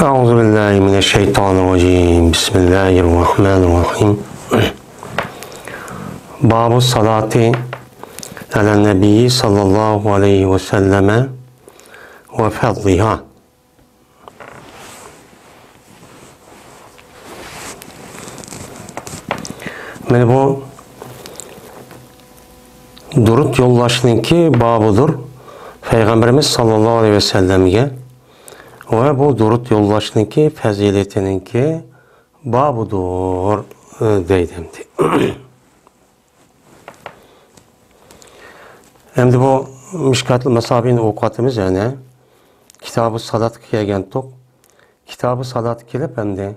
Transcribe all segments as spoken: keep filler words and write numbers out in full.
أعوذ بالله من الشيطان الرجيم. بسم الله الرحمن الرحيم. باب الصلاة على النبي صلى الله عليه وسلم وفضلها. مانا بۇ دۇرۇت يوللاشنىڭكى بابىدۇر. پەيغەمبىرىمىز ساللاللاھۇ ئەلەيھى ۋەسەللەمگە ۋە بۇ دۇرۇت يوللاشنىڭكى پەزىلىتىنىڭكى بابىدۇر، ئە، دەيدۇ ئەمدى. ئەمدى بۇ مىشكاتۇل ماسابىھنى ئوقۇۋاتىمىز يەنە. كىتابۇ سالاتقا كەلگەنتۇق. كىتابۇ سالاتقا كېلىپ ئەمدى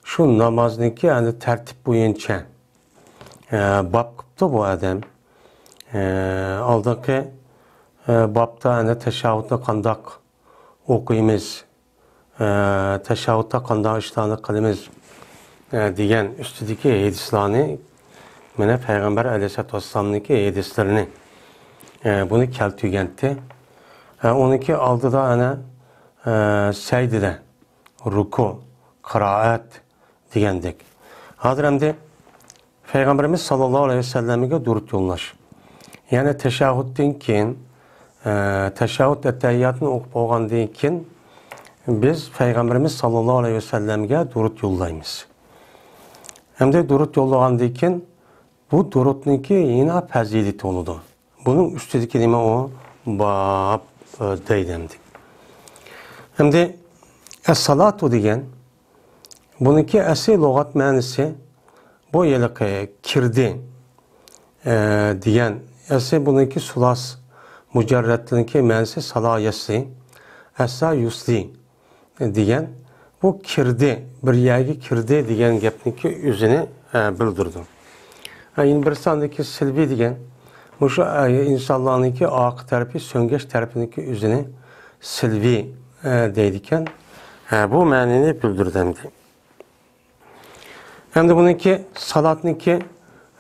شۇ نامازنىڭكى ئەمدى تەرتىپ بويىچە، ئە، باب قىپتۇ بۇ ئادەم. ئە، ئالدىنقى، ئە، بابتا ئەنە تەشەھھۇدنى قانداق ئوقۇيمىز، ئە، تەشەھھۇدتا قانداق ئىشلارنى قىلىمىز، ئە، دېگەن ئۈستىدىكى ھەدىسلەرنى، مانا پەيغەمبەر ئەلەيھىسسالاتۇ ۋەسسالامنىڭكى ھەدىسلىرىنى، ئە، بۇنى كەلتۈرگەنتى. ئە، ئۇنىڭكى ئالدىدا ئەنە، ئە، سەجدىدە، رۇكۇ، قىرائەت دېگەندەك. ھازىر ئەمدى پەيغەمبىرىمىز ساللاللاھۇ ئەلەيھى ۋەسەللەمگە دۇرۇت يوللاش. يەنى تەشەھھۇدتىن كېيىن، ئە، تەشەھھۇد ئەتتەھىياتنى ئوقۇپ بولغاندىن كېيىن، بىز پەيغەمبىرىمىز ساللاللاھۇ ئەلەيھى ۋەسەللەمگە دۇرۇت يوللايمىز. ئەمدى دۇرۇت يوللىغاندىن كېيىن، بۇ دۇرۇتنىڭكى يەنە پەزىلىتى بولىدۇ. بۇنىڭ ئۈستىدىكى نېمە ئۇ؟ باب، ئە، دەيدۇ ئەمدى. ئەمدى ئەسسالاتۇ دېگەن، بۇنىڭكى ئەسلى لۇغەت مەنىسى، بۇ ھېلىقى كىردى، ئە، دېگەن. ئەسلى بۇنىڭكى سۇلاس مۇجەررەتنىڭكى مەنىسى سالا يەسلى، ئەسسا يۇسلى دېگەن. بۇ كىردى، بىر يەرگە كىردى دېگەن گەپنىڭكى ئۆزىنى، ئە، بىلدۈرىدۇ. ئە، يەنە بىر ساندىكى سىلۋى دېگەن، مۇشۇ، ئە، ئىنسانلارنىڭكى ئارقا تەرىپى، سۆڭگەچ تەرىپىنىڭكى ئۆزىنى سىلۋى، ئە، دەيدىكەن. ئە، بۇ مەنىنى بىلدۈرىدۇ ئەمدى. ئەمدى بۇنىڭكى سالاتنىڭكى،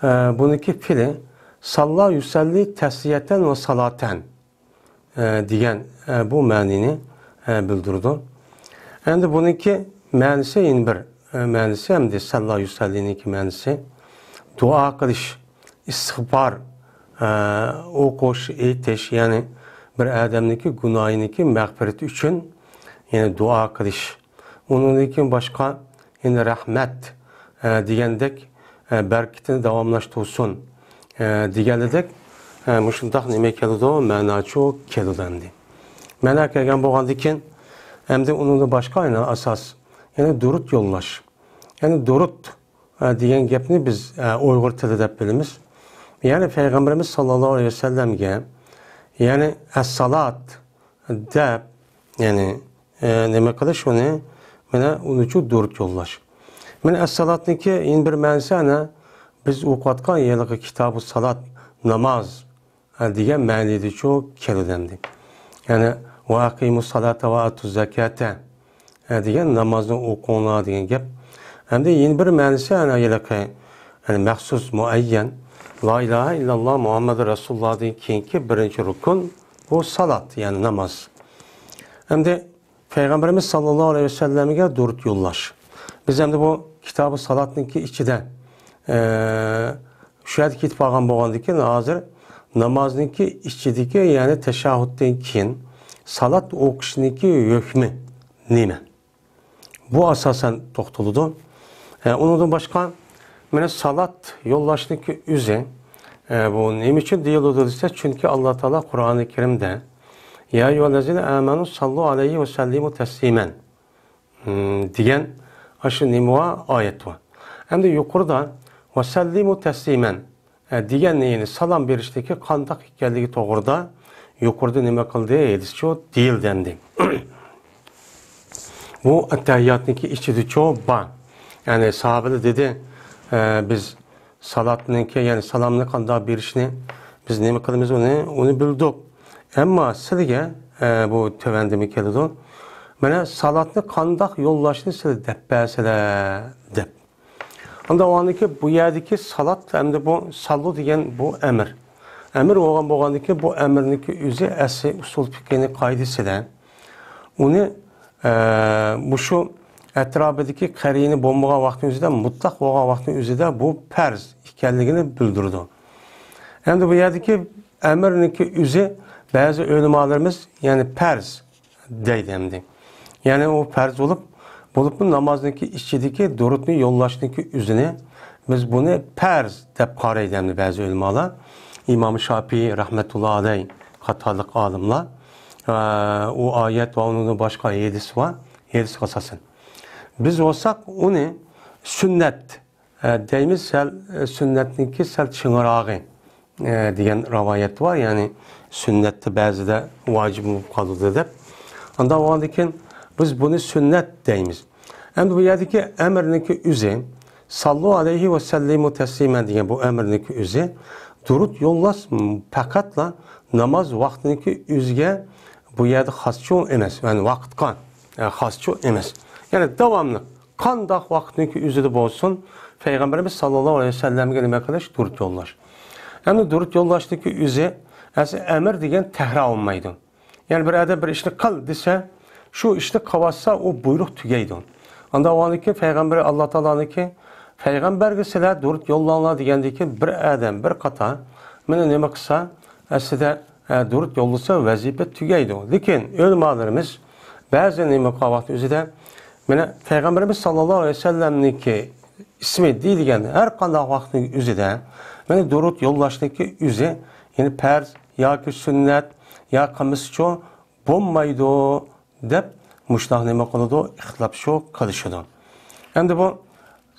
ئە، بۇنىڭكى پېئلى ساللا يۇسەللى تەسلىيەتەن ۋە سالاتەن، ئە، دېگەن، ئە، بۇ مەنىنى، ئە، بىلدۈرىدۇ. ئەمدى بۇنىڭكى مەنىسى يەنە بىر، ئە، مەنىسى ئەمدى ساللا يۇسەللىنىڭكى مەنىسى دۇئا قىلىش، ئىستىغپار، ئە، ئوقۇش، ئېيتىش، يەنى بىر ئادەمنىڭكى گۇناھىنىڭكى مەغپىرىتى ئۈچۈن، يەنى دۇئا قىلىش. ئۇنىڭدىن كېيىن باشقا، يەنى رەھمەت، ئە، دېگەندەك، ئە، بەرىكىتىنى داۋاملاشتۇرسۇن، ئە، دېگەنلىدەك، ئە، مۇشۇنداق نېمە كېلىدۇ؟ مەناچۇ كېلىدۇ ئەمدى. مەنا كەلگەن بولغاندىن كېيىن، ئەمدى ئۇنىڭدىن باشقا يەنە ئاساس، يەنى دۇرۇت يوللاش. يەنى دۇرۇت، ئە، دېگەن گەپنى بىز، ئە، ئۇيغۇر تىلى دەپ بىلىمىز. يەنى پەيغەمبىرىمىز ساللاللاھۇ ئەلەيھى ۋەسەللەمگە، يەنى ئەسسالات، دەپ، يەنى، ئە، نېمە قىلىش ئۇنى؟ مانا ئۇنىچۇ دۇرۇت يوللاش. مانا ئەسسالاتنىڭكى يەنە بىر مەنىسى ئەنە بىز ئوقۇۋاتقان ھېلىقى كىتابۇ سالات، ناماز، ئە، دېگەن مەنىدىچۇ كېلىدۇ ئەمدى. يەنى ۋە ئەقىمۇ سالاتا ۋە ئاتۇ زاكاتا، ئە، دېگەن نامازنى ئوقۇڭلار دېگەن گەپ. ئەمدى يەنە بىر مەنىسى ئەنە ھېلىقى، يەنى مەخسۇس، مۇئەييەن، لا ئىلاھە ئىللاللا مۇھەممەدۇر رەسۇلۇللا دېگەن كېيىنكى بىرىنچى رۇكۇن، بۇ سالات، يەنى ناماز. ئەمدى پەيغەمبىرىمىز ساللاللاھۇ ئەلەيھى ۋەسەللەمگە دۇرۇت يوللاش. بىز ئەمدى بۇ كىتابى سالاتنىڭكى ئىچىدە، ئە، شۇ يەردە كېتىپ قالغان بولغاندىكىن، ھازىر نامازنىڭكى ئىچىدىكى، يەنى تەشەھھۇدتىن كېيىن سالات ئوقۇشنىڭكى ھۆكمى نېمە؟ بۇ ئاساسەن توختىلىدۇ. ئە، ئۇنىڭدىن باشقا، مانا سالات يوللاشنىڭكى ئۆزى، ئە، بۇ نېمە ئۈچۈن دېيىلىدۇ دېسە، چۈنكى ئاللا تائالا قۇرئانى كەرىمدە، يا ئەييۇھەللەزىنە ئامەنۇ ساللۇ ئەلەيھى ۋە سەللىمۇ تەسلىمەن، م، دېگەن ئاشۇ نېمە بار؟ ئايەت بار. ئەمدى يۇقىرىدا ۋە سەللىمۇ تەسلىمەن، ئە، دېگەن، يەنى سالام بېرىشتىكى قانداق ئىكەنلىكى توغرىدا يۇقىرىدا نېمە قىلدى؟ ھەدىسچۇ دېيىلدى ئەمدى. بۇ ئەتتەھىياتنىڭكى ئىچىدىچۇ بار. يەنى ساھابىلەر دېدى، ئە، بىز سالاتنىڭكى، يەنى سالامنى قانداق بېرىشنى بىز نېمە قىلىمىز ئۇنى، ئۇنى بىلدۇق. ئەمما سىلىگە، ئە، بۇ تۆۋەندىمۇ كېلىدۇ. مانا سالاتنى قانداق يوللاشنى سىلى دەپ بەرسىلە دەپ. ئەمدى ئاندىكى بۇ يەردىكى سالات، ئەمدى بۇ ساللۇ دېگەن بۇ ئەمىر. ئەمىر بولغان بولغاندىكى بۇ ئەمىرنىڭكى ئۆزى ئەسلى ئۇسۇل پىقھىنىڭ قائىدىسىدە ئۇنى، ئە، مۇشۇ ئەتراپىدىكى قەرىنە بولمىغان ۋاقىتنىڭ ئۆزىدە، مۇتلەق بولغان ۋاقىتنىڭ ئۆزىدە بۇ پەرز ئىكەنلىكىنى بىلدۈرىدۇ. ئەمدى بۇ يەردىكى ئەمىرنىڭكى ئۆزى بەزى ئۆلىمالىرىمىز، يەنى پەرز دەيدۇ ئەمدى. يەنى ئۇ پەرز بولۇپ، بولۇپمۇ نامازنىڭكى ئىچىدىكى دۇرۇتنى يوللاشنىڭكى ئۆزىنى بىز بۇنى پەرز دەپ قارايدۇ ئەمدى بەزى ئۆلىمالار. ئىمام شاپىي رەھمەتۇللا ئەلەي قاتارلىق ئالىملار، ئە، ئۇ ئايەت ۋە ئۇنىڭدىن باشقا ھەدىس بار، ھەدىسكە ئاساسەن. بىز بولساق ئۇنى سۈننەت، ئە، دەيمىز، سەل، ئە، سۈننەتنىڭكى سەل چىڭراغى، ئە، دېگەن رىۋايەت بار، يەنى سۈننەتتە بەزىدە ۋاجىپ بولۇپ قالىدۇ دەپ. ئانداق بولغاندىن كېيىن بىز بۇنى سۈننەت دەيمىز. ئەمدى بۇ يەردىكى ئەمىرنىڭكى ئۆزى، ساللۇ ئەلەيھى ۋە سەللىمۇ تەسلىمەن دېگەن بۇ ئەمىرنىڭكى ئۆزى، دۇرۇت يوللاش پەقەتلا ناماز ۋاقتىنىڭكى ئۆزىگە بۇ يەردە خاسچۇ ئەمەس، يەنى ۋاقىتقا، ئە، خاسچۇ ئەمەس. يەنى داۋاملىق قانداق ۋاقىتنىڭكى ئۆزىدە بولسۇن، پەيغەمبىرىمىز ساللاللاھۇ ئەلەيھى ۋەسەللەمگە نېمە قىلىش؟ دۇرۇت يوللاش. ئەمدى دۇرۇت يوللاشنىڭكى ئۆزى ئەسلى ئەمىر دېگەن تەكرار بولمايدۇ. يەنى بىر ئادەم بىر ئىشنى قىل دېسە، شۇ ئىشنى قىلىۋاتسا، ئۇ بۇيرۇق تۈگەيدۇ. ئاندا ئۇنىڭكى پەيغەمبىرى، ئاللا تائالانىڭكى پەيغەمبەرگە سىلەر دۇرۇت يوللاڭلار دېگەندىن كېيىن بىر ئادەم، بىر قاتار مانا نېمە قىلسا، ئەسلىدە، ئە، دۇرۇت يوللىسا ۋەزىپە تۈگەيدۇ. لېكىن ئۆلىمالىرىمىز بەزى نېمە قىلغان ۋاقىت ئۆزىدە، مانا پەيغەمبىرىمىز ساللاللاھۇ ئەلەيھى ۋەسەللەمنىڭكى ئىسمى دېيىلگەن ھەر قانداق ۋاقىتنىڭ ئۆزىدە، مانا دۇرۇت يوللاشنىڭكى ئۆزى، يەنى پەرز ياكى سۈننەت يا قىلمىسىچۇ بولمايدۇ دەپ مۇشۇنداق نېمە قىلىدۇ، ئىختىلاپچۇ قىلىشىدۇ. ئەمدى بۇ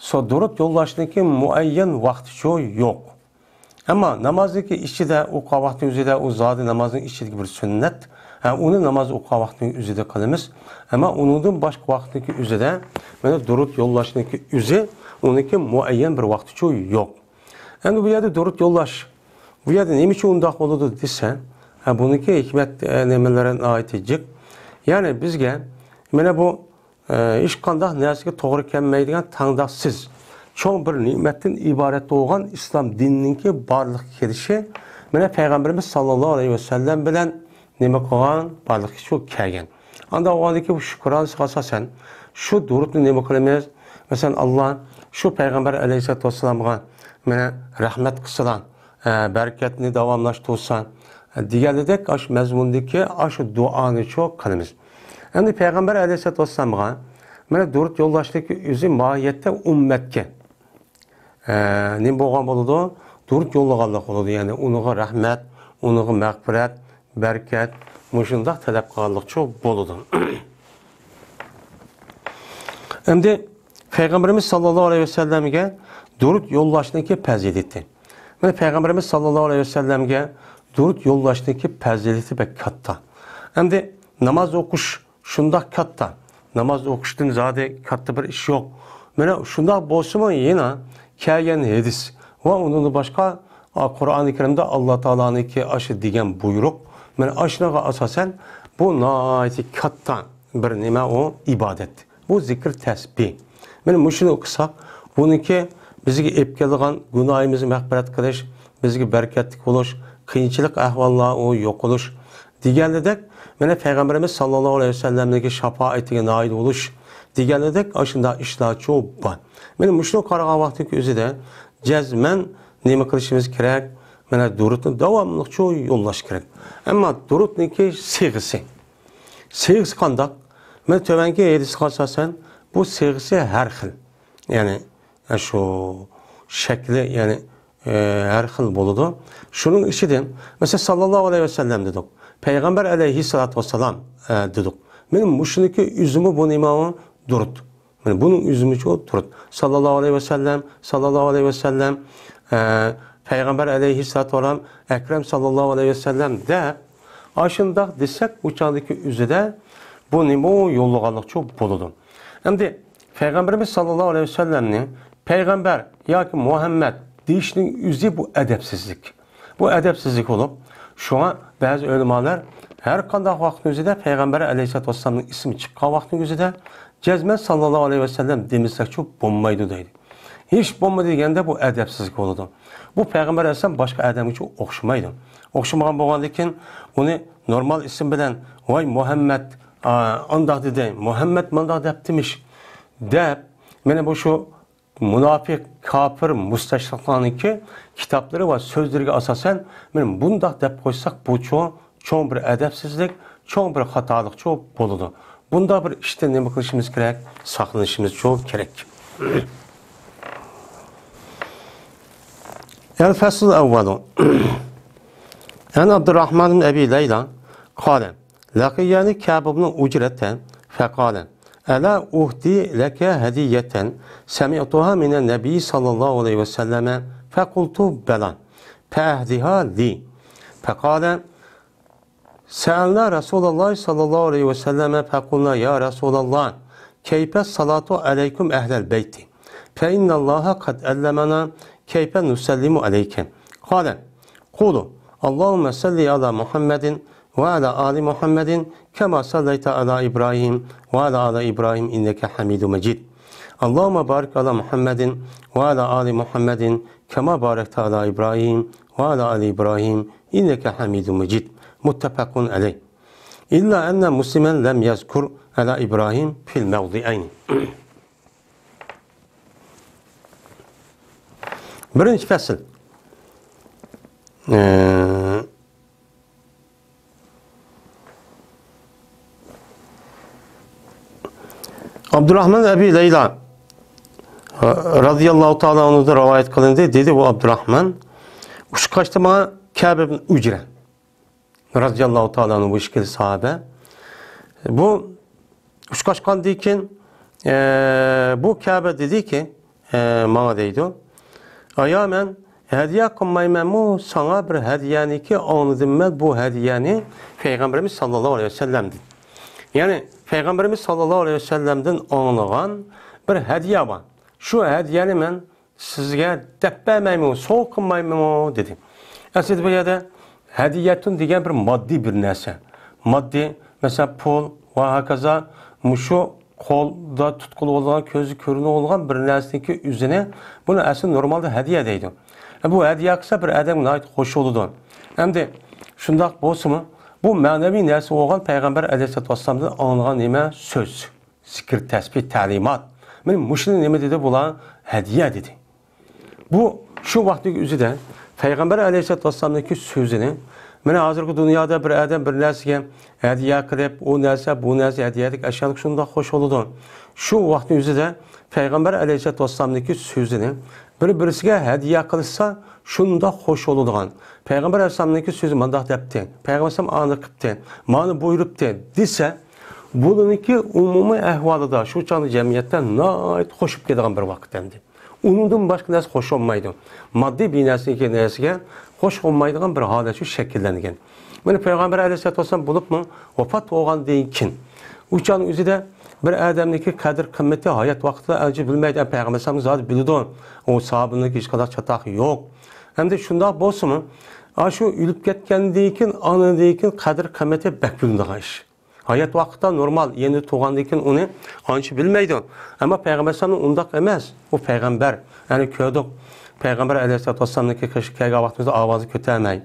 سو-، دۇرۇت يوللاشنىڭكى مۇئەييەن ۋاقتىچۇ يوق. ئەمما نامازنىڭكى ئىچىدە ئوقۇغان ۋاقتىنىڭ ئۆزىدە ئۇ زادى نامازنىڭ ئىچىدىكى بىر سۈننەت. ھە، ئۇنى ناماز ئوقۇغان ۋاقتىنىڭ ئۆزىدە قىلىمىز. ئەمما ئۇنىڭدىن باشقا ۋاقىتنىڭكى ئۆزىدە، مانا دۇرۇت يوللاشنىڭكى ئۆزى، ئۇنىڭكى مۇئەييەن بىر ۋاقتىچۇ يوق. ئەمدى بۇ يەردە دۇرۇت يوللاش، بۇ يەردە نېمە ئۈچۈن ئۇنداق بولىدۇ دېسە، ھە، بۇنىڭكى ھېكمەت، ئە، نېمىلىرى ناھايىتى جىق. يەنى بىزگە مانا بۇ، ئە، ھېچقانداق نەرسىگە توغرا كەلمەيدىغان تەڭداشسىز چوڭ بىر نېمەتتىن ئىبارەت بولغان ئىسلام دىنىنىڭكى بارلىققا كېلىشى مانا پەيغەمبىرىمىز ساللاللاھۇ ئەلەيھى ۋەسەللەم بىلەن نېمە قىلغان، بارلىققا شۇ كەلگەن. ئانداق بولغاندىكى بۇ شۈكرانىسىغا ئاساسەن شۇ دۇرۇتنى نېمە قىلىمىز؟ مەسىلەن، ئاللا شۇ پەيغەمبەر ئەلەيھىسسالاتۇ ۋەسسالامغا مانا رەھمەت قىلسىلا، ئە، بەرىكەتنى داۋاملاشتۇرسا، ئە، دېگەنلىدەك ئاشۇ مەزمۇندىكى ئاشۇ دۇئانىچۇ قىلىمىز. ئەمدى پەيغەمبەر ئەلەيھىسسالاتۇ ۋەسسالامغا مانا دۇرۇت يوللاشنىڭكى ئۆزى ماھىيەتتە ئۈممەتكە، ئە، نېمە بولغان بولىدۇ؟ دۇرۇت يوللىغانلىق بولىدۇ. يەنى ئۇنىڭغا رەھمەت، ئۇنىڭغا مەغپىرەت، بەرىكەت، مۇشۇنداق تەلەپ قىلغانلىقچۇ بولىدۇ. ئەمدى پەيغەمبىرىمىز ساللاللاھۇ ئەلەيھى ۋەسەللەمگە دۇرۇت يوللاشنىڭكى پەزىلىتى. مانا پەيغەمبىرىمىز ساللاللاھۇ ئەلەيھى ۋەسەللەمگە دۇرۇت يوللاشنىڭكى پەزىلىتى بەك كاتتا. ئەمدى ناماز ئوقۇش شۇنداق كاتتا. ناماز ئوقۇشتىن زادى كاتتا بىر ئىش يوق. مانا شۇنداق بولسىمۇ يەنە كەلگەن ھەدىس ۋە ئۇنىڭدىن باشقا، ئا، قۇرئانى كەرىمدە ئاللا تائالانىڭكى ئاشۇ دېگەن بۇيرۇق. مانا ئاشۇنىڭغا ئاساسەن بۇ ناھايىتى كاتتا بىر نېمە ئۇ ئىبادەت. بۇ زىكىر تەسبىھ. مانا مۇشۇنى ئوقۇساق، بۇنىڭكى بىزگە ئېلىپ كېلىدىغان گۇناھىمىزنى مەغپىرەت قىلىش، بىزگە بەرىكەتلىك بولۇش، قىيىنچىلىق ئەھۋاللار ئۇ يوقىلىش دېگەنلىدەك، مانا پەيغەمبىرىمىز ساللاللاھۇ ئەلەيھى ۋەسەللەمنىڭكى شاپائىتىگە نائىل بولۇش دېگەنلىدەك ئاشۇنداق ئىشلارچۇ بار. مانا مۇشۇنى قارىغان ۋاقىتنىڭكى ئۆزىدە جەزمەن نېمە قىلىشىمىز كېرەك؟ مانا دۇرۇتنى داۋاملىقچۇ يوللاش كېرەك. ئەمما دۇرۇتنىڭكى سىيغىسى. سىيغىسى قانداق؟ مانا تۆۋەنكى ھەدىسكە ئاساسەن بۇ سىيغىسى ھەر خىل. يەنى، شۇ شەكلى، يەنى، ئە، ھەر خىل بولىدۇ. شۇنىڭ ئىچىدىن، مەسىلەن، ساللاللاھۇ ئەلەيھى ۋەسەللەم دېدۇق. پەيغەمبەر ئەلەيھىسسالاتۇ ۋەسسالام، ئە، دېدۇق. مانا مۇشۇنىڭكى ئۆزىمۇ بۇ نېمە ئۇ؟ دۇرۇت. مانا بۇنىڭ ئۆزىمۇ شۇ دۇرۇت. ساللاللاھۇ ئەلەيھى ۋەسەللەم، ساللاللاھۇ ئەلەيھى ۋەسەللەم، ئە، پەيغەمبەر ئەلەيھىسسالاتۇ ۋەسسالام، ئەكرەم ساللاللاھۇ ئەلەيھى ۋەسەللەم دەپ، ئاشۇنداق دېسەك، ئۇ چاغدىكى ئۆزىدە بۇ نېمە ئۇ يوللىغانلىقچۇ بولىدۇ. ئەمدى پەيغەمبىرىمىز ساللاللاھۇ ئەلەيھى ۋەسەللەمنى پەيغەمبەر ياكى مۇھەممەد دېيىشنىڭ ئۆزى بۇ ئەدەپسىزلىك. بۇ ئەدەپسىزلىك بولۇپ، شۇڭا بەزى ئۆلىمالار ھەر قانداق ۋاقىتنىڭ ئۆزىدە پەيغەمبەر ئەلەيھىسسالاتۇ ۋەسسالامنىڭ ئىسمى چىققان ۋاقىتنىڭ ئۆزىدە جەزمەن ساللاللاھۇ ئەلەيھى ۋەسەللەم دېمىسەكچۇ بولمايدۇ دەيدۇ. ھېچ بولمىدى دېگەندە بۇ ئەدەپسىزلىك بولىدۇ. بۇ پەيغەمبەر ئەلەيھىسسالام باشقا ئادەمگىچۇ ئوخشىمايدۇ. ئوخشىمىغان بولغاندىن كېيىن ئۇنى نورمال ئىسىم بىلەن ۋاي مۇھەممەد، ئا، ئانداق دېدى، مۇھەممەد مۇنداق دەپتىمىش، دەپ، مانا بۇ شۇ مۇناپىق، كاپىر، مۇستەشرىقلارنىڭكى كىتابلىرى ۋە سۆزلىرىگە ئاساسەن، مانا بۇنداق دەپ قويساق، بۇ چوڭ، چوڭ بىر ئەدەپسىزلىك، چوڭ بىر خاتالىقچۇ بولىدۇ. بۇنداق بىر ئىشتىن نېمە قىلىشىمىز كېرەك؟ ساقلىنىشىمىزچۇ كېرەك. الفصل الأول. عن عبد الرحمن بن أبي ليلى قال: لقيني كعب بن عجرة فقال: ألا أهدي لك هدية سمعتها من النبي صلى الله عليه وسلم؟ فقلت: بلى، فأهدها لي. فقال: سألنا رسول الله صلى الله عليه وسلم فقلنا: يا رسول الله، كيف الصلاة عليكم أهل البيت؟ فإن الله قد علمنا كيف نسلم عليك. قال: قولوا: اللهم صل على محمد وعلى آل محمد كما صليت على إبراهيم وعلى آل إبراهيم إنك حميد مجيد. اللهم بارك على محمد وعلى آل محمد كما باركت على إبراهيم وعلى آل إبراهيم إنك حميد مجيد. متفق عليه. إلا أن مسلما لم يذكر على إبراهيم في الموضعين. بىرىنچى پەسىل. ئە، ئابدۇراخمان ئەبى لەيلا رازىياللاھۇ تائالا ئەنھۇدىن رىۋايەت قىلىندى. دېدى ئۇ ئابدۇراخمان، ئۇچقاچتا ماڭا كەب ئىبن ئۇجرە رازىياللاھۇ تائالا ئەنھۇ، بۇ ئىككىلى ساھابە. بۇ ئۇچقاچقاندىن كېيىن، ئە، بۇ كەبە دېدىكى، ئە، ماڭا دەيدۇ، ئايا، مەن ھەدىيە قىلمايمەنمۇ ساڭا بىر ھەدىيەنىكى ئاڭلىدىم مەن بۇ ھەدىيەنى پەيغەمبىرىمىز ساللاللاھۇ ئەلەيھى ۋەسەللەمدىن. يەنى پەيغەمبىرىمىز ساللاللاھۇ ئەلەيھى ۋەسەللەمدىن ئاڭلىغان بىر ھەدىيە بار. شۇ ھەدىيەنى مەن سىزگە دەپ بەرمەيمەن، سوۋغا قىلمايمەن دېدى. ئەسلىدە بۇ يەردە ھەدىيەتۇن دېگەن بىر ماددىي بىر نەرسە. ماددىي، مەسىلەن، پۇل ۋە ھاكازا مۇشۇ قولدا تۇتقىلى بولىدىغان، كۆزگە كۆرۈنۈپ بولىدىغان بىر نەرسىنىڭكى ئۆزىنى، بۇنى ئەسلى نورمالدا ھەدىيە دەيدۇ. بۇ ھەدىيە قىلسا بىر ئادەم ناھايىتى خوش بولىدۇ. ئەمدى شۇنداق بولسىمۇ، بۇ مەنىۋى نەرسە بولغان پەيغەمبەر ئەلەيھىسسالاتۇ ۋەسسالامدىن ئاڭلىغان نېمە؟ سۆز. زىكىر، تەسبىھ، تەلىمات. مانا مۇشۇنى نېمە دېدى بۇلار؟ ھەدىيە دېدى. بۇ شۇ ۋاقىتنىڭ ئۆزىدە پەيغەمبەر ئەلەيھىسسالاتۇ ۋەسسالامنىڭكى سۆزىنى، مانا ھازىرقى دۇنيادا بىر ئادەم بىر نەرسىگە ھەدىيە قىلىپ، ئۇ نەرسە، بۇ نەرسە ھەدىيە دېدى، ئاشۇنداق شۇنداق خوش بولىدۇ. شۇ ۋاقىتنىڭ ئۆزىدە پەيغەمبەر ئەلەيھىسسالاتۇ ۋەسسالامنىڭكى سۆزىنى بىر-بىرسىگە ھەدىيە قىلىشسا، شۇنداق خوش بولىدىغان. پەيغەمبەر ئەلەيھىسسالامنىڭكى سۆزى مانداق دەپتى، پەيغەمبەر ئەلەيھىسسالام ئانى قىپتى، مانى بۇيرۇپتى دېسە، بۇنىڭكى ئومۇمىي ئەھۋالىدا شۇ چاغدا جەمئىيەتتە ناھايىتى خوش بولۇپ كېتىدىغان بىر ۋاقىت ئەمدى. ئۇنىڭدىن باشقا نەرسە خوش بولمايدۇ. ماددىي بىر نەرسىگە، نەرسىگە خوش بولمايدىغان بىر ھالەت شۇ شەكىللەنگەن. مانا پەيغەمبەر ئەلەيھىسسالاتۇ ۋەسسالام بولۇپمۇ ۋاپات بولغاندىن كېيىن، ئۇ چاغنىڭ ئۆزىدە بىر ئادەمنىڭكى قەدىر قىممىتى ھايات ۋاقتىدا ئەلچى بىلمەيدۇ، پەيغەمبەر ئەلەيھىسسالام زادى بىلىدۇ. ئۇ ساھابىنىڭكى ھېچقانداق چاتاقى يوق. ئەمدى شۇنداق بولسىمۇ، ئاشۇ ئۆلۈپ كەتكەندىن كېيىن، ئانىدىن كېيىن قەدىر قىممىتى بەك بىلىنىدىغان ئىش. ھايات ۋاقىتتا نورمال، يېنىدا تۇرغاندىن كېيىن ئۇنى ئانچە بىلمەيدۇ. ئەمما پەيغەمبەر ئەلەيھىسسالام ئۇنداق ئەمەس. ئۇ پەيغەمبەر. يەنى كۆردۇق. پەيغەمبەر ئەلەيھىسسالاتۇ ۋەسسالامنىڭكى قېشىغا كەلگەن ۋاقتىمىزدا ئاۋازىنى كۆتەرمەي.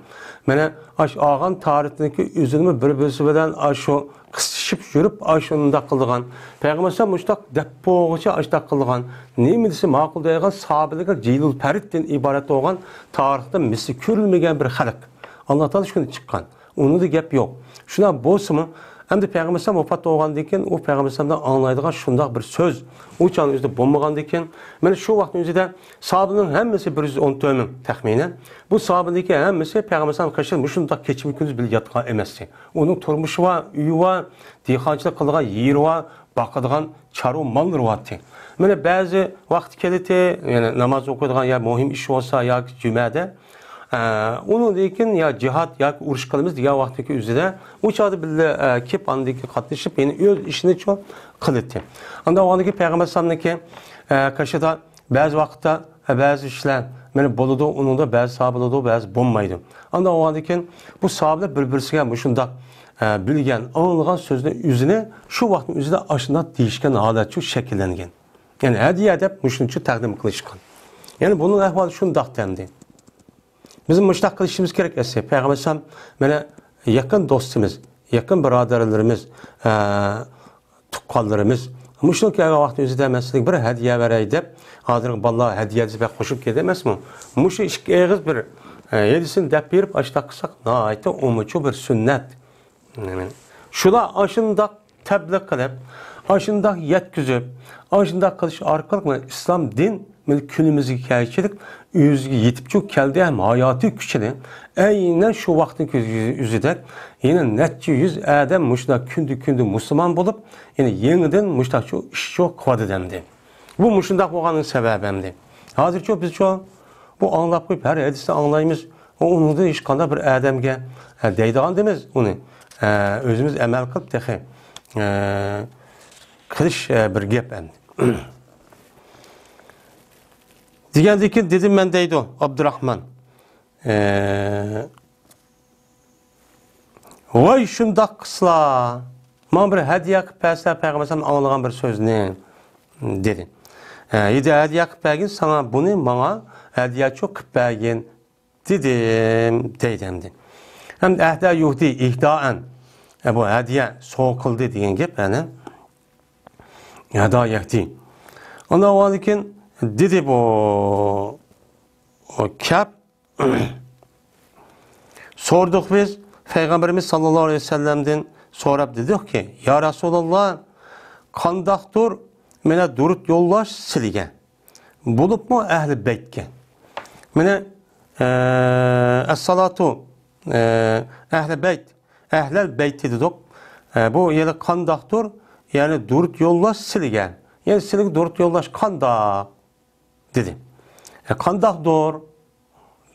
مانا ئاشۇ ئالغان تارىخنىڭكى ئۆزىنىمۇ بىر-بىرسى بىلەن ئاشۇ قىستىشىپ يۈرۈپ، ئاشۇنداق قىلىدىغان. پەيغەمبەر ئەلەيھىسسالام مۇشۇنداق دەپ بولغۇچە ئاشۇنداق قىلىدىغان. نېمە دېسە ماقۇل دەيدىغان ساھابىلەرگە جىلۇل پەردىن ئىبارەت بولغان تارىختا مىسلى كۆرۈلمىگەن بىر خەلق. ئاللا تائالا شۇنى چىققان. ئۇنىڭدا گەپ يوق. شۇنداق بولسىمۇ، ئەمدى پەيغەمبەر ئەلەيھىسسالام ۋاپات بولغاندىن كېيىن، ئۇ پەيغەمبەر ئەلەيھىسسالامدىن ئاڭلايدىغان شۇنداق بىر سۆز ئۇ چاغنىڭ ئۆزىدە بولمىغاندىن كېيىن، مانا شۇ ۋاقىتنىڭ ئۆزىدە ساھابىنىڭ ھەممىسى بىر يۈز ئون تۆت مىڭ تەخمىنەن. بۇ ساھابىنىڭكى ھەممىسى پەيغەمبەر ئەلەيھىسسالام قېشىدا مۇشۇنداق كېچىمۇ كۈندۈز بىللە ياتقان ئەمەستى. ئۇنىڭ تۇرمۇشى بار، ئۆيى بار، دېھقانچىلىق قىلىدىغان يېرى بار، باقىدىغان چارۋا ماللىرى بارتتى. مانا بەزى ۋاقتى كېلىتتى، يەنى ناماز ئوقۇيدىغان يا مۇھىم ئىش بولسا ياكى جۈمەدە، ئە، ئۇنىڭدىن كېيىن يا جىھاد ياكى ئۇرۇش قىلىمىز دېگەن ۋاقتىكى ئۆزىدە ئۇ چاغدا بىللە، ئە، كېلىپ ئاندىن كېيىن قاتنىشىپ يەنە ئۆز ئىشىنىچۇ قىلاتتى. ئاندىن ئۇنىڭدىن كېيىن پەيغەمبەر ئەلەيھىسسالامنىڭكى، ئە، قېشىدا بەزى ۋاقىتتا، ئە، بەزى ئىشلار مانا بولىدۇ، ئۇنىڭدا بەزى ساھابە بولىدۇ، بەزى بولمايدۇ. ئاندىن ئۇنىڭدىن كېيىن بۇ ساھابىلەر بىر-بىرسىگە مۇشۇنداق، ئە، بىلگەن، ئاڭلىغان سۆزنى ئۆزىنى شۇ ۋاقىتنىڭ ئۆزىدە ئاشۇنداق دېيىشكەن ھالەتچۇ شەكىللەنگەن. يەنى ھەدىيە دەپ مۇشۇنچە تەقدىم قىلىشقان. يەنى بۇنىڭ ئەھۋالى شۇنداق دەمدى. بىز مۇشۇنداق قىلىشىمىز كېرەك ئەسلى. پەيغەمبەر ئەلەيھىسسالام مانا يېقىن دوستىمىز، يېقىن بۇرادەرلىرىمىز، ئە، تۇغقانلىرىمىز مۇشۇ كەلگەن ۋاقىتنىڭ ئۆزىدە مەن سىزگە بىر ھەدىيە بېرەي دەپ، ھازىرقى بالىلار ھەدىيە دېسە بەك قوشۇپ كېتىدۇ ئەمەسمۇ؟ مۇشۇ ئىككى ئېغىز بىر، ئە، ھەدىيىسىنى دەپ بېرىپ، ئاشۇنداق قىلساق، ناھايىتى ئۇمۇچۇ بىر سۈننەت. شۇلار ئاشۇنداق تەبلىغ قىلىپ، ئاشۇنداق يەتكۈزۈپ، ئاشۇنداق قىلىش ئارقىلىق مانا ئىسلام دىن مانا كۈنىمىزگە كەلگۈچىلىك ئۆزىگە يېتىپچۇ كەلدى ھەم ھاياتىي كۈچىنى ئەينەن شۇ ۋاقىتنىڭ كۆزى يۈزىدەك يەنە نەچچە يۈز ئادەم مۇشۇنداق كۈندە كۈندە مۇسۇلمان بولۇپ، يەنە يېڭىدىن مۇشۇنداقچۇ ئىشچۇ قىلىۋاتىدۇ ئەمدى. بۇ مۇشۇنداق بولغاننىڭ سەۋەبى ئەمدى. ھازىرچۇ بىزچۇ بۇ ئاڭلاپ قويۇپ، ھەر ھەدىسنى ئاڭلايمىز. ئۇ ئۇنىڭدىن ھېچقانداق بىر ئادەمگە، ئە، دەيدىغان دېمىز ئۇنى. ئە، ئۆزىمىز ئەمەل قىلىپ تېخى، ئە، قىلىش، ئە، بىر گەپ ئەمدى. دېگەندىن كېيىن دېدىم مەن دەيدۇ ئابدۇراخمان. ئە، ۋاي شۇنداق قىلسىلا، ماڭا بىر ھەدىيە قىلىپ بەرسە پەيغەمبەر ئاڭلىغان بىر سۆزنى، دېدى. ئە، ھەدىيە قىلىپ بەرگىن، ساڭا بۇنى ماڭا ھەدىيەچۇ قىلىپ بەرگىن، دېدىم، دەيدۇ ئەمدى. ھەم ئەھدە يۇھدى ئىھدائەن. ئە، بۇ ھەدىيە سوۋغا قىلدى دېگەن گەپ، يەنى. ھەدا يەھدى. ئاندىن كېيىن دېدى بۇ، ئۇ كەپ، سورىدۇق بىز، پەيغەمبىرىمىز ساللاللاھۇ ئەلەيھى ۋەسەللەمدىن سوراپ دېدۇقكى، يا رەسۇلاللا، قانداقتۇر مانا دۇرۇت يوللاش سىلىگە، بولۇپمۇ ئەھلى بەيتكە. مانا، ئە، ئەسسالاتۇ، ئە، ئەھلى بەيت، ئەھلەل بەيتى دېدۇق. ئە، بۇ يەنە قانداقتۇر، يەنى دۇرۇت يوللاش سىلىگە. يەنى سىلىگە دۇرۇت يوللاش قانداق؟ دېدى. ئە، قانداقتۇر؟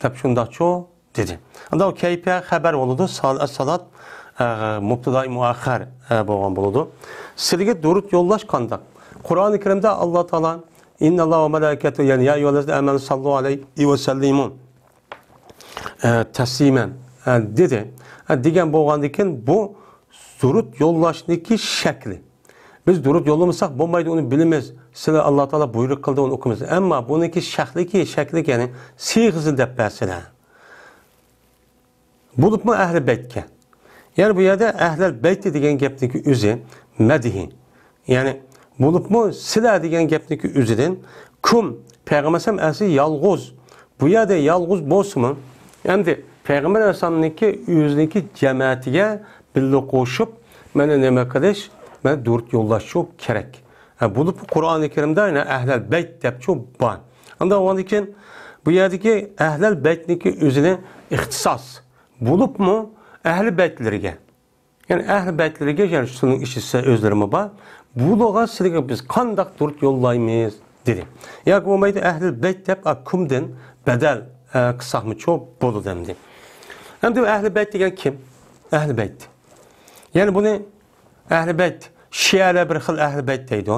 دەپ شۇنداقچۇ؟ دېدى. ئاندا ئۇ كەيپىيە خەۋەر بولىدۇ. سال-، ئەسسالات، ئە، مۇبتىدائى مۇئەخخەر، ئە، بولغان بولىدۇ. سىلىگە دۇرۇت يوللاش قانداق؟ قۇرئانى كەرىمدە ئاللا تائالا، ئىنناللاھە ۋە مەلائىكەتۇ، يەنى يا ئەييۇھەللەزىنە ئامەنۇ ساللۇ ئەلەيھى ۋە سەللىمۇ، ئە، تەسلىمەن، ئە، دېدى. ئە، دېگەن بولغاندىن كېيىن بۇ دۇرۇت يوللاشنىكى شەكلى. بىز دۇرۇت يوللىمىساق بولمايدۇ، ئۇنى بىلىمىز. سىلەر ئاللا تائالا بۇيرۇق قىلدى، ئۇنى ئوقۇيمىز. ئەمما بۇنىڭكى شەكلىكى، شەكلىكى، يەنى سىيغىسىنى دەپ بەرسىلەر. بولۇپمۇ ئەھلى بەيتكە. يەنى بۇ يەردە ئەھلەل بەيتى دېگەن گەپنىڭكى ئۆزى مەدھى. يەنى بولۇپمۇ سىلەر دېگەن گەپنىڭكى ئۆزىدىن كۇم، پەيغەمبەر ئەسلى يالغۇز. بۇ يەردە يالغۇز بولسىمۇ، ئەمدى پەيغەمبەر ئەلەيھىسسالامنىڭكى ئۆزىنىڭكى جەمەتىگە بىللە قوشۇپ، مانا نېمە قىلىش، مانا دۇرۇت يوللاشچۇ كېرەك. ھە، بولۇپ قۇرئانى كەرىمدە يەنە ئەھلەل بەيت دەپچۇ بار. ئاندىن ئۇنىڭدىن كېيىن بۇ يەردىكى ئەھلەل بەيتنىڭكى ئۆزىنى ئىختىساس بولۇپمۇ ئەھلى بەيتلىرىگە. يەنى ئەھلى بەيتلىرىگە، يەنى شۇنىڭ ئىچىدە ئۆزلىرىمۇ بار. بۇلارغا سىلىگە بىز قانداق دۇرۇت يوللايمىز؟ دېدى. ياكى بولمايدۇ ئەھلى بەيت دەپ، ئا، كۇمدىن بەدەل، ئە، قىلساقمۇچۇ بولىدۇ ئەمدى. ئەمدى ئەھلى بەيت دېگەن كىم؟ ئەھلى بەيت. يەنى بۇنى ئەھلى بەيت، شىئەلەر بىر خىل ئەھلى بەيت دەيدۇ.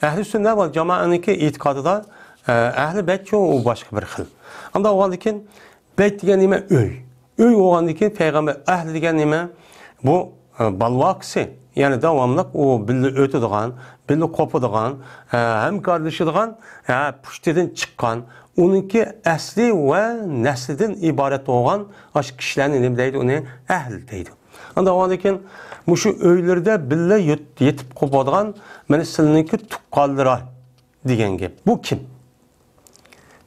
ئەھلى سۈننە ۋە جامائەنىڭكى ئېتىقادىدا، ئە، ئەھلى بەيتچۇ ئۇ باشقا بىر خىل. ئانداق بولغاندىن كېيىن بەيت دېگەن نېمە؟ ئۆي. ئۆي بولغاندىن كېيىن پەيغەمبەر ئەھلى دېگەن نېمە؟ بۇ، ئە، بالىۋاقىسى. يەنى داۋاملىق ئۇ بىللە ئۆتىدىغان، بىللە قوپىدىغان، ئە، ھەمكارلىشىدىغان، ئە، پۇشتىدىن چىققان، ئۇنىڭكى ئەسلى ۋە نەسلىدىن ئىبارەت بولغان ئاشۇ كىشىلەرنى نېمە دەيدۇ؟ ئۇنى ئەھلى دەيدۇ. ئاندىن كېيىن مۇشۇ ئۆيلىرىدە بىللە يېت-، يېتىپ قوپىدىغان، مانا سىلىنىڭكى تۇغقانلىرى دېگەن گەپ. بۇ كىم؟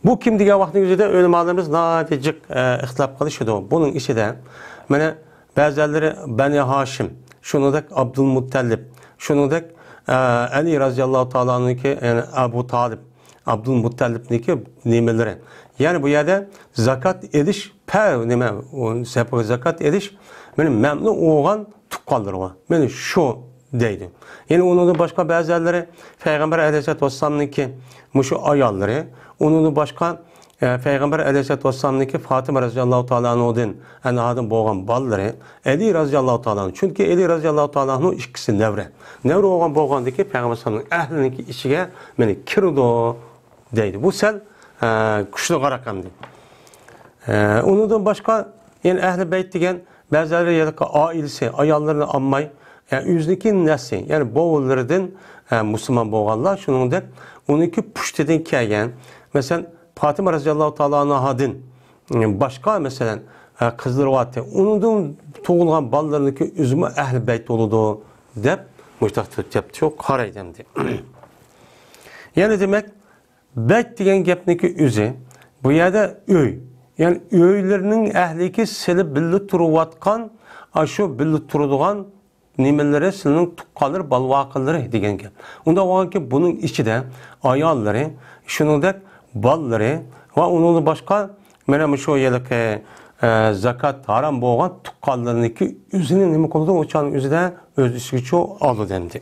بۇ كىم دېگەن ۋاقىتنىڭ ئۆزىدە ئۆلىمالىرىمىز ناھايىتى جىق، ئە، ئىختىلاپ قىلىشىدۇ. بۇنىڭ ئىچىدە، مانا، بەزىلەرلىرى بەنى ھاشىم، شۇنىڭدەك ئابدۇلمۇتتەلىپ، شۇنىڭدەك، ئە، ئەلى رازىياللاھۇ تائالا ئەنھۇنىڭكى، يەنى ئەبۇ تالىپ، ئابدۇلمۇتتەلىپنىڭكى نېمىلىرى. يەنى بۇ يەردە زاكات ئېلىش، پە-، نېمە، ئۇ زاكات ئېلىش، مانا، مەمنۇ بولغان تۇغقانلىرىغا. مانا شۇ دەيدۇ. يەنە ئۇنىڭدىن باشقا بەزىلەرلىرى پەيغەمبەر ئەلەيھىسسالاتۇ ۋەسسالامنىڭكى مۇشۇ ئاياللىرى، ئۇنىڭدىن باشقا، ئە، پەيغەمبەر ئەلەيھىسسالاتۇ ۋەسسالامنىڭكى فاتىمە رازىياللاھۇ تائالا ئەنھۇدىن، ئەنھادىن بولغان بالىلىرى، ئەلى رازىياللاھۇ تائالا ئەنھۇ. چۈنكى ئەلى رازىياللاھۇ تائالا ئەنھۇ ئىككىسى نەۋرە. نەۋرە بولغان بولغاندىكى پەيغەمبەر ئەلەيھىسسالامنىڭ ئەھلىنىڭكى ئىچىگە مانا كىرىدۇ دەيدۇ. بۇ سەل، ئە، كۈچلۈكرەك ئەمدى. ئە، ئۇنىڭدىن باشقا يەنە ئەھلى بەيت دېگەن بەزىلەر يەنە ئائىلىسى، ئاياللىرىنى ئالماي، يەنى ئۆزىنىڭكى نەسلى، يەنى بوۋىلىرىدىن، ئە، مۇسۇلمان بولغانلار، شۇنىڭدەك ئۇنىڭكى پۇشتىدىن كەلگەن، مەسىلەن، پاتىمە رازىياللاھۇ تائالا ئەنھادىن، ئە، باشقا، مەسىلەن، ئە، قىزلىرى بارتى. ئۇنىڭدىن تۇغۇلغان بالىلىرىنىڭكى ئۆزىمۇ ئەھلى بەيت بولىدۇ، دەپ مۇشتاق تەپسىر قارايدۇ ئەمدى. يەنە دېمەك، بەيت دېگەن گەپنىڭكى ئۆزى، بۇ يەردە ئۆي، يەنى ئۆيلىرىنىڭ ئەھلىگە سېلىپ بىللە تۇرۇۋاتقان، ئاشۇ بىللە تۇرىدىغان نېمىلىرى، سىلىنىڭ تۇغقانلىرى، بالىۋاقىلىرى دېگەن گەپ. ئۇنداق بولغانكى، بۇنىڭ ئىچىدە ئاياللىرى، شۇنىڭدەك بالىلىرى ۋە ئۇنىڭدىن باشقا، مانا مۇشۇ ھېلىقى، ئە، زاكات ھارام بولغان تۇغقانلىرىنىڭكى ئۆزىنى نېمە قىلىدۇ؟ ئۇ چاغنىڭ ئۆزىدە ئۆز ئىچىگە شۇ ئالىدۇ ئەمدى.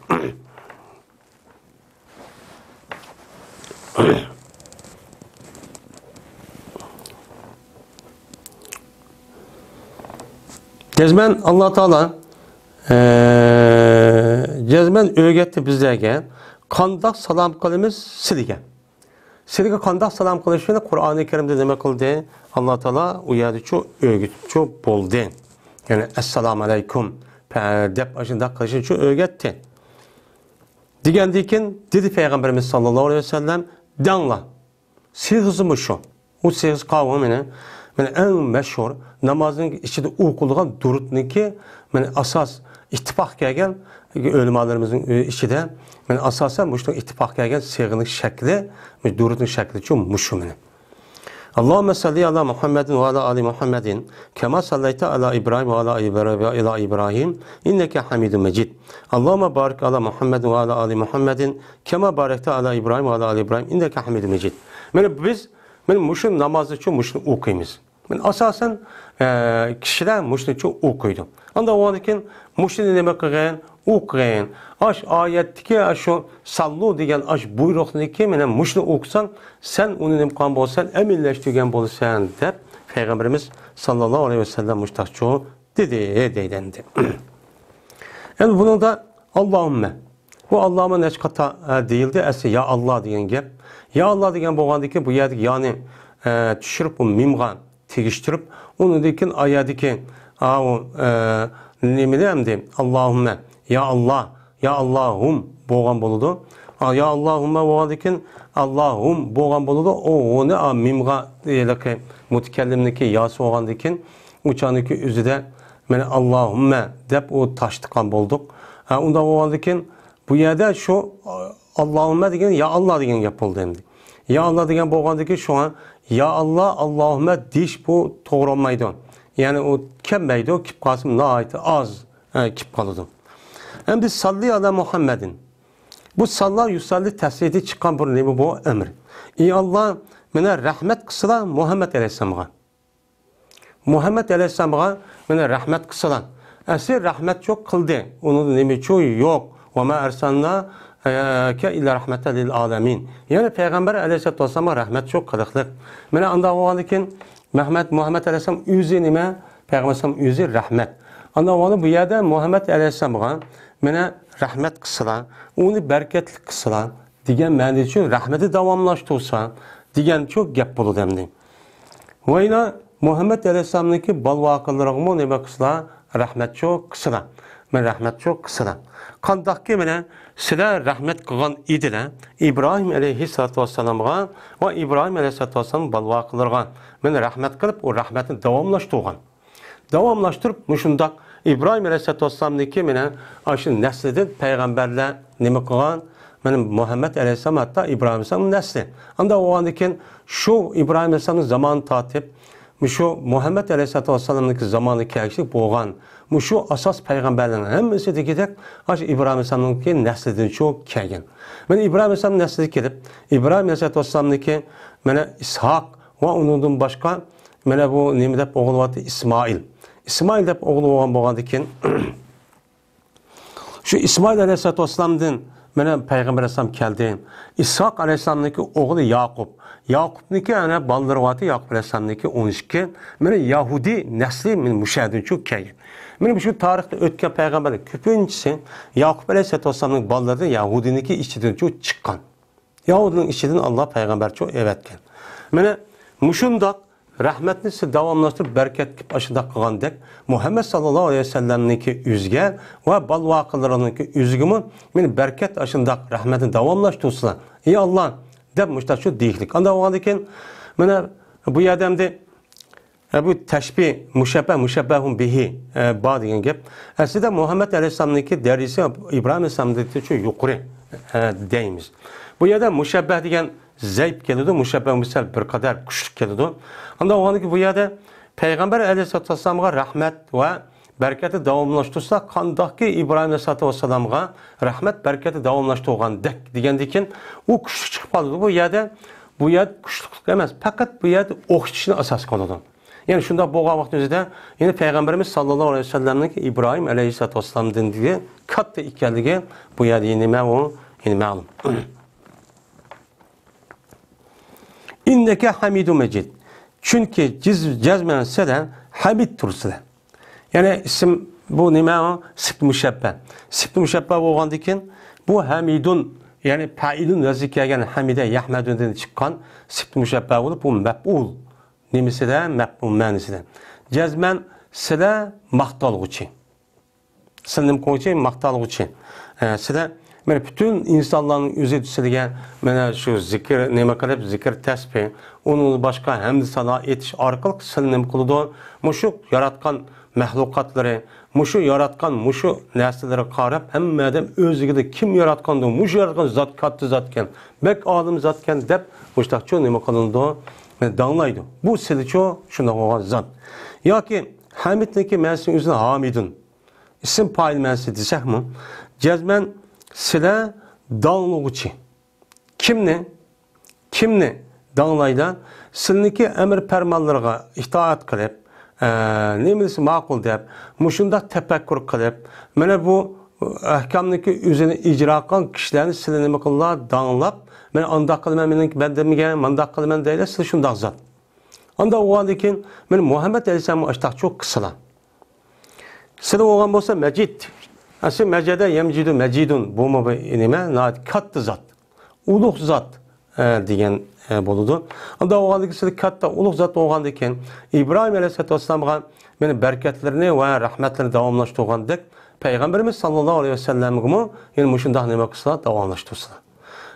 جەزمەن ئاللا تائالا، ئە، جەزمەن ئۆگەتتى بىزلەرگە، قانداق سالام قىلىمىز سىلىگە. سىلىگە قانداق سالام قىلىشنى قۇرئانى كەرىمدە نېمە قىلدى؟ ئاللا تائالا ئۇ يەردىچۇ ئۆگىتىپچۇ بولدى. يەنى، ئەسسالامۇ ئەلەيكۇم، پە-، دەپ ئاشۇنداق قىلىشنىچۇ ئۆگەتتى. دېگەندىن كېيىن دېدى پەيغەمبىرىمىز ساللاللاھۇ ئەلەيھى ۋەسەللەم، دەڭلار. سىغىزىمۇ شۇ. ئۇ سىغىز قاۋۇ مېنى، مېنى ئەڭ مەشھۇر نامازنىڭ ئىچىدە ئوقۇلىدىغان دۇرۇتنىڭكى، مېنى ئاساس ئىتتىپاق كەلگەن ئۆلىمالىرىمىزنىڭ ئىچىدە، مېنى ئاساسەن مۇشۇنىڭ ئىتتىپاق كەلگەن سىغىنىڭ شەكلى، دۇرۇتنىڭ شەكلىچۇ مۇشۇ مېنى. اللهم صل على محمد وعلى آل محمد كما صليت على إبراهيم وعلى آل إبرا-، إلى إبراهيم إنك حميد مجيد. اللهم بارك على محمد وعلى آل محمد كما باركت على إبراهيم وعلى آل إبراهيم إنك حميد مجيد. مانا بىز، مانا مۇشۇ نامازنىچۇ مۇشۇنى ئوقۇيمىز. مانا ئاساسەن، ئە، كىشىلەر مۇشۇنىچۇ ئوقۇيدۇ. ئاندىن ئۇنىڭدىن كېيىن مۇشۇنى نېمە قىلغىن؟ ئوقۇغىن. ئاش ئايەتتىكى ئاشۇ ساللۇ دېگەن ئاش بۇيرۇقنىكى مانا مۇشۇنى ئوقۇساڭ، سەن ئۇنى نېمە قىلغان بولىسەن؟ ئەمەلىيلەشتۈرگەن بولىسەن، دەپ پەيغەمبىرىمىز ساللاللاھۇ ئەلەيھى ۋەسەللەم مۇشتاقچۇ دېدى، دەيدۇ ئەمدى. ئەمدى بۇنىڭدا ئاللاھۇممە. بۇ ئاللاھۇممە نەچچە قېتىم، ئە، دېيىلدى؟ ئەسلى يا ئاللا دېگەن گەپ. يا ئاللا دېگەن بولغاندىكىن بۇ يەردىكى يانى، ئە، چۈشۈرۈپ، بۇ مىمغا تېگىشتۈرۈپ، ئۇنىڭدىن كېيىن ئايەردىكى، ئاۋۇ، ئە، نېمىنى ئەمدى؟ ئاللاھۇممە، يا ئاللا، يا ئاللاھۇم بولغان بولىدۇ. ئا، يا ئاللاھۇممە بولغاندىن كېيىن ئاللاھۇم بولغان بولىدۇ. ئۇ، ئۇنى، ئا، مىمغا، ھېلىقى مۇتەكەللىمنىڭكى ياسى بولغاندىن كېيىن ئۇ چاغنىڭكى ئۆزىدە مانا ئاللاھۇممە دەپ ئۇ تاشلىغان بولدۇق. ھە، ئۇنداق بولغاندىن كېيىن بۇ يەردە شۇ، ئاللاھۇممە دېگەن يا ئاللا دېگەن گەپ بولدى ئەمدى. يا ئاللا دېگەن بولغاندىن كېيىن شۇڭا يا ئاللا، ئاللاھۇممە دېيىش بۇ توغرا بولمايدۇ. يەنى ئۇ كەلمەيدۇ، كېلىپ قالسىمۇ ناھايىتى ئاز، ئە، كېلىپ قالىدۇ. ئەمدى ساللى ئالا مۇھەممەدىن. بۇ ساللا يۇساللى تەسلىدىن چىققان بىر نېمە بۇ؟ ئەمر. ئى ئاللا، مانا رەھمەت قىلسىلا مۇھەممەد ئەلەيھىسسالامغا. مۇھەممەد ئەلەيھىسسالامغا مانا رەھمەت قىلسىلا. ئەسلى رەھمەتچۇ قىلدى. ئۇنىڭدا نېمىچۇ يوق. ۋە ما ئەرسەلناكە ئىللا رەھمەتەن لىل ئالەمىن. يەنى پەيغەمبەر ئەلەيھىسسالاتۇ ۋەسسالامغا رەھمەتچۇ قىلىقلىق. مانا ئانداق بولغاندىن كېيىن مەھمەد، مۇھەممەد ئەلەيھىسسالام ئۆزى نېمە؟ پەيغەمبەر ئەلەيھىسسالام ئۆزى رەھمەت. ئانداق بولغاندا بۇ يەردە مۇھەممەد ئەلەيھىسسالامغا مانا رەھمەت قىلسىلا، ئۇنى بەرىكەتلىك قىلسىلا دېگەن مەنىدىچۇ، رەھمىتى داۋاملاشتۇرسا دېگەنچۇ گەپ بولىدۇ ئەمدى. ۋە يەنە مۇھەممەد ئەلەيھىسسالامنىڭكى بالىۋاقىلىرىغىمۇ نېمە قىلسىلا؟ رەھمەتچۇ قىلسىلا. مانا رەھمەتچۇ قىلسىلا. قانداقكى مانا سىلەر رەھمەت قىلغان ئىدىلە ئىبراھىم ئەلەيھىسسالاتۇ ۋەسسالامغا ۋە ئىبراھىم ئەلەيھىسسالاتۇ ۋەسسالام بالىۋاقىلىرىغا مانا رەھمەت قىلىپ، ئۇ رەھمەتنى داۋاملاشتۇرغان. داۋاملاشتۇرۇپ، مۇشۇنداق ئىبراھىم ئەلەيھىسسالاتۇ ۋەسسالامنىڭكى مانا ئاشۇ نەسلىدىن پەيغەمبەرلەر نېمە قىلغان؟ مانا مۇھەممەد ئەلەيھىسسالام ھەتتا ئىبراھىم ئەلەيھىسسالامنىڭ نەسلى. ئانداق بولغاندىن كېيىن شۇ ئىبراھىم ئەلەيھىسسالامنىڭ زامانى تارتىپ، مۇشۇ مۇھەممەد ئەلەيھىسسالاتۇ ۋەسسالامنىڭكى زامانىغا كەلگۈچىلىك بولغان مۇشۇ ئاساس پەيغەمبەرلەرنىڭ ھەممىسى دېگۈدەك ئاشۇ ئىبراھىم ئەلەيھىسسالامنىڭكى نەسلىدىنچۇ كەلگەن. مانا ئىبراھىم ئەلەيھىسسالام نەسلىدە كېلىپ، ئىبراھىم ئەلەيھىسسالاتۇ ۋەسسالامنىڭكى مانا ئىسھاق ۋە ئۇنىڭدىن باشقا مانا بۇ نېمە دەپ ئوغلى بارتى؟ ئىسمائىل. ئىسمائىل دەپ ئوغلى بولغان بولغاندىن كېيىن، شۇ ئىسمائىل ئەلەيھىسسالاتۇ ۋەسسالامدىن مانا پەيغەمبەر ئەلەيھىسسالام كەلدى. ئىسھاق ئەلەيھىسسالامنىڭكى ئوغلى ياقۇپ. ياقۇپنىڭكى ئەنە بالىلىرى بارتى، ياقۇپ ئەلەيھىسسالامنىڭكى ئون ئىككى. مانا يەھۇدىي نەسلى مانا مۇشۇ يەردىنچۇ كەلگەن. مانا مۇشۇ تارىختا ئۆتكەن پەيغەمبەرلەر كۆپىنچىسى ياقۇپ ئەلەيھىسسالاتۇ ۋەسسالامنىڭ بالىلىرىدىن يەھۇدىينىڭكى ئىچىدىنچۇ چىققان. يەھۇدىينىڭ ئىچىدىن ئاللا پەيغەمبەرچۇ ئەۋەتكەن. مانا مۇشۇنداق رەھمەتنى سىز داۋاملاشتۇرۇپ بەرىكەت قىلىپ ئاشۇنداق قىلغاندەك، مۇھەممەد ساللاللاھۇ ئەلەيھى ۋەسەللەمنىڭكى ئۆزىگە ۋە بالىۋاقىلىرىنىڭكى ئۆزىگىمۇ مانا بەرىكەت ئاشۇنداق رەھمەتنى داۋاملاشتۇرسىلا، ئى ئاللا، دەپ مۇشتاق شۇ دېيىشلىك. ئانداق بولغاندىن كېيىن مانا بۇ يەردە ئەمدى ئە، بۇ تەشبىھ، مۇشەببە، مۇشەببەھۇن بىھى، ئە، بار دېگەن گەپ. ئەسلىدە مۇھەممەد ئەلەيھىسسالامنىڭكى دەرىجىسى ئىبراھىم ئەلەيھىسسالامدىكىچۇ يۇقىرى، ئە، دەيمىز. بۇ يەردە مۇشەببەھ دېگەن زەئىپ كېلىدۇ، مۇشەببەھ بۇ سەل بىر قەدەر كۈچلۈك كېلىدۇ. ئاندىن ئۇ كېيىن بۇ يەردە پەيغەمبەر ئەلەيھىسسالاتۇ ۋەسسالامغا رەھمەت ۋە بەرىكەتنى داۋاملاشتۇرسا، قانداقكى ئىبراھىم ئەلەيھىسسالاتۇ ۋەسسالامغا رەھمەت بەرىكەتنى داۋاملاشتۇرغاندەك دېگەندىن كېيىن ئۇ كۈچلۈك چىقىپ قالىدۇ. بۇ يەردە، بۇ يەردە كۈچلۈكلۈك ئەمەس، پەقەت بۇ يەردە ئوخشىتىشنى ئاساس قىلىدۇ. يەنى شۇنداق بولغان ۋاقىتنىڭ ئۆزىدە، يەنى پەيغەمبىرىمىز ساللاللاھۇ ئەلەيھى ۋەسەللەمنىڭ ئىبراھىم ئەلەيھىسسالاتۇ ۋەسسالامدىن كاتتا ئىكەنلىكى بۇ يەردە نېمە ئۇ، يەنى مەلۇم. ئىننەكە ھەمىدۇ مەجىد. چۈنكى جىز-، جەزمەن سىلە ھەمىدتۇر سىلە. يەنى ئىسىم بۇ نېمە ئۇ؟ سىپت مۇشەببە. سىپت مۇشەببە بولغاندىكىن بۇ ھەمىدۇن، يەنى پەئىلۇن ۋەزنى كەلگەن ھەمىدە يەھمەدۇدىن چىققان سىپت مۇشەببە بولۇپ، بۇ مەپئۇل. نېمىسىدە؟ مەپئۇل مەنىسىدە. جەزمەن سىلە ماختالغۇچى. سىلە نېمە قىلغۇچى؟ ماختالغۇچى. ئە، سىلە، مانا، پۈتۈن ئىنسانلارنىڭ ئۆزى سىلىگە، مانا، شۇ زىكىر، نېمە قىلىپ، زىكىر تەسبىھ، ئۇنىڭدىن باشقا ھەمدۇ سانا ئېيتىش ئارقىلىق سىلە نېمە قىلىدۇ؟ مۇشۇ ياراتقان مەخلۇقاتلىرى، مۇشۇ ياراتقان مۇشۇ نەرسىلەرگە قاراپ، ھەممە ئادەم ئۆزىگىدە كىم ياراتقاندۇ؟ مۇشۇ ياراتقان زات كاتتا زاتكەن، بەك ئالىم زاتكەن دەپ، مۇشۇنداقچۇ نېمە قىلىدۇ؟ داڭلايدۇ. بۇ سىلىچۇ شۇنداق بولغان زات. ياكى ھەمىدنىڭكى مەنىسىنىڭ ئۆزىنى ھامىدۇن. ئىسىم پائىل مەنىسى دېسەكمۇ، جەزمەن سىلە داڭلىغۇچى. كىمنى؟ كىمنى داڭلايلا؟ سىلىنىڭكى ئەمر پەرمانلىرىغا ئىتائەت قىلىپ، ئە، نېمە دېسە ماقۇل دەپ، مۇشۇنداق تەپەككۇر قىلىپ، مانا بۇ ئەھكامنىڭكى ئۆزىنى ئىجرا قىلغان كىشىلەرنى سىلە نېمە قىلىلا؟ داڭلاپ، مانا ئانداق قىلىمەن، مېنىڭ بەندەمگە مانداق قىلىمەن دەيلا، سىلە شۇنداق زات. ئانداق بولغاندىن كېيىن، مانا مۇھەممەد ئەلەيھىسسالاممۇ ئاشتاقچۇ قىلسىلا. سىلە بولغان بولسا مەجىد. ئەسلى مەجەدە يەمجىدۇ مەجىدۇن. بۇمۇ بىر نېمە؟ ناھايىتى كاتتا زات. ئۇلۇغ زات، ئە، دېگەن، ئە، بولىدۇ. ئۇنداق بولغاندىكىن سىلە كاتتا، ئۇلۇغ زات بولغاندىكىن، ئىبراھىم ئەلەيھىسسالاتۇ ۋەسسالامغا مانا بەرىكەتلىرىنى ۋە رەھمەتلىرىنى داۋاملاشتۇرغاندەك، پەيغەمبىرىمىز ساللاللاھۇ ئەلەيھى ۋەسەللەمگىمۇ يەنە مۇشۇنداق نېمە قىلسىلا، داۋاملاشتۇرسىلا.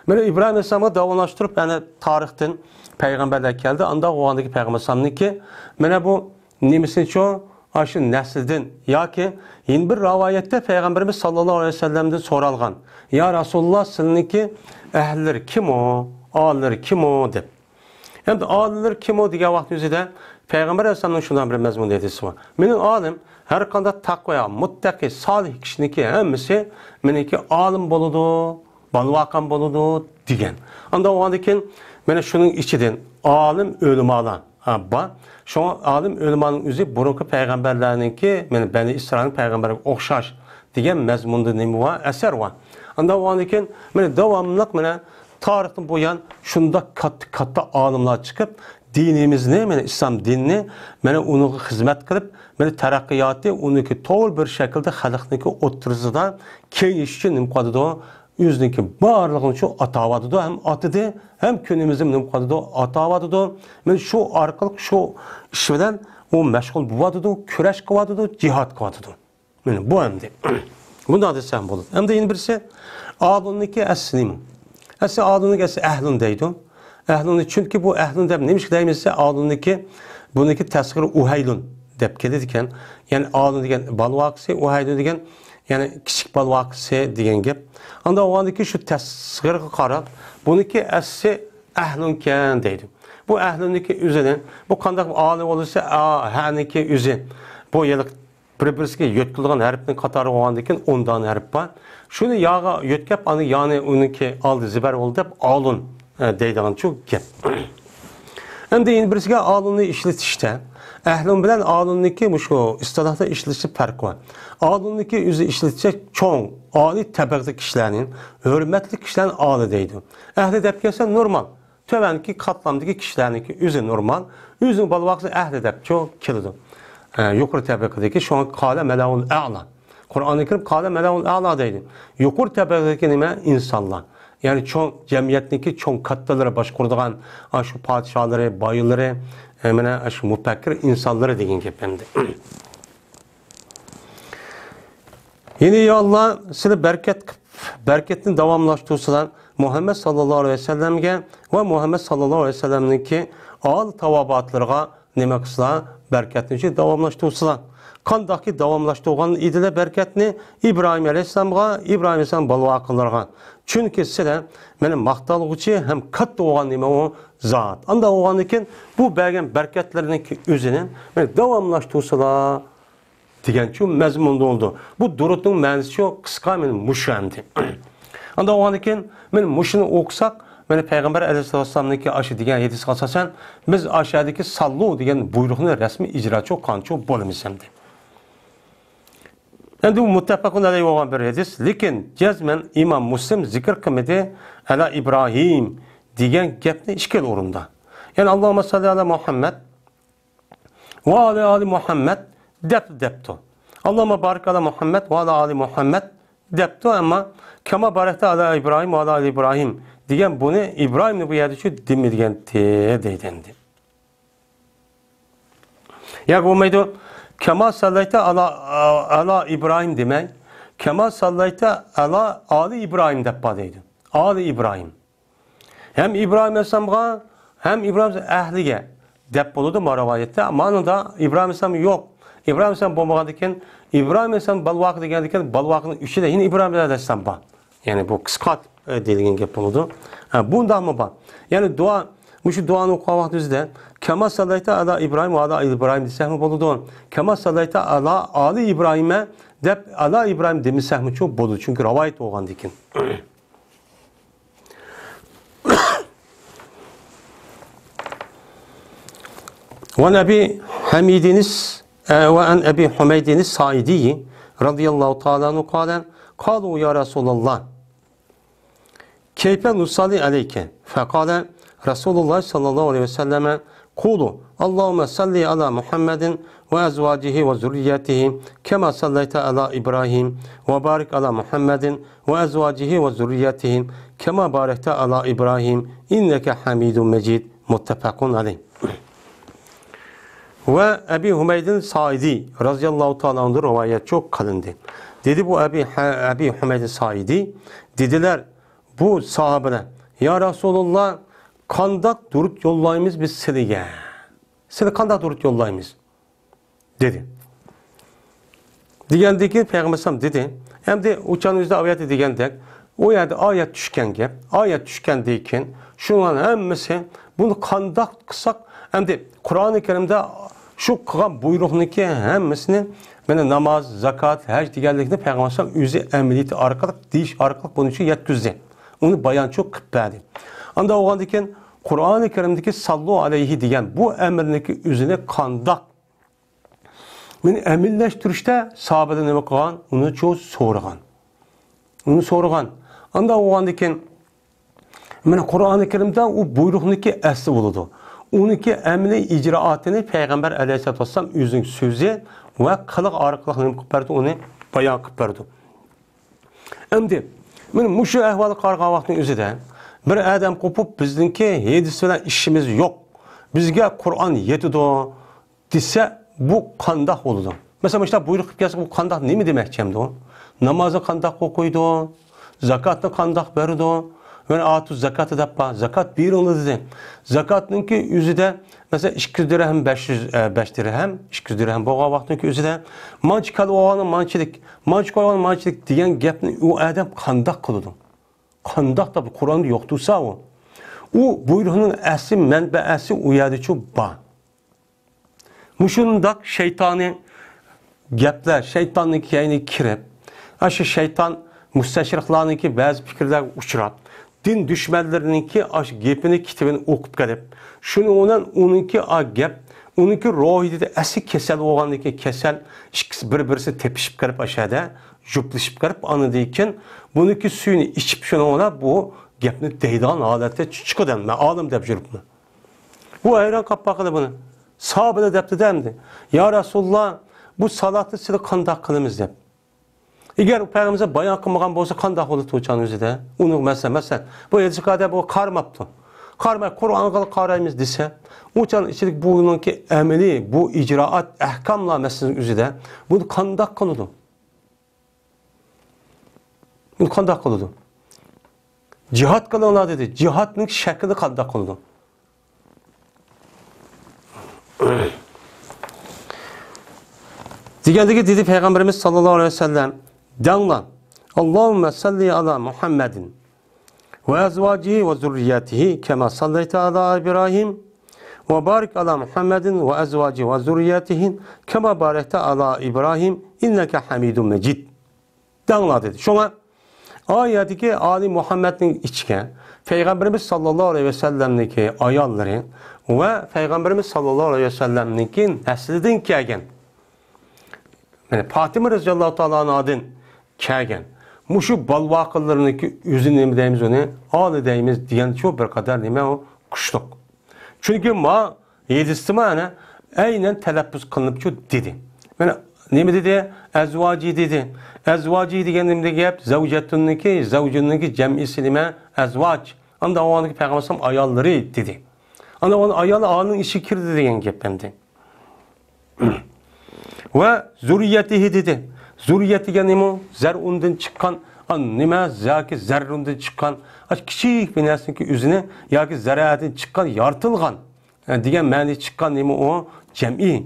مانا ئىبراھىم ئەلەيھىسسالامغا داۋاملاشتۇرۇپ، يەنە تارىختىن پەيغەمبەرلەر كەلدى. ئانداق بولغاندىكىن پەيغەمبەر ئەلەيھىسسالامنىڭكى مانا بۇ نېمىسىچۇ؟ ئاشۇ نەسلىدىن ياكى يەنە بىر رىۋايەتتە پەيغەمبىرىمىز ساللاللاھۇ ئەلەيھى ۋەسەللەمدىن سورالغان، يا رەسۇلۇللا، سىلىنىڭكى ئەھلىلىرى كىمۇ؟ ئالىلىرى كىمۇ؟ دەپ. ئەمدى ئالىلىرى كىمۇ دېگەن ۋاقىتنىڭ ئۆزىدە پەيغەمبەر ئەلەيھىسسالامنىڭ شۇنداق بىر مەزمۇن ھەدىسى بار. مېنىڭ ئالىم ھەر قانداق تەقۋا، مۇتتەقى، سالىھ كىشىنىڭكى ھەممىسى مېنىڭكى ئالىم بولىدۇ، بالىۋاقام بولىدۇ دېگەن. ئانداق بولغاندىكىن مانا شۇنىڭ ئىچىدىن ئالىم ئۆلىمالار، ھە، بار. شۇڭا ئالىم ئۆلىمانىڭ ئۆزى بۇرۇنقى پەيغەمبەرلەرنىڭكى، مانا بەنى ئىسرائىلنىڭ پەيغەمبەرلىرىگە ئوخشاش دېگەن مەزمۇندا نېمە بار؟ ئەسەر بار. ئانداق بولغاندىكىن مانا داۋاملىق مانا تارىختىن بۇيان شۇنداق كاتتا، كاتتا ئالىملار چىقىپ، دىنىمىزنى، مانا ئىسلام دىنىنى، مانا ئۇنىڭغا خىزمەت قىلىپ، مانا تەرەققىياتى ئۇنىڭكى توغرا بىر شەكىلدە خەلقنىڭكى ئوتتۇرىسىدا كېڭىيىش ئۈچۈن نېمە قىلىۋاتىدۇ؟ ئۆزىنىڭكى بارلىقىنى شۇ ئاتاۋاتىدۇ، ھەم ئاتىدى، ھەم كۈنىمىزدە نېمە قىلىدۇ؟ ئاتاۋاتىدۇ. مانا شۇ ئارقىلىق شۇ ئىش بىلەن ئۇ مەشغۇل بولۇۋاتىدۇ، كۈرەش قىلىۋاتىدۇ، جىھاد قىلىۋاتىدۇ. مانا بۇ ئەمدى. بۇنداق دېسەم بولىدۇ. ئەمدى يەنە بىرسى، ئالىمنىڭكى ئەسلى نېمە؟ ئەسلى ئالىمنىڭكى ئەسلى ئەھلۇن دەيدۇ. ئەھلۇننى، چۈنكى بۇ ئەھلۇن دەپ نېمىشقا دەيمىز دېسە، ئالىمنىڭكى، بۇنىڭكى تەسغىرى ئۇھەيلۇن دەپ كېلىدىكەن. يەنى ئالىم دېگەن بالىۋاقىسى، ئۇھەيلۇن دېگەن، يەنى كىچىك بالىۋاقىسى دېگەن گەپ. ئانداق بولغاندىكىن شۇ تەسغىرغا قاراپ، بۇنىڭكى ئەسلى ئەھلۇنكەن دەيدۇ. بۇ ئەھلۇننىڭكى ئۆزىنى، بۇ قانداق ئالىم بولسا، ئا، ھەنىڭكى ئۆزى. بۇ يەنە بىر-بىرسىگە يۆتكىلىدىغان ھەرپنىڭ قاتارى بولغاندىكىن ئون دانە ھەرپ بار. شۇنى ياغا يۆتكەپ، ئاندىن يانى ئۇنىڭكى ئالدى زىبەر بولدى دەپ ئالۇن، ئە، دەيدىغانچۇ گەپ. ئەمدى يەنە بىرسىگە ئالۇننى ئىشلىتىشتە، ئەھلۇن بىلەن ئالۇننىڭكى مۇشۇ ئىستىلاھتا ئىشلىتىشتە پەرق بار. ئالۇننىڭكى ئۆزى ئىشلىتىشى چوڭ، ئالىي تەبەقىدىكى كىشىلەرنى، ھۆرمەتلىك كىشىلەرنى ئالى دەيدۇ. ئەھلى دەپ كەلسە نورمال. تۆۋەنكى قاتلامدىكى كىشىلەرنىڭكى ئۆزى نورمال، ئۆزىنىڭ بالىۋاقىسى ئەھلى دەپچۇ كېلىدۇ. ئە، يۇقىرى تەبەقىدىكى، شۇڭا قالە مەلەئۇل ئەئلا. قۇرئانى كەرىم قالە مەلەئۇل ئەئلا دەيدۇ. يۇقىرى تەبەقىدىكى نېمە؟ ئىنسانلار. يەنى چوڭ جەمئىيەتنىڭكى چوڭ كاتتىلىرى باشقۇرىدىغان، ئاشۇ پادىشاھلىرى، بايلىرى، ئە، مانا ئاشۇ مۇپەككىر ئىنسانلىرى دېگەن گەپ ئەمدى. يەنى يا ئاللا، سىلى بەرىكەت، بەرىكەتنى داۋاملاشتۇرسىلەر مۇھەممەد ساللاللاھۇ ئەلەيھى ۋەسەللەمگە ۋە مۇھەممەد ساللاللاھۇ ئەلەيھى ۋەسەللەمنىڭكى ئال تاۋابىئاتلىرىغا نېمە قىلسىلا، بەرىكەتنى شۇ داۋاملاشتۇرسىلا. قانداقكى داۋاملاشتۇرغان ئىدىلە بەرىكەتنى؟ ئىبراھىم ئەلەيھىسسالامغا، ئىبراھىم ئەلەيھىسسالام بالىۋاقلىرىغا. چۈنكى سىلەر مېنى ماختالغۇچى ھەم كاتتا بولغان نېمە ئۇ زات. ئانداق بولغاندىن كېيىن بۇ بەرگەن بەرىكەتلىرىنىڭ ئۆزىنى مېنى داۋاملاشتۇرسىلا دېگەن شۇ مەزمۇندا بولىدۇ. بۇ دۇرۇتنىڭ مەنىسى شۇ، قىسقا مېنى مۇشۇ ئەمدى. ئانداق بولغاندىن كېيىن مېنى مۇشۇنى ئوقۇساق، مېنى پەيغەمبەر ئەلەيھىسسالامنىڭكى ئاشۇ دېگەن ھەدىسىگە ئاساسەن، بىز ئاشۇ يەردىكى ساللۇ دېگەن بۇيرۇقنى رەسمىي ئىجراچى قىلغانچۇ بولىمىز ئەمدى. ئەمدى بۇ مۇتتەپەقۇن ئەلەيھى بولغان بىر ھەدىس، لېكىن جەزمەن ئىمام مۇسلىم زىكىر قىلمىدى، ئەلا ئىبراھىم دېگەن گەپنى ئىككىلا ئورۇندا. يەنى، ئاللاھۇممە ساللى ئەلا مۇھەممەد ۋە ئالا ئالى مۇھەممەد دەپ، دەپتۇ. ئاللاھۇممە بارىك ئالا مۇھەممەد ۋە ئالا ئالى مۇھەممەد دەپتۇ، ئەمما كەما بارەكتە ئالا ئىبراھىم ۋە ئالا ئالى ئىبراھىم دېگەن بۇنى ئىبراھىمنى بۇ يەردە شۇ دېمىگەنتى دەيدۇ ئەمدى. ياق، بولمايدۇ. كەما ساللايتا ئالا، ئالا ئىبراھىم دېمەي. كەما ساللايتا ئالا ئالى ئىبراھىم دەپ بار دەيدۇ. ئالى ئىبراھىم. ھەم ئىبراھىم ئەلەيھىسسالامغا، ھەم ئىبراھىم ئەھلىگە دەپ بولىدۇ ما رىۋايەتتە. مانىدا ئىبراھىم ئەلەيھىسسالام يوق. ئىبراھىم ئەلەيھىسسالام بولمىغاندىكىن، ئىبراھىم ئەلەيھىسسالام بالىۋاقى دېگەندىكىن، بالىۋاقىنىڭ ئىچىدە يەنە ئىبراھىم ئەلەيھىسسالام بار. يەنى بۇ قىسقا، ئە، دېيىلگەن گەپ بولىدۇ. ھە، بۇنداقمۇ بار. يەنى دۇئا، مۇشۇ دۇئانى ئوقۇغان ۋاقتىمىزدا، كەما ساللايتا ئالا ئىبراھىم ۋە ئالا ئىبراھىم دېسەكمۇ بولىدۇ. كەما ساللايتا ئالا ئالى ئىبراھىمە دەپ، ئالا ئىبراھىم دېمىسەكمۇچۇ بولىدۇ. چۈنكى رىۋايەت بولغاندىكىن. وعن أبي حميد الس-، وعن أبي حميد الساعدي رضي الله تعالى عنه قال: قالوا يا رسول الله، كيف نصلي عليك؟ فقال رسول الله صلى الله عليه وسلم: قولوا: اللهم صل على محمد وأزواجه وذريته كما صليت على إبراهيم، وبارك على محمد وأزواجه وذريته كما باركت على إبراهيم إنك حميد مجيد. متفق عليه. ۋە ئەبى ھۇمەيدىن سائىدى رەزىياللاھۇ تائالا ئەنھۇ رىۋايەتچۇ قىلىندى. دېدى بۇ ئەبى، ئەبى ھۇمەيدىن سائىدى، دېدىلەر بۇ ساھابىلەر: يا رەسۇلاللا، قانداق دۇرۇت يوللايمىز بىز سىلىگە؟ سىلىگە قانداق دۇرۇت يوللايمىز؟ دېدى. دېگەندىن كېيىن پەيغەمبەر ئەلەيھىسسالام دېدى، ئەمدى ئۇچان ئۆزىدە ئايەتتە دېگەندەك، ئۇ يەردە ئايەت چۈشكەن گەپ، ئايەت چۈشكەندىن كېيىن شۇنىڭ ھەممىسى، بۇنى قانداق قىلساق، ئەمدى قۇرئانى كەرىمدە شۇ قىلغان بۇيرۇقنىڭكى ھەممىسىنى، مانا ناماز، زاكات، ھەج دېگەنلىكنى پەيغەمبەر ئەلەيھىسسالام ئۆزى ئەمەلىيىتى ئارقىلىق، دېيىش ئارقىلىق بۇنى شۇ يەتكۈزدى. ئۇنى بايانچۇ قىلىپ بەردى. ئانداق بولغاندىن كېيىن قۇرئانى كەرىمدىكى ساللۇ ئەلەيھى دېگەن بۇ ئەمىرنىڭكى ئۆزىنى قانداق مېنى ئەمەلىيلەشتۈرۈشتە ساھابىلەر نېمە قىلغان؟ ئۇنى چۇ سورىغان. ئۇنى سورىغان. ئانداق بولغاندىن كېيىن، مانا قۇرئانى كەرىمدە ئۇ بۇيرۇقنىڭكى ئەسلى بولىدۇ. ئۇنىڭكى ئەمەلىي ئىجرائاتىنى پەيغەمبەر ئەلەيھىسسالاتۇ ۋەسسالام ئۆزىنىڭ سۆزى ۋە قىلىقى ئارقىلىق نېمە قىلىپ بەردى؟ ئۇنى بايان قىلىپ بەردى. ئەمدى، مانا مۇشۇ ئەھۋالغا قارىغان ۋاقىتنىڭ ئۆزىدە، بىر ئادەم قوپۇپ، بىزنىڭكى ھەدىس بىلەن ئىشىمىز يوق، بىزگە قۇرئان يېتىدۇ، دېسە، بۇ قانداق بولىدۇ؟ مەسىلەن، مۇشۇنداق بۇيرۇق قىلىپ كەلسە، بۇ قانداق، نېمە دېمەكچى ئەمدى ئۇ؟ نامازنى قانداق ئوقۇيدۇ؟ زاكاتنى قانداق بېرىدۇ؟ يەنى ئاتۇ زاكاتى دەپ بار، زاكات بېرىڭلار دېدى. زاكاتنىڭكى ئۆزىدە، مەسىلەن، ئىككى يۈز دىرھەم، بەش يۈز، ئە، بەش دىرھەم، ئىككى يۈز دىرھەم بولغان ۋاقىتنىڭكى ئۆزىدە، مانچە كالا بولغاندا مانچىلىك، مانچە كوي بولغاندا مانچىلىك دېگەن گەپنى ئۇ ئادەم قانداق قىلىدۇ؟ قانداق دەپ قۇرئاندا يوق تۇرسا ئۇ؟ ئۇ بۇيرۇقنىڭ ئەسلى مەنبەسى ئۇ يەردىچۇ بار. مۇشۇنداق شەيتانىي گەپلەر، شەيتاننىڭ كەينىگە كىرىپ، ئاشۇ شەيتان مۇستەشرىقلارنىڭكى بەزى پىكىرلەرگە ئۇچراپ، دىن دۈشمەنلىرىنىڭكى ئاشۇ گېپىنى، كىتابىنى ئوقۇپ كېلىپ، شۇنىڭ بىلەن ئۇنىڭكى ئا گەپ، ئۇنىڭكى روھىيىتىدە ئەسلى كېسەل بولغاندىكىن كېسەل، ئىككىسى بىر-بىرسىگە تېپىشىپ كىرىپ، ئاشۇ يەردە جۈپلىشىپ كىرىپ، ئاندىن كېيىن بۇنىڭكى سۈيىنى ئىچىپ، شۇنىڭ بىلەن بۇ گەپنى دەيدىغان ھالەتتە چىقىدۇ. مەن ئالىم دەپ يۈرۈپمۇ. بۇ ھەيران قاپقان بۇنى. ساھابىلەر دەپتۇ-دە ئەمدى، يا رەسۇلاللا، بۇ سالاتنى سىلى قانداق قىلىمىز دەپ. ئەگەر پەيغەمبىرىمىز بايان قىلمىغان بولسا، قانداق بولىدۇ ئۇچان ئۆزىدە؟ ئۇنى مەسىلەن، مەسىلەن، بۇ ھەدىسكادە بۇ قارىماپتۇ. قارىماي، قۇرئانغا قارايمىز دېسە، ئۇچان ئىچىدىكى بۇنىڭكى ئەمەلىي، بۇ ئىجرائات، ئەھكاملار مەسىلىسىنىڭ ئۆزىدە بۇنى قانداق قىلىدۇ؟ بۇنى قانداق قىلىدۇ؟ جىھاد قىلىڭلار دېدى. جىھادنىڭ شەكلى قانداق قىلىدۇ؟ دېگەندىكى دېدى پەيغەمبىرىمىز ساللاللاھۇ ئەلەيھى ۋەسەللەم، دەڭلار، اللهم صل على محمد وأزواجه وذريته كما صليت على إبراهيم وبارك على محمد وأزواجه وذريته كما باركت على إبراهيم إنك حميد مجيد. دەڭلار دېدى. شۇڭا ئايەتتىكى ئالى مۇھەممەدنىڭ ئىچىگە پەيغەمبىرىمىز ساللاللاھۇ ئەلەيھى ۋەسەللەمنىڭكى ئاياللىرى ۋە پەيغەمبىرىمىز ساللاللاھۇ ئەلەيھى ۋەسەللەمنىڭكى نەسلىدىن كەلگەن، يەنى پاتىمە رەزىياللاھۇ تائالا ئانھادىن كەلگەن مۇشۇ بالىۋاقىلىرىنىڭكى ئۆزى نېمە دەيمىز ئۇنى؟ ئالى دەيمىز دېگەن شۇ بىر قەدەر نېمە ئۇ؟ كۈچلۈك. چۈنكى ما ھەدىستىمۇ ئەنە ئەينەن تەلەپپۇز قىلىنىپچۇ دېدى. مانا نېمە دېدى؟ ئەزۋاجى دېدى. ئەزۋاجى دېگەن نېمە گەپ؟ زەۋجەتۇننىڭكى، زەۋجۇننىڭكى جەمئىسى نېمە؟ ئەزۋاج. ئاندا ئۇنىڭكى پەيغەمبەر ئەلەيھىسسالام ئاياللىرى دېدى. ئانا ئۇنىڭ ئايالى ئالىنىڭ ئىچىگە كىردى دېگەن گەپ ئەمدى. ۋە زۇررىيەتىھى دېدى. زۇررىيەت دېگەن نېمە؟ زەرئۇندىن چىققان، ئا، نېمە؟ ياكى زەررۇندىن چىققان، ئا، كىچىك بىر نەرسىنىڭكى ئۆزىنى ياكى زەرئەدىن چىققان، يارىتىلغان، ئە، دېگەن مەنىدە چىققان نېمە ئۇ؟ جەمئىي.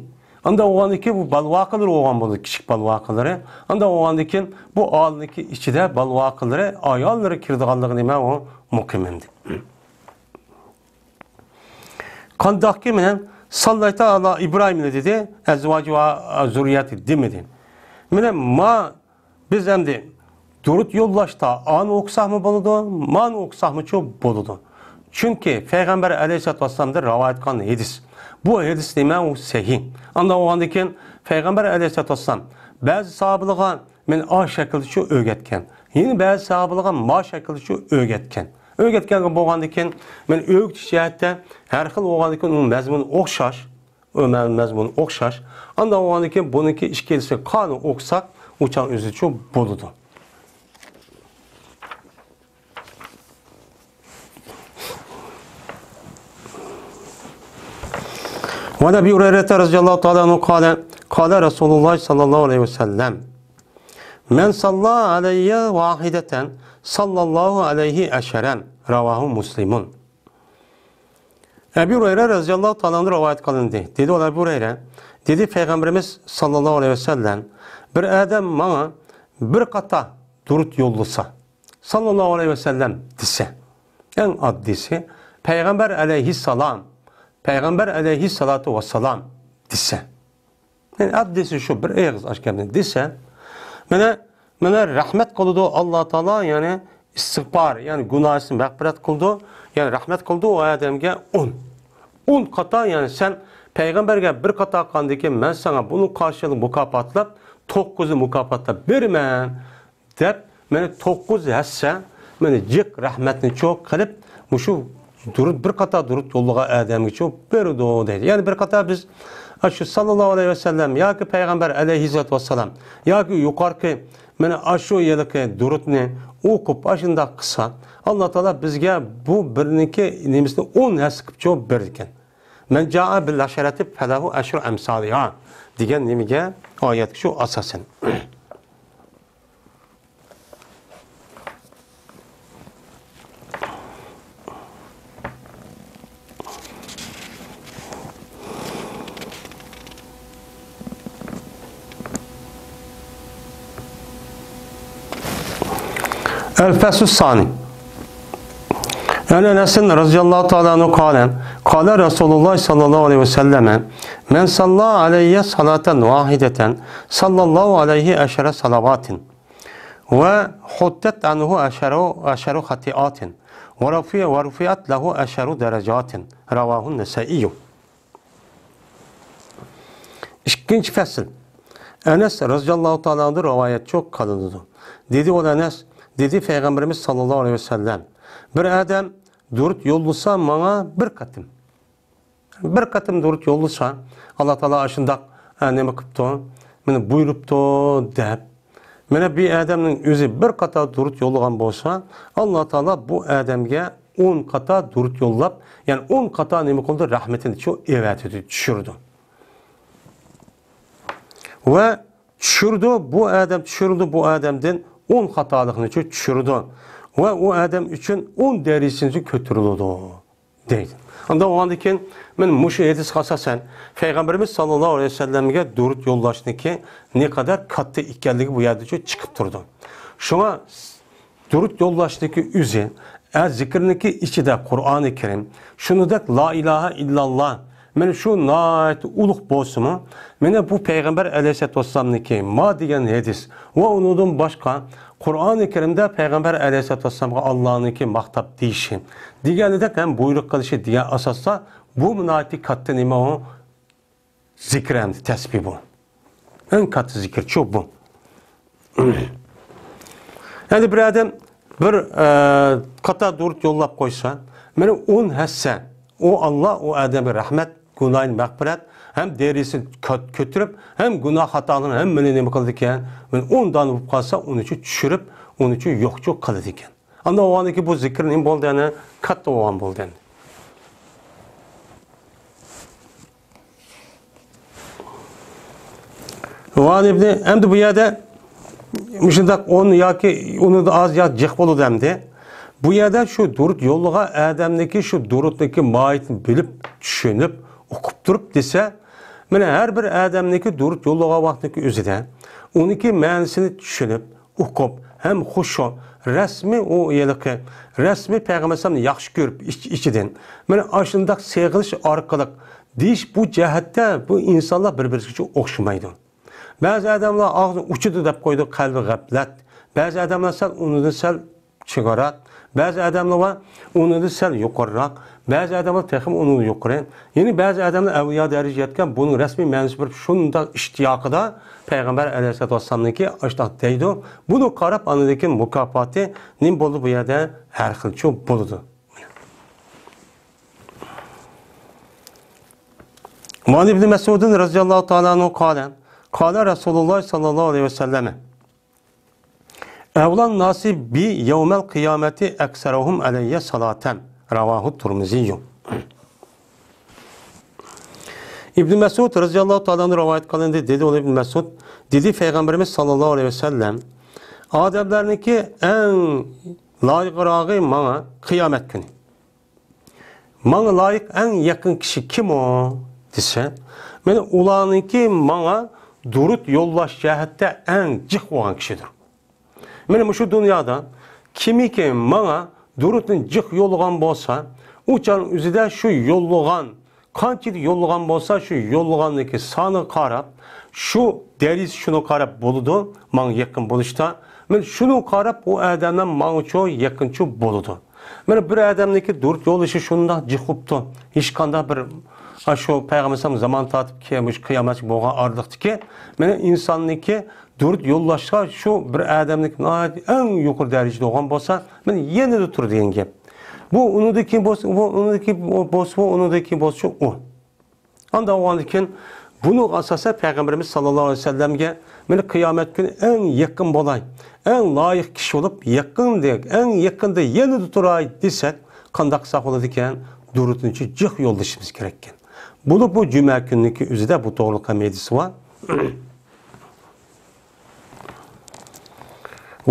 ئاندا بولغاندىكىن بۇ بالىۋاقىلىرى بولغان بولىدۇ، كىچىك بالىۋاقىلىرى. ئاندا بولغاندىكىن بۇ ئالىنىڭكى ئىچىدە بالىۋاقىلىرى، ئاياللىرى كىرىدىغانلىقى نېمە ئۇ؟ مۇقىم ئەمدى. قانداقكى مەن ساللايتا ئالا ئىبراھىمنى دېدى، ئەزۋاجى ۋە زۇررىيەتى دېمىدى. مانا ما بىز ئەمدى دۇرۇت يوللاشتا ئانى ئوقۇساقمۇ بولىدۇ، مانى ئوقۇساقمۇچۇ بولىدۇ. چۈنكى پەيغەمبەر ئەلەيھىسسالاتۇ ۋەسسالامدىن رىۋايەت قىلغان ھەدىس. بۇ ھەدىس نېمە؟ ئۇ سەھىھ. ئانداق بولغاندىكىن پەيغەمبەر ئەلەيھىسسالاتۇ ۋەسسالام بەزى ساھابىلىرىغا مانا ئا شەكىلدىچۇ ئۆگەتكەن. يەنە بەزى ساھابىلىرىغا ما شەكىلدىچۇ ئۆگەتكەن. ئۆگەتكەنگە بولغاندىكىن، مانا ئۆگىتىش جەھەتتە ھەر خىل بولغاندىكىن ئۇنىڭ مەزمۇنى ئوخشاش. ئۇ مەزمۇنى ئوخشاش. ئانداق بولغاندىكىن بۇنىڭكى ئىككىلىسى قانۇن ئوقۇساق، ئۇ چاغ ئۆزىچۇ بولىدۇ. وعن أبي هريرة رضي الله تعالى عنه قال، قال رسول الله صلى الله عليه وسلم، من صلى علي واحدة صلى الله عليه عشرا. رواه مسلم. ئەبۇ ھۇرەيرە رەزىياللاھۇ تائالا ئەنھۇ رىۋايەت قىلىندى. دېدى ئۇ ئەبۇ ھۇرەيرە، دېدى پەيغەمبىرىمىز ساللاللاھۇ ئەلەيھى ۋەسەللەم، بىر ئادەم ماڭا بىر قاتا دۇرۇت يوللىسا، ساللاللاھۇ ئەلەيھى ۋەسەللەم دېسە، ئەڭ ئاددىيسى، پەيغەمبەر ئەلەيھىسسالام، پەيغەمبەر ئەلەيھىسسالاتۇ ۋەسسالام دېسە. يەنى ئاددىيسى شۇ، بىر ئېغىز ئاشۇ گەپنى دېسە، مانا، مانا رەھمەت قىلىدۇ ئاللا تائالا، يەنى ئىستىغپار، يەنى گۇناھىسىنى مەغپىرەت قىلىدۇ، يەنى رەھمەت قىلىدۇ ئۇ ئادەمگە ئون. ئون قاتا، يەنى سەن پەيغەمبەرگە بىر قاتا قىلغاندىن كېيىن، مەن ساڭا بۇنىڭ قارشىلىقىنى مۇكاپاتلاپ، توققۇزنى مۇكاپاتلاپ بېرىمەن. دەپ، مانا توققۇز ھەسسە، مانا جىق رەھمەتنىچۇ قىلىپ، مۇشۇ دۇرۇت، بىر قاتا دۇرۇت يوللىغان ئادەمگىچۇ بېرىدۇ دەيدۇ. يەنى بىر قاتا بىز ئاشۇ ساللاللاھۇ ئەلەيھى ۋەسەللەم ياكى پەيغەمبەر ئەلەيھىسسالاتۇ ۋەسسالام ياكى يۇقىرىقى مانا ئاشۇ يىلقى دۇرۇتنى ئوقۇپ، ئاشۇنداق قىلسا، ئاللا تائالا بىزگە بۇ بىرنىڭكى نېمىسىنى ئون ھەسسە قىلىپچۇ بېرىدىكەن. مەن جائە بىل ھەسەنەتى فەلەھۇ ئەشرۇ ئەمسالىھا دېگەن نېمىگە، ئايەتكە شۇ ئاساسەن. الفصل الثاني. عن أنس رضي الله تعالى عنه قال، قال رسول الله صلى الله عليه وسلم، من صلى علي صلاة واحدة صلى الله عليه عشر صلوات. وحطت عنه عشر، عشر خطيئات، ورفع، ورفعت له عشر درجات. رواه النسائي. ئىككىنچى پەسىل. ئەنەس رەزىياللاھۇ تائالا ئەنھۇدىن رىۋايەتچۇ قىلىنىدۇ. دېدى ئۇ ئەنەس، دېدى پەيغەمبىرىمىز ساللاللاھۇ ئەلەيھى ۋەسەللەم، بىر ئادەم دۇرۇت يوللىسا ماڭا بىر قېتىم. بىر قېتىم دۇرۇت يوللىسا، ئاللا تائالا ئاشۇنداق، ئە، نېمە قىپتۇ، مېنى بۇيرۇپتۇ دەپ. مانا بۇ ئادەمنىڭ ئۆزى بىر قاتا دۇرۇت يوللىغان بولسا، ئاللا تائالا بۇ ئادەمگە ئون قاتا دۇرۇت يوللاپ، يەنى ئون قاتا نېمە قىلىدۇ؟ رەھمىتىنى چۇ ئېۋەتىدۇ، چۈشۈرىدۇ. ۋە چۈشۈرىدۇ، بۇ ئادەم چۈشۈرىدۇ، بۇ ئادەمدىن ئون خاتالىقنى چۈ-، چۈشۈرىدۇ. ۋە ئۇ ئادەم ئۈچۈن ئون دەرىجىسىنى كۆتۈرۈلىدۇ. دەيدۇ. ئاندىن بولغاندىن كېيىن، مانا مۇشۇ ھەدىسكە ئاساسەن، پەيغەمبىرىمىز ساللاللاھۇ ئەلەيھى ۋەسەللەمگە دۇرۇت يوللاشنىكى نەقەدەر كاتتا ئىكەنلىكى بۇ يەردە چىقىپ تۇرىدۇ. شۇڭا دۇرۇت يوللاشنىكى ئۆزى، ئە، زىكىرنىكى ئىچىدە قۇرئانى كەرىم، شۇنىڭدەك لا ئىلاھە ئىللاللا، مانا شۇ ناھايىتى ئۇلۇغ بولسىمۇ، مانا بۇ پەيغەمبەر ئەلەيھىسسالاتۇ ۋەسسالامنىڭكى ما دېگەن ھەدىس ۋە ئۇنىڭدىن باشقا قۇرئانى كەرىمدە پەيغەمبەر ئەلەيھىسسالاتۇ ۋەسسالامغا ئاللانىڭكى ماختاپ دېيىشى، دېگەنىدەك ھەم بۇيرۇق قىلىشى دېگەن ئاساستا، بۇ ناھايىتى كاتتا نېمە ئۇ؟ زىكىر ئەمدى تەسبىھ بۇ. ئەڭ كاتتا زىكىرچۇ بۇ. ئەمدى بىر ئادەم بىر، ئە، قاتار دۇرۇت يوللاپ قويسا، مانا ئون ھەسسە ئۇ ئاللا ئۇ ئادەمگە رەھمەت، گۇناھىنى مەغپىرەت، ھەم دەرىجىسىنى كۆ-، كۆتۈرۈپ، ھەم گۇناھ خاتالىرىنى ھەممىنى نېمە قىلىدىكەن؟ مانا ئون دانە بولۇپ قالسا، ئۇنى چۈشۈرۈپ، ئۇنى يوقچۇ قىلىدىكەن. ئاندىن بولغاندىكىن بۇ زىكىر نېمە بولدى يەنە؟ كاتتا بولغان بولدى يەنە. ۋان ئىبنى، ئەمدى بۇ يەردە مۇشۇنداق ئون ياكى ئۇنىڭدىن ئاز يا جىق بولىدۇ ئەمدى. بۇ يەردە شۇ دۇرۇت يوللىغان ئادەمنىكى شۇ دۇرۇتنىكى ماھىيىتىنى بىلىپ، چۈشىنىپ، ئۇقۇپ تۇرۇپ دېسە، مانا ھەر بىر ئادەمنىكى دۇرۇت يوللىغان ۋاقتىدىكى ئۆزىدە ئۇنىڭكى مەنىسىنى چۈشىنىپ، ئۇقۇپ ھەم خۇشۇ، رەسمىي ئۇ ھېلىقى، رەسمىي پەيغەمبەر ئەلەيھىسسالامنى ياخشى كۆرۈپ ئىچ-، ئىچىدىن، مانا ئاشۇنداق سېغىنىش ئارقىلىق دېيىش، بۇ جەھەتتە بۇ ئىنسانلار بىر-بىرىگىچە ئوخشىمايدۇ. بەزى ئادەملەر ئاغزى ئۇچىدۇ دەپ قويىدۇ، قەلبى غەپلەت. بەزى ئادەملەر سەل ئۇنىڭدىن سەل چىگارات. بەزى ئادەملەر بار، ئۇنىڭدىن سەل يۇقىرىراق. بەزى ئادەملەر تېخىمۇ ئۇنىڭدىن يۇقىرى. يەنى بەزى ئادەملەر ئەۋلىيا دەرىجىگە يەتكەن، بۇنىڭ رەسمىي مەنىسى بىر شۇنداق ئىشتىياقىدا پەيغەمبەر ئەلەيھىسسالاتۇ ۋەسسالامنىڭكى ئاشۇنداق دەيدۇ. بۇنى قاراپ، ئاندىن كېيىن مۇكاپاتى نېمە بولىدۇ بۇ يەردە؟ ھەر خىلچۇ بولىدۇ. وعن ابن مسعود رضي الله تعالى عنه قال، قال رسول الله صلى الله عليه وسلم، أولى الناس بي يوم القيامة أكثرهم علي صلاة. رواه الترمذي. ئىبن مەسئۇد رەزىياللاھۇ تائالا ئەنھۇ رىۋايەت قىلىندى، دېدى ئۇ ئىبن مەسئۇد، دېدى پەيغەمبىرىمىز ساللاللاھۇ ئەلەيھى ۋەسەللەم، ئادەملەرنىڭكى ئەڭ لايىقراغى ماڭا قىيامەت كۈنى. ماڭا لايىق ئەڭ يېقىن كىشى كىم ئۇ دېسە، مانا ئۇلارنىڭكى ماڭا دۇرۇت يوللاش جەھەتتە ئەڭ جىق بولغان كىشىدۇر. مانا مۇشۇ دۇنيادا كىمكى ماڭا دۇرۇتنى جىق يوللىغان بولسا، ئۇ چاغنىڭ ئۆزىدە شۇ يوللىغان، قانچىلىك يوللىغان بولسا، شۇ يوللىغاننىڭكى سانىغا قاراپ، شۇ دەرىجىسى شۇنىڭغا قاراپ بولىدۇ، ماڭا يېقىن بولۇشتا. مانا شۇنىڭغا قاراپ ئۇ ئادەملەر ماڭىچۇ يېقىنچۇ بولىدۇ. مانا بىر ئادەمنىڭكى دۇرۇت يوللىشى شۇنداق جىق بوپتۇ. ھېچقانداق بىر، ئاشۇ پەيغەمبەر ئەلەيھىسسالام زامان تارتىپ كېيىن مۇشۇ قىيامەتكە بولغان ئارىلىقتىكى، مانا ئىنساننىڭكى دۇرۇت يوللاشقا شۇ بىر ئادەمنىڭكى ناھايىتى ئەڭ يۇقىرى دەرىجىدە بولغان بولسا، مانا يېنىدا تۇر دېگەن گەپ. بۇ ئۇنىڭدىن كېيىن بولسا، بۇ ئۇنىڭدىن كېيىن بولسا، بۇ ئۇنىڭدىن كېيىن بولسا، ئۇ. ئاندىن بولغاندىن كېيىن بۇنىڭغا ئاساسەن پەيغەمبىرىمىز ساللاللاھۇ ئەلەيھى ۋەسەللەمگە، مانا قىيامەت كۈنى ئەڭ يېقىن بولاي، ئەڭ لايىق كىشى بولۇپ، يېقىندەك، ئەڭ يېقىندا يېنىدا تۇراي دېسەك، قانداق قىلساق بولىدىكەن؟ دۇرۇتنى جىق يوللىشىمىز كېرەككەن. بولۇپ بۇ جۈمە كۈنىنىڭكى ئۆزىدە بۇ توغرىلىق ھەم ھەدىس بار.